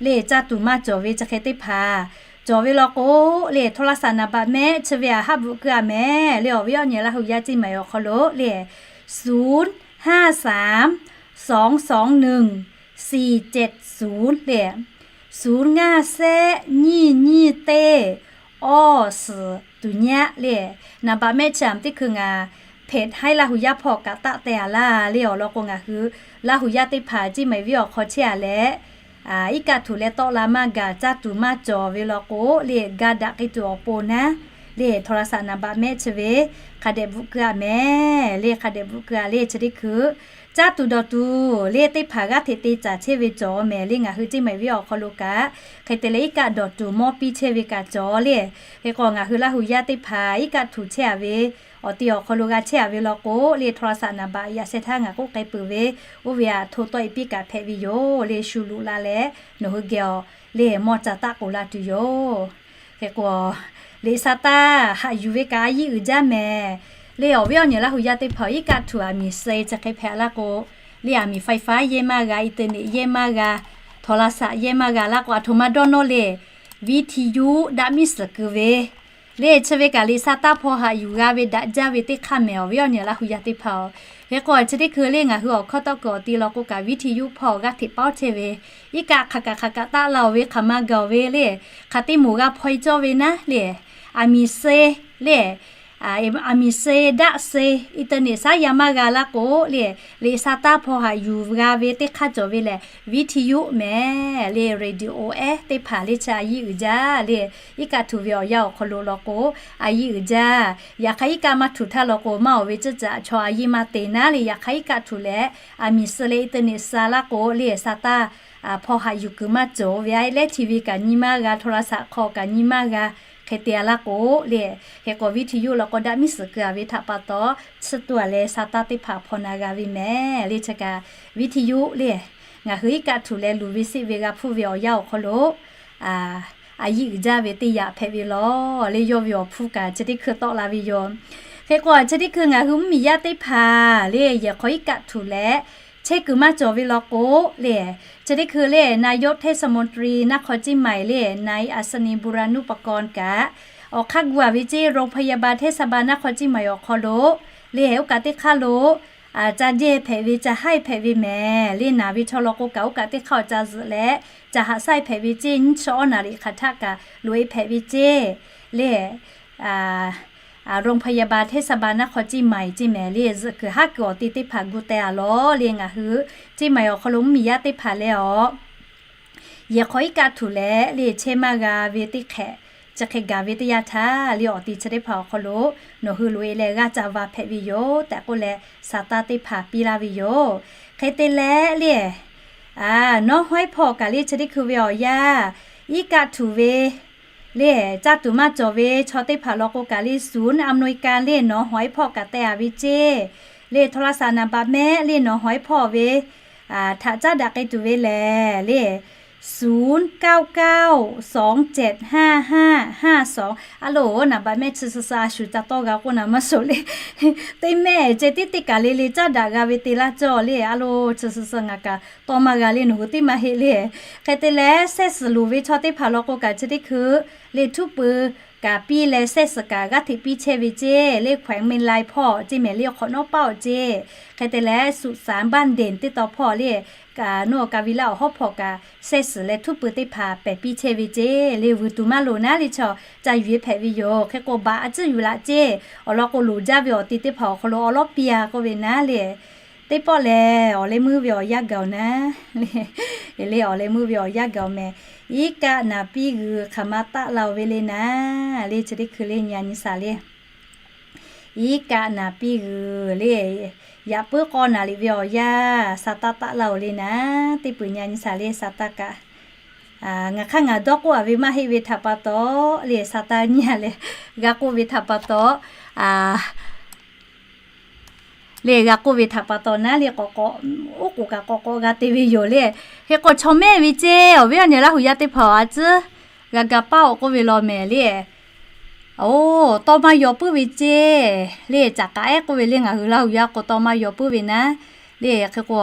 le, caˇ tuˬ maˇ cawˬ ve chi hk'e teˇ hpaˍ cawˬ ve law k'o le, โทรศัพท์ naˍ baꞈ mehˆ chi ve a haˆ bvuhꞈ keu-a mehˍ le. Awˬ viˉ awˬ nyi Laˇ hu yaˇ Ceˇ maiˍ awˬ hk'aw lo le ศูนย์ห้าสาม สองสองหนึ่ง สี่เจ็ดศูนย์ le, ศูนย์ ngaˇ แซะ nyiˇ nyiˇ teˇ, awˇ suhˍ tuˬ nyaˆ le. Naˍ baꞈ mehˆ chi a teˇ hkui ngaˬ เพจ haiˉ Laˇ hu yaˇ hpawˇ kaꞈ taˆ teh-a laˇ le. Awˬ lawn k'o ngaˬ hui Laˇ hu yaˇ teˇ hpaˍ Ceˇ maiˍ venˇ awˬ hk'aw chehˇ-a leh, iˉ kaˆ htuꞈ leh tawˆ la maˇ gaˬ, caˇ tuˬ maˇ cawˬ ve law k'o le, ga daꞈ k'ai tuˬ awˬ pon naˉ le, โทรศัพท์ naˍ baꞈ mehˆ chi ve hk'a dehꞈ bvuhꞈ keu-a mehˍ le. Hk'a dehꞈ bvuhꞈ keu-a le chi teˇ hkui caˇ tuˬ dawˬ tuˬ le teˇ hpaˍ g'aˇ hteꞈ te caˍ chehˇ ve cawˬ mehˍ le. Ngaˬ hui Ceˇ maiˍ venˇ awˬ hk'aw lo kaꞈ hk'e te leh iˉ kaˆ dawˬ tuˬ mawˇ piˇ chehˇ ve kaꞈ cawˬ le. Hk'e k'o ngaˬ hui Laˇ hu yaˇ teˇ hpaˍ iˉ kaˆ htuꞈ chehˇ-a ve awˬ ti awˬ hk'aw lo g'a chehˇ-a ve law k'o le, โทรศัพท์ naˍ baꞈ yaꞈ sheh htaˇ ngaˬ k'oˆ k'ai peuˬ ve, oˇ ve a hto tawˆ-e piˇ kaꞈ hpehꞈ ve yoˬ le. Shu luꞈ la leh nawˬ hui geh-awˬ le mawˇ ca taˆ k'oˍ la tuˬ yoˬ. Hk'e k'o le sa taˇ haꞈ yuˬ ve kaꞈ a yiˇ uiˍ jaˇ mehˍ le. Awˬ viˉ awˬ nyi Laˇ hu yaˇ teˇ hpaˍ iˉ kaˆ htuꞈ a miˬ suh-e chi hk'e hpehꞈ laˇ k'o le, a miˬ ไฟฟ้า yehˇ maˇ g'a, internet yehˇ maˇ g'a, โทรศัพท์ yehˇ maˇ g'a laˇ k'o a htoꞈ ma dawˇ nawˇ le, วิทยุ daꞈ miˉ suhˍ keu ve le. Chi ve kaꞈ le sa taˇ hpaw haꞈ yuˬ g'a ve daꞈ jaˇ ve teˇ hk'aˇ mehˍ awˬ viˉ awˬ nyi Laˇ hu yaˇ teˇ hpaˍ-oˬ. Hk'e k'o chi teˇ hkui le ngaˬ hui awˬ hkawˇ tawˆ kuiˬ awˬ ti law k'o kaꞈ วิทยุ hpawˇ g'aˇ hteꞈ paˉ chehˇ ve, iˉ kaˆ hk'aˬ kaꞈ hk'aˬ kaꞈ taˆ la-oˬ ve hk'aˬ ma gaˬ-oˬ ve le, hk'aˬ teˇ moˍ g'a hpaw-e cawˇ ve naˉ le, a miˬ suh le, a miˬ suh daꞈ suh internet saˉ yaˇ maˇ g'a laˇ k'o le, le sa taˇ hpaw haꞈ yuˬ g'a ve teˇ hk'aˇ cawˬ ve lehˬ วิทยุ mehˍ le. Radio ehˉ teˇ hpaˍ le chi a yiˇ uiˍ jaˇ le. Iˉ kaˆ htuꞈ ve awˬ yanˇ awˬ hk'aw lo law k'o a yiˇ uiˍ jaˇ. Yaꞈ hk'aˇ iˉ kaˆ maˇ htuꞈ htaˇ law k'o maˇ-oˬ ve ceuˬ caꞈ chaw a yiˇ maˇ te naˉ le. Yaꞈ hk'aˇ iˉ kaˆ htuꞈ leh a miˬ suh leh internet sa laˇ k'o le sa taˇ hpaw haꞈ yuˬ kuiˬ maˇ cawˬ ve a leh TV kaꞈ nyi maˇ g'a, โทรศัพท์ hk'aw kaꞈ nyi maˇ g'a. Hk'e te-a laˇ k'o le, hk'e k'o วิทยุ law k'o daꞈ miˉ suhˍ keu-a ve htaꞈ pa taw, tsuhˇ tuˬ-a leh sa taˇ teˇ hpaˍ hpaw na g'a ve mehˍ le. Chi kaꞈ วิทยุ le, ngaˬ hui iˉ kaˆ htuꞈ leh luˬ ve siˆ ve g'a hpuˇ ve awˬ yanˇ awˬ hk'aw lo a yiˇ uiˍ jaˇ ve teˇ yanˇ hpehꞈ ve law le. Yawˇ ve awˬ hpuˇ kaꞈ chi teˇ hkui tawˆ la ve yoˬ. Hk'e k'o chi teˇ hkui ngaˬ hui mvuhˇmiˬ yaˇ teˇ hpaˍ le yehˬ hk'aw iˉ kaˆ htuꞈ leh chehˇ kuiˬ maˇ cawˬ ve law k'o le, chi teˇ hkui le นายกเทศมนตรีนครเชียงใหม่ le นายอัศนี บุรานุปกรณ์ kaꞈ awˬ hk'aˇ gu-a ve ceˇ โรงพยาบาลเทศบาลนครเชียงใหม่ awˬ hk'aw lo le, oˇ kaꞈ teˇ hk'aˇ lo ca jehˇ hpehꞈ ve ca haiˇ hpehꞈ ve mehˍ le. Naˬ ve chaw law k'o kaꞈ oˇ kaꞈ teˇ hk'aˇ awˬ ca zuhꞈ leh ca haꞈ saiˇ hpehꞈ ve ceˇ. Nyiˇ chi awˉ naˍ riˍ hk'aˬ htaˆ kaꞈ loꞈ-e hpehꞈ ve ceˇ le. โรงพยาบาลเทศบาลนครเชียงใหม่ ceˇ mehˍ le. Zuhꞈ kuiˬ haˉ kuiˬ awˬ te teˇ hpaˍ gu teh-a law le. Ngaˬ hui Ceˇ maiˍ awˬ hk'aw lo mvuhˇmiˬ yaˇ teˇ hpaˍ leh awˬ yehˬ hk'aw iˉ kaˆ htuꞈ leh le chehˇ maˇ g'a ve teˇ hk'ehꞈ chi hk'e gaˬ ve teˇ yanˇ htaˇ le, awˬ te chi teˇ hpaˍ awˬ hk'aw lo nawˬ hui loꞈ-e leh g'aˇ ca va hpehꞈ ve yoˬ tehꞈ k'oˆ leh sa taˇ teˇ hpaˍ piˇ laˇ ve yoˬ. Hk'e te leh le, nawˉ hawˉ-eˉ hpawˇ kaꞈ le chi teˇ hkui ve awˬ yanˇ iˉ kaˆ htuꞈ ve le, caˇ tuˬ maˇ cawˬ ve chaw teˇ hpaˍ law k'o kaꞈ le ศูนย์อำนวยการ le nawˉ hawˉ-eˉ hpawˇ kaꞈ teh-a ve ceˇ le. โทรศัพท์ naˍ baꞈ mehˆ le nawˉ hawˉ-eˉ hpawˇ ve htaꞈ caˉ daꞈ k'ai tuˬ ve lehˬ le, ศูนย์เก้าเก้า สองเจ็ดห้าห้าห้าสอง a loˬ. Naˍ baꞈ mehˆ chi suh suh a shu ca tawˇ g'a k'oˆ naˍ maˇ shoˍ le. Teˇ mehˆ ceh tiˉ teˇ kaˬ le le caˇ daꞈ g'a ve te laˇ cawˇ le. A loˬ, chi suh suh ngaˬ kaꞈ tawˇ maˇ g'a le, nawˬ hui teˇ maˇ heˆ le. Hk'e te leh sehˆ suhˍ loˍ ve chaw teˇ hpaˍ law k'o kaꞈ chi teˇ hkui le htuˉ pui kaꞈ piˇ leh sehˆ suhˍ kaꞈ g'aˇ hteꞈ piˇ chehˇ ve ceˇ le. แขวงเชียงราย hpawˇ ceˇ mehˍ le awˬ hk'awꞈ nawˉ paˆ-oˬ ceˇ. Hk'e te leh สุสานบ้านเด่น teˇ taw hpawˇ le, nawˉ ka vi laˇ awˬ hawˉ hpawˇ kaꞈ sehˆ suhˍ leh htuˉ pui teˇ hpaˍ pehˬ piˇ chehˇ ve ceˇ le. Vuiˬ tuˬ maˇ loˍ naˉ le chaw ca yuˬ-e hpehꞈ ve yoˬ. Hk'e k'o baꞈ a ciˉ yuˬ laꞈ ceˇ. Awˬ lawn k'o loˍ jaˇ ve awˬ te teˇ hpaˍ awˬ hk'aw lo awˬ lawˉ piˇ-a k'oˆ ve naˉ le, teˇ pawˆ lehˬ awˬ leh meuˇ ve awˬ yanˇ gaˬ-oˬ naˉ le, awˬ leh meuˇ ve awˬ yanˇ gaˬ-oˬ mehˍ. Iˉ kaˆ naˍ piˇ g'uiˬ hk'aˬ ma taˆ la-oˬ ve le naˉ le, chi teˇ hkui le nyi-a nyi shaˍ le. Iˉ kaˆ naˍ piˇ g'uiˬ le. Yaꞈ puiˉ k'awˇ naˍ liꞈ ve awˬ yanˇ, sa taˇ taˆ laˇ-oˬ le naˉ. Teˇ peuˬ nyi a nyi saˍ le sa taˇ kaꞈ. Ngaˬ hk'aˇ ngaˬ dawˇ k'oˆ-a ve maˇ heˆ ve htaꞈ pa taw le, sa taˇ nyi a leh g'a k'oˆ ve htaꞈ pa taw, le g'a k'oˆ ve htaꞈ pa taw naˉ le k'awꞈ k'awꞈ, oˉ k'oˍ kaꞈ k'awꞈ k'awꞈ g'a te ve yoˬ le. Hk'e k'o chaw mehˇ ve ceˇ awˬ viˉ awˬ nyi Laˇ huˍ yaˇ teˇ hpaˍ a tcuhˉ g'a ga paˇ awˬ k'oˆ ve law mehˍ le. Oˬ, tawˇ maˇ yaw puiˉ ve ceˇ le, caꞈ k'aꞈ ehˉ k'oˆ ve le, ngaˬ hui Laˇ huˍ yaˇ k'o tawˇ maˇ yaw puiˉ ve naˉ le. Hk'e k'o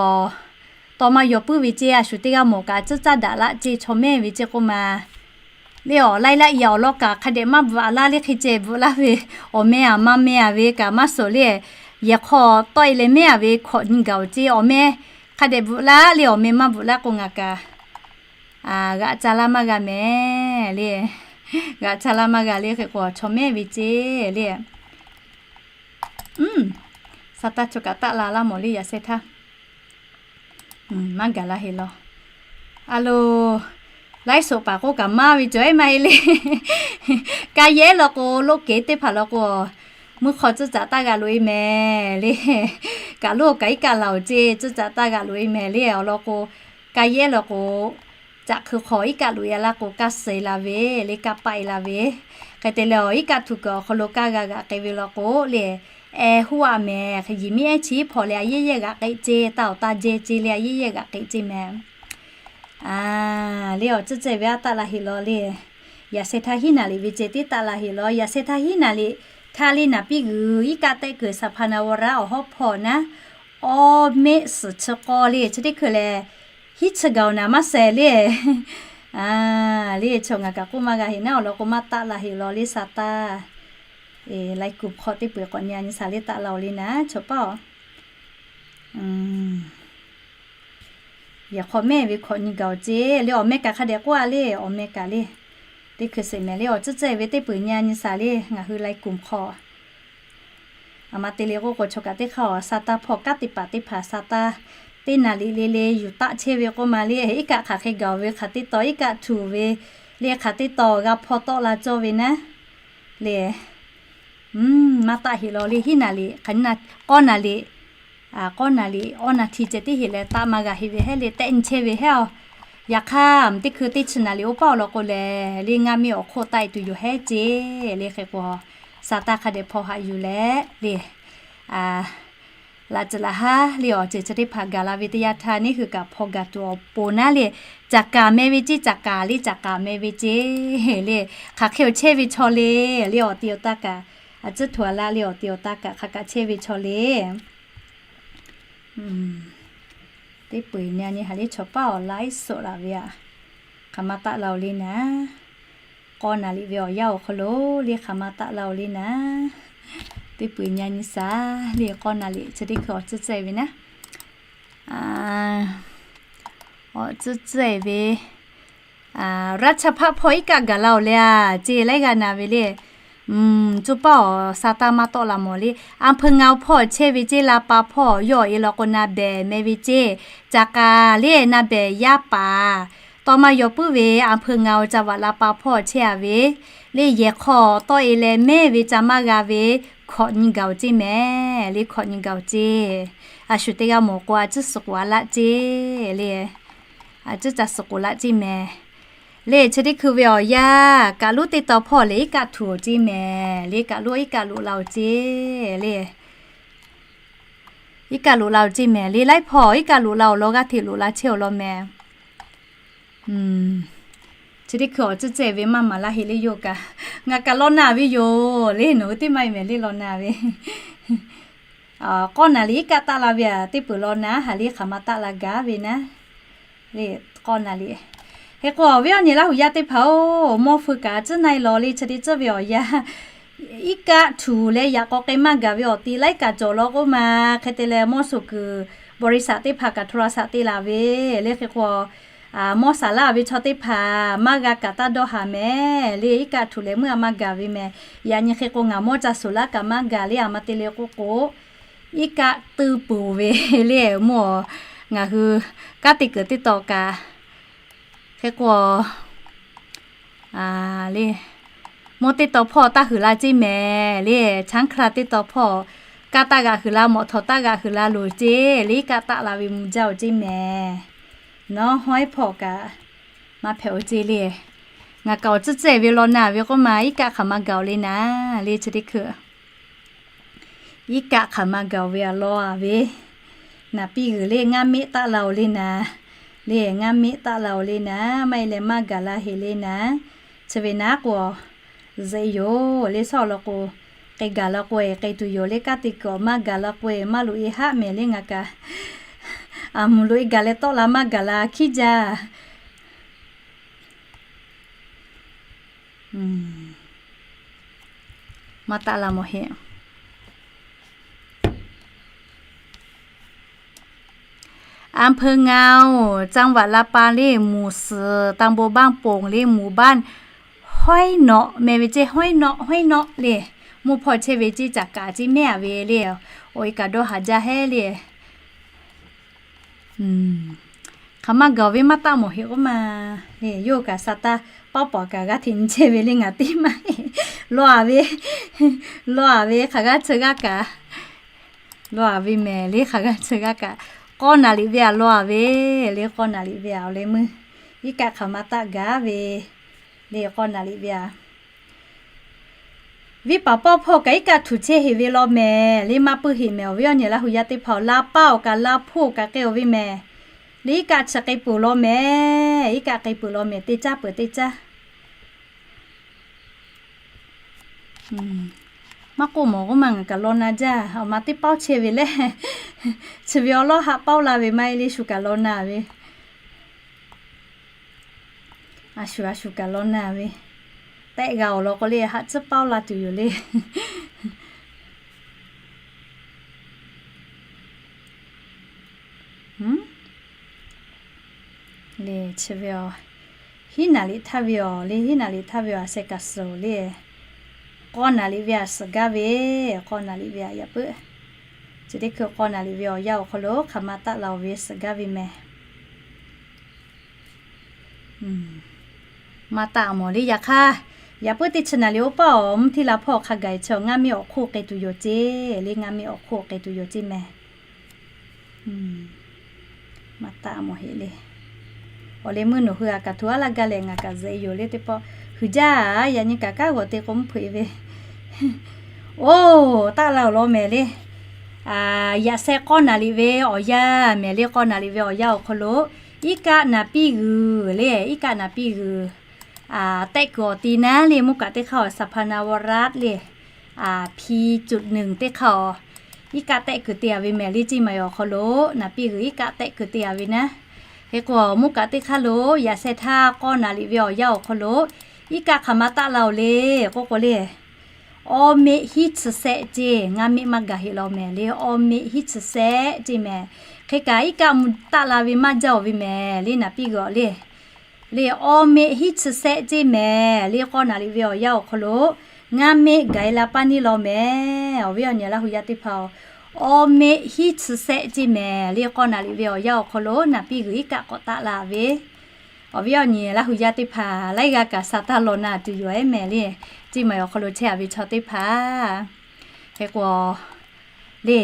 tawˇ maˇ yaw puiˉ ve ceˇ, a shu teˇ g'aˇ mawˬ kaꞈ tcuhˉ caˉ daꞈ laˇ ceˇ, chaw mehˇ ve ceˇ k'oˆ ma le. Awˬ laiˉ laˆ yaꞈ awˬ lawn kaꞈ hk'a dehꞈ maˇ bvuhꞈ a laˇ le, hk'e ceh bvuhꞈ laˇ ve, awˬ meh a maˇ meh a ve kaꞈ maˇ suhˍ le. Yehˬ hk'aw tawˆ e leh mehˇ a ve hkawꞈ nyi gaˬ-oˬ ceˇ, awˬ meh hk'a dehꞈ bvuhꞈ laˇ le, awˬ meh maˇ bvuhꞈ laˇ k'o ngaˬ kaꞈ g'aꞈ ca laˇ maˇ g'a mehˍ le. G'aꞈ ca laˇ maˇ g'a le. Hk'e k'o chaw mehˇ ve ceˇ le. Sa taˇ chaw kaꞈ taˆ la laˇ mawˬ le yaꞈ sheh htaˇ. Maˇ gaˬ la heˍ law. A lo, laiˉ soꞈ paˍ k'oˆ kaꞈ maˇ ve cawˬ ehˉ maˇ heˆ le. Ka yehˉ law k'o, loˆ keˍ teˇ hpaˍ law k'o, mvuhˇ hk'aw tcuhˉ caꞈ taˇ g'aꞈ loꞈ e mehˍ le. Kaꞈ loˇ kaꞈ iˉ kaˆ laˬ-oˬ ceˇ, tcuhˉ caꞈ taˇ g'aꞈ loꞈ e mehˍ le. Awˬ lawn k'o, ka yehˉ law k'o, caꞈ hkui hk'aw iˉ kaˆ loꞈ e a laˇ k'o, kaˇ suh e la ve le, kaˇ paˆ e la ve. Hk'e te leh awˬ iˉ kaˆ htuꞈ kuiˬ awˬ hk'aw lo kaˇ g'a g'aꞈ k'ai ve law k'o le, ehˉ huˉ a mehˍ. Hk'e yiˬ miˉ ehˉ chi hpawnˬ leh a yehˉ yehˇ g'aꞈ k'ai ceˇ, taˇ awˬ taˇ jehˇ ceˇ le, a yehˉ yehˇ g'aꞈ k'ai ceˇ mehˍ. Le awˬ tcuhˉ cehˇ ve aˉ taˆ la heˍ law le. Yaꞈ sheh htaˇ hiˉ naˍ liꞈ ve ceh tiˉ taˆ la heˍ law. Yaꞈ sheh htaˇ hiˉ naˍ liꞈ htaˇ le naˍ piˇ g'uiˬ iˉ kaˆ tehˆ kuiˬ saˍ hpaˍ na vaw raˉ awˬ hawˉ hpawˇ naˉ, awˇ mehˆ suhˍ chi k'awˇ le chi teˇ hkui lehˬ, hiˉ chi gaˬ-oˬ naˍ maˇ shehˍ le. Le chaw ngaˬ kaꞈ k'oˆ maˇ g'a heˍ naˉ, awˬ lawn k'o maˇ taˆ la heˍ law le sa taˇ. Lai kuˬ hk'aw teˇ peuˬ k'awꞈ nyi a nyi saˍ le taˆ la-oˬ le naˉ chaw paˇ-oˬ. Yehˬ hk'aw mehˇ ve hkawꞈ nyi gaˬ-oˬ ceˇ le, awˬ meh kaꞈ hk'a dehꞈ k'oˆ a le, awˬ meh kaꞈ le. Teˇ hkui sheˍ mehˍ le, awˬ tcuhˉ cehˇ ve teˇ peuˬ nyi a nyi saˍ le ngaˬ hui lai kuˬ hk'aw. A ma te le k'oˆ k'o chaw kaꞈ teˇ hk'aˇ awˬ sa taˇ hpawˇ kaˉ teˇ paˍ teˇ hpaˍ sa taˇ, teˇ naˍ liꞈ le le yuˬ taˆ chehˇ ve k'oˆ ma le, iˉ kaˆ hk'aˬ hk'e gaˬ-oˬ ve hk'aˬ teˇ taw, iˉ kaˆ htuꞈ ve le hk'aˬ teˇ taw g'a hpawˇ tawˆ la cawˇ ve naˉ le. Maˇ taˆ heˍ law le, hiˉ naˍ liꞈ, k'awˇ naˍ liꞈ, k'awˇ naˍ liꞈ awˇ naˍ hti ceh tiˉ heˍ leh taˆ maˇ g'a heˍ ve hehˉ le, tehˆ nyi chehˇ ve hehˉ-oˬ. Yaꞈ hk'aˇ teˇ hkui teˇ chi naˍ liꞈ oˇ paˇ awˬ lawn k'o lehˬ le, ngaˇ miˇ awˬ hk'oˆ taˆ e tuˬ yoˬ hehˉ ceˇ le. Hk'e k'o, sa taˇ hk'a dehꞈ hpawˇ haꞈ yuˬ leh le, laꞈ tcuhˍ laꞈ haˉ le awˬ ceuˬ chi teˇ hpaˍ gaˬ la ve teˇ yanˇ htaˇ neˇ hui kaꞈ hpawˇ gaˬ tuˬ awˬ pon naˉ le, caˍ kaˍ meh ve ceˇ, caˍ kaˍ le, caˍ kaˍ meh ve ceˇ le. Hk'aˬ hk'e awˬ chehˇ ve chaw le, le awˬ ti awˬ taˇ kaꞈ, a tcuhˉ htoꞈ a laˇ le awˬ ti awˬ taˇ kaꞈ hk'a kaꞈ chehˇ ve chaw le. Teˇ peuˬ nyi a nyi haˍ le chaw paˇ awˬ laiˉ suhˍ laˬ ve aꞈ, hk'aˬ ma taˆ la-oˬ le naˉ. K'awˇ naˍ liꞈ ve awˬ yanˇ awˬ hk'aw lo le hk'aˬ ma taˆ la-oˬ le naˉ. Teˇ peuˬ nyi a nyi saˍ le k'awˇ naˍ liꞈ chi teˇ hkui awˬ tcuhˉ cehˇ ve naˉ. Awˬ tcuhˉ cehˇ ve, raˇ chaˇ hpaˆ hpawˇ iˉ kaˆ gaˬ la-oˬ le a ceˇ laiˉ g'aˇ na ve le. Coˇ paˇ awˬ sa taˇ maˇ tawˆ la mawˬ le. A hpui ngaˬ-oˬ hpawˇ chehˇ ve ceˇ, la pa hpawˇ yawˇ e law k'o na behˬ meh ve ceˇ. Caˍ kaˍ le na behˬ yaˇ paˍ, tawˇ maˇ yaw puiˉ ve a hpui ngaˬ-oˬ ca vaꞈ la pa hpawˇ chehˇ a ve le. Yehˬ hk'aw tawˆ e leh mehˇ ve ca maˇ g'a ve, hkawꞈ nyi gaˬ-oˬ ceˇ mehˍ le, hkawꞈ nyi gaˬ-oˬ ceˇ. A shu teˇ g'aˇ mawˬ k'o a tcuhˉ suhˍ k'oˍ a laˇ ceˇ le. A tcuhˉ ca suhˍ k'oˍ laˇ ceˇ mehˍ le. Chi teˇ hkui ve awˬ yanˇ kaꞈ loˉ teˇ taw hpawˇ lehˬ iˉ kaˆ htuꞈ-oˬ ceˇ mehˍ le, kaꞈ loˉ iˉ kaˆ loꞈ la-oˬ ceˇ le. Iˉ kaˆ loꞈ la-oˬ ceˇ mehˍ le, laiˉ hpawˇ iˉ kaˆ loꞈ la-oˬ law g'aˇ hteꞈ loꞈ la chehˇ-oˬ law mehˍ. Chi teˇ hkui awˬ tcuhˉ cehˇ ve maˇ maˍ laˇ heˆ le yoˬ kaꞈ, ngaˬ kaꞈ law na ve yoˬ le, nawˬ hui teˇ maˇ e mehˍ le law na ve. K'awˇ naˍ liꞈ iˉ kaˆ taˆ la ve aꞈ teˇ peuˬ law na haˍ le, hk'aˬ ma taˆ la gaˇ ve naˉ le. K'awˇ naˍ liꞈ. Hk'e k'o awˬ viˉ awˬ nyi Laˇ huˍ yaˇ teˇ hpaˍ-oˬ, mawˇ feu kaꞈ tcuhˉ na e law le, chi teˇ tcuhˉ ve awˬ yanˇ iˉ kaˆ htuꞈ leh yaꞈ k'aw k'ai maˇ gaˬ ve awˬ ti laiˉ kaꞈ cawˬ law k'oˆ ma. Hk'e te leh mawˇ shoˍ kuiˬ บริษัท teˇ hpaˍ kaꞈ โทรศัพท์ te laˬ ve le. Hk'e k'o mawˇ saˍ laˇ ve chaw teˇ hpaˍ maˇ g'a kaꞈ taˇ dawˇ haˍ mehˍ le, iˉ kaˆ htuꞈ leh meuˇ a maˇ gaˬ ve mehˍ. Yaꞈ nyi hk'e k'o ngaˬ mawˇ ca suhˍ laˇ kaꞈ maˇ gaˬ le, aˬ ma te le k'oˆ k'o iˉ kaˆ teuˇ peuˬ ve le, mawˇ ngaˬ hui kanˉ te kuiˬ teˇ taw kaꞈ hk'e k'o le, Mvuhˇ teˇ taw hpawˇ taˇ huiˍ la ceˇ mehˍ le. Chaˉ hk'aˇ teˇ taw hpawˇ kaˇ taˇ g'aꞈ huiˍ la, mawꞈ htawˍ taˇ g'aꞈ huiˍ la loˬ ceˇ le. Kaˇ taˆ la ve mvuh jaˇ-oˬ ceˇ mehˍ. Nawˉ hawˉ-eˉ hpawˇ kaꞈ maˇ hpehꞈ-oˬ ceˇ le. Ngaˬ kaꞈ awˬ tcuhˉ tcuhˉ ve law na ve k'oˆ ma, iˉ kaˆ hk'aˬ ma gaˬ-oˬ le naˍ le chi teˇ hkui. Iˉ kaˆ hk'aˬ ma gaˬ-oˬ ve a law a ve, naˍ piˇ g'uiˬ le ngaˇ miˆ taˆ la-oˬ le naˍ. Le ngaˇ miˆ taˆ la-oˬ le naˍ, maˇ heˆ leh maˇ gaˬ la heꞈ le naˍ. Chi ve naˉ k'o, zeꞈ yoˬ le, shawˉ law k'o, k'ai gaˬ la k'o-e k'ai tuˬ yoˬ le, kaˇ te kuiˬ awˬ maˇ gaˬ la k'o-e maˇ loꞈ-e haˆ mehˍ le ngaˬ kaꞈ. A mvuhˬ loꞈ-e gaˬ leh tawˆ la maˇ gaˬ la hkiˉ jaˇ. Maˇ taˆ la mawˬ heˆ. อำเภองาว จังหวัดลำปาง le, หมู่สี่ ตำบลบ้านโป่ง le, หมู่บ้าน ห้วยเนาะ meh ve ceˇ, ห้วยเนาะ ห้วยเนาะ le. Mvuhˇ hpawˇ chehˇ ve ceˇ, caꞈ kaꞈ ceˇ mehˍ a ve le. Awˬ e kaꞈ dawˇ haˍ jaˇ hehˉ le. Hk'aˬ ma gaˬ ve maˇ taˆ mawˬ heˆ k'oˆ ma. Yawˇ kaꞈ sa taˇ paˉ paˍ kaꞈ g'aˇ hteꞈ nyi chehˇ ve le ngaˬ teˇ maˇ heˆ. Law a ve, law a ve hk'aˬ g'aˇ chi g'aˇ kaꞈ, law a ve mehˍ le hk'aˬ g'aˇ chi g'aˇ kaꞈ. K'awˇ naˍ liꞈ ve a law a ve le, k'awˇ naˍ liꞈ ve a awˬ leh meuˇ iˉ kaˆ hk'aˬ ma taˆ gaˬ ve le, k'awˇ naˍ liꞈ ve a Viˉ paˍ pawˆ hpawˇ kaꞈ iˉ kaˆ htuꞈ chehˇ heˍ ve law mehˍ le, maˇ puiˉ heˍ mehˍ. Awˬ viˉ awˬ nyi laˇ hu yaˇ teˇ hpaˍ-oˬ, la paˇ-oˬ kaꞈ la hpoˇ kaꞈ k'ai-oˬ ve mehˍ le, iˉ kaˆ chi k'ai peuˬ law mehˍ, iˉ kaˆ k'ai peuˬ law mehˍ, teˇ caˉ peuˬ teˇ caˉ. Maˇ k'oˆ mawˬ k'oˆ ma ngaˬ kaꞈ law na jaˇ, awˬ ma teˇ paoˉ chehˇ ve lehˬ, chi ve awˬ lawˉ haꞈ paoˉ la ve maˇ heˆ le, shu kaꞈ law na ve. A shu a shu kaꞈ law na ve, tehˆ g'a-oˬ law k'o le, haꞈ tcuhˉ paoˉ la tuˬ yoˬ le. Le chi ve a, hiˉ naˍ liꞈ htaˇ ve a le, hiˉ naˍ liꞈ htaˇ ve a, a sheh kaꞈ suhˍ-oˬ le. K'awˇ naˍ liꞈ ve a suhˍ gaˇ ve, k'awˇ naˍ liꞈ ve a yaꞈ puiˉ. Chi teˇ hkui k'awˇ naˍ liꞈ ve awˬ yanˇ awˬ hk'aw lo hk'aˬ ma taˆ la-oˬ ve suhˍ gaˇ ve mehˍ. Maˇ taˆ mawˬ le. Yaꞈ hk'aˇ, yaꞈ puiˉ teˇ chi naˍ liꞈ oˇ paˇ awˬ mvuhˇ htiˇ la hpawˇ hk'a gaˬ-e chi ngaˇ miˆ awˬ hk'oˆ k'ai tuˬ yoˬ ceˇ le, ngaˇ miˆ awˬ hk'oˆ k'ai tuˬ yoˬ ceˇ mehˍ. Maˇ taˆ mawˬ heˆ le. Awˬ leh meuˇ nawˬ hui a kaꞈ htoꞈ aˉ laˇ gaˇ leh ngaˬ kaꞈ zeꞈ yoˬ le teˇ pawˆ, huiˍ jaˇ a, yaꞈ nyi kaꞈ kanˉ g'awˬ te k'o mvuhˇ hpeuꞈ ve. Oˇ, taˆ la-oˬ law mehˍ le. Yaꞈ sheh k'awˇ naˍ liꞈ ve awˬ yanˇ mehˍ le, k'awˇ naˍ liꞈ ve awˬ yanˇ awˬ hk'aw lo iˉ kaˆ naˍ piˇ g'uiˬ le, iˉ kaˆ naˍ piˇ g'uiˬ tehˆ kuiˬ awˬ ti naˉ le, mvuhˇ kaꞈ teˇ hk'aˇ awˬ สรรพนวรัตน์ le, พีจุดหนึ่ง teˇ hk'aˇ awˬ iˉ kaˆ tehˆ kuiˬ te a ve mehˍ le, ceˇ maˬ awˬ hk'aw lo naˍ piˇ g'uiˬ iˉ kaˆ tehˆ kuiˬ te a ve naˉ. Hk'e k'o mvuhˇ kaꞈ teˇ hk'aˇ lo yaꞈ sheh htaˇ k'awˇ naˍ liꞈ ve awˬ yanˇ awˬ hk'aw lo iˉ kaˆ hk'aˬ ma taˆ la-oˬ le k'oˆ k'o le, awˇ meˆ hiˉ chi sehˆ ceˇ, ngaˇ meˆ maˇ gaˬ heˆ law mehˍ le, awˇ meˆ hiˉ chi sehˆ ceˇ mehˍ. Hk'e kaꞈ iˉ kaˆ mvuh taˆ la ve maˇ jaˇ-oˬ ve mehˍ le, naˍ piˇ g'uiˬ awˬ le. Le awˇ meˆ hiˉ chi sehˆ ceˇ mehˍ le, k'awˇ naˍ liꞈ ve awˬ yanˇ awˬ hk'aw lo ngaˇ meˆ gaˬ-e la paˇ neˇ law mehˍ. Awˬ viˉ awˬ nyi laˇ hu yaˇ teˇ hpaˍ-oˬ, awˇ meˆ hiˉ chi sehˆ ceˇ mehˍ le, k'awˇ naˍ liꞈ ve awˬ yanˇ awˬ hk'aw lo naˍ piˇ g'uiˬ iˉ kaˆ k'awꞈ taˆ la ve. Awˬ viˉ awˬ nyi laˇ hu yaˇ teˇ hpaˍ laiˉ g'aˇ kaꞈ sa taˇ law na tuˬ yoˬ ehˉ mehˍ le, ceˇ maˬ awˬ hk'aw lo chehˇ a ve chaw teˇ hpaˍ. Hk'e k'o le,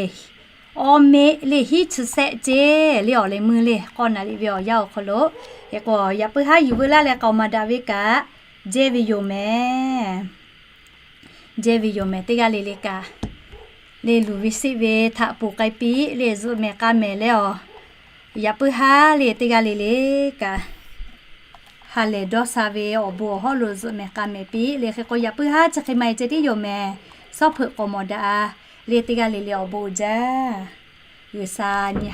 awˇ meˆ le hiˉ chi sehˆ ceˇ le, awˬ leh meuˇ le k'awˇ naˍ liꞈ ve awˬ yanˇ awˬ hk'aw lo. Hk'e k'o yaꞈ puiˉ haˉ yuˬ veu laˇ leh k'aoˍ maˍ daꞈ ve kaꞈ jehˇ ve yoˬ mehˍ. Jehˇ ve yoˬ mehˍ, teˇ g'aˇ le le kaꞈ le luˬ ve seˆ ve htaꞈ poˬ k'ai piˇ le zuhꞈ mehˍ k'a mehˍ le awˬ. Yaꞈ puiˉ haˉ le teˇ g'aˇ le le kaꞈ ha lehˬ dawˇ sha ve awˬ bon awˬ hawˉ lo zuhꞈ mehˍ k'a mehˍ piˇ le. Hk'e k'o yaꞈ puiˉ haˉ chi hk'e ma e ceh tiˉ yoˬ mehˍ. Shawˉ hpeuꞈ k'awꞈ mawˬ daꞈ le teˇ g'aˇ le le awˬ bon uiˍ jaˇ. G'uiˬsha nyi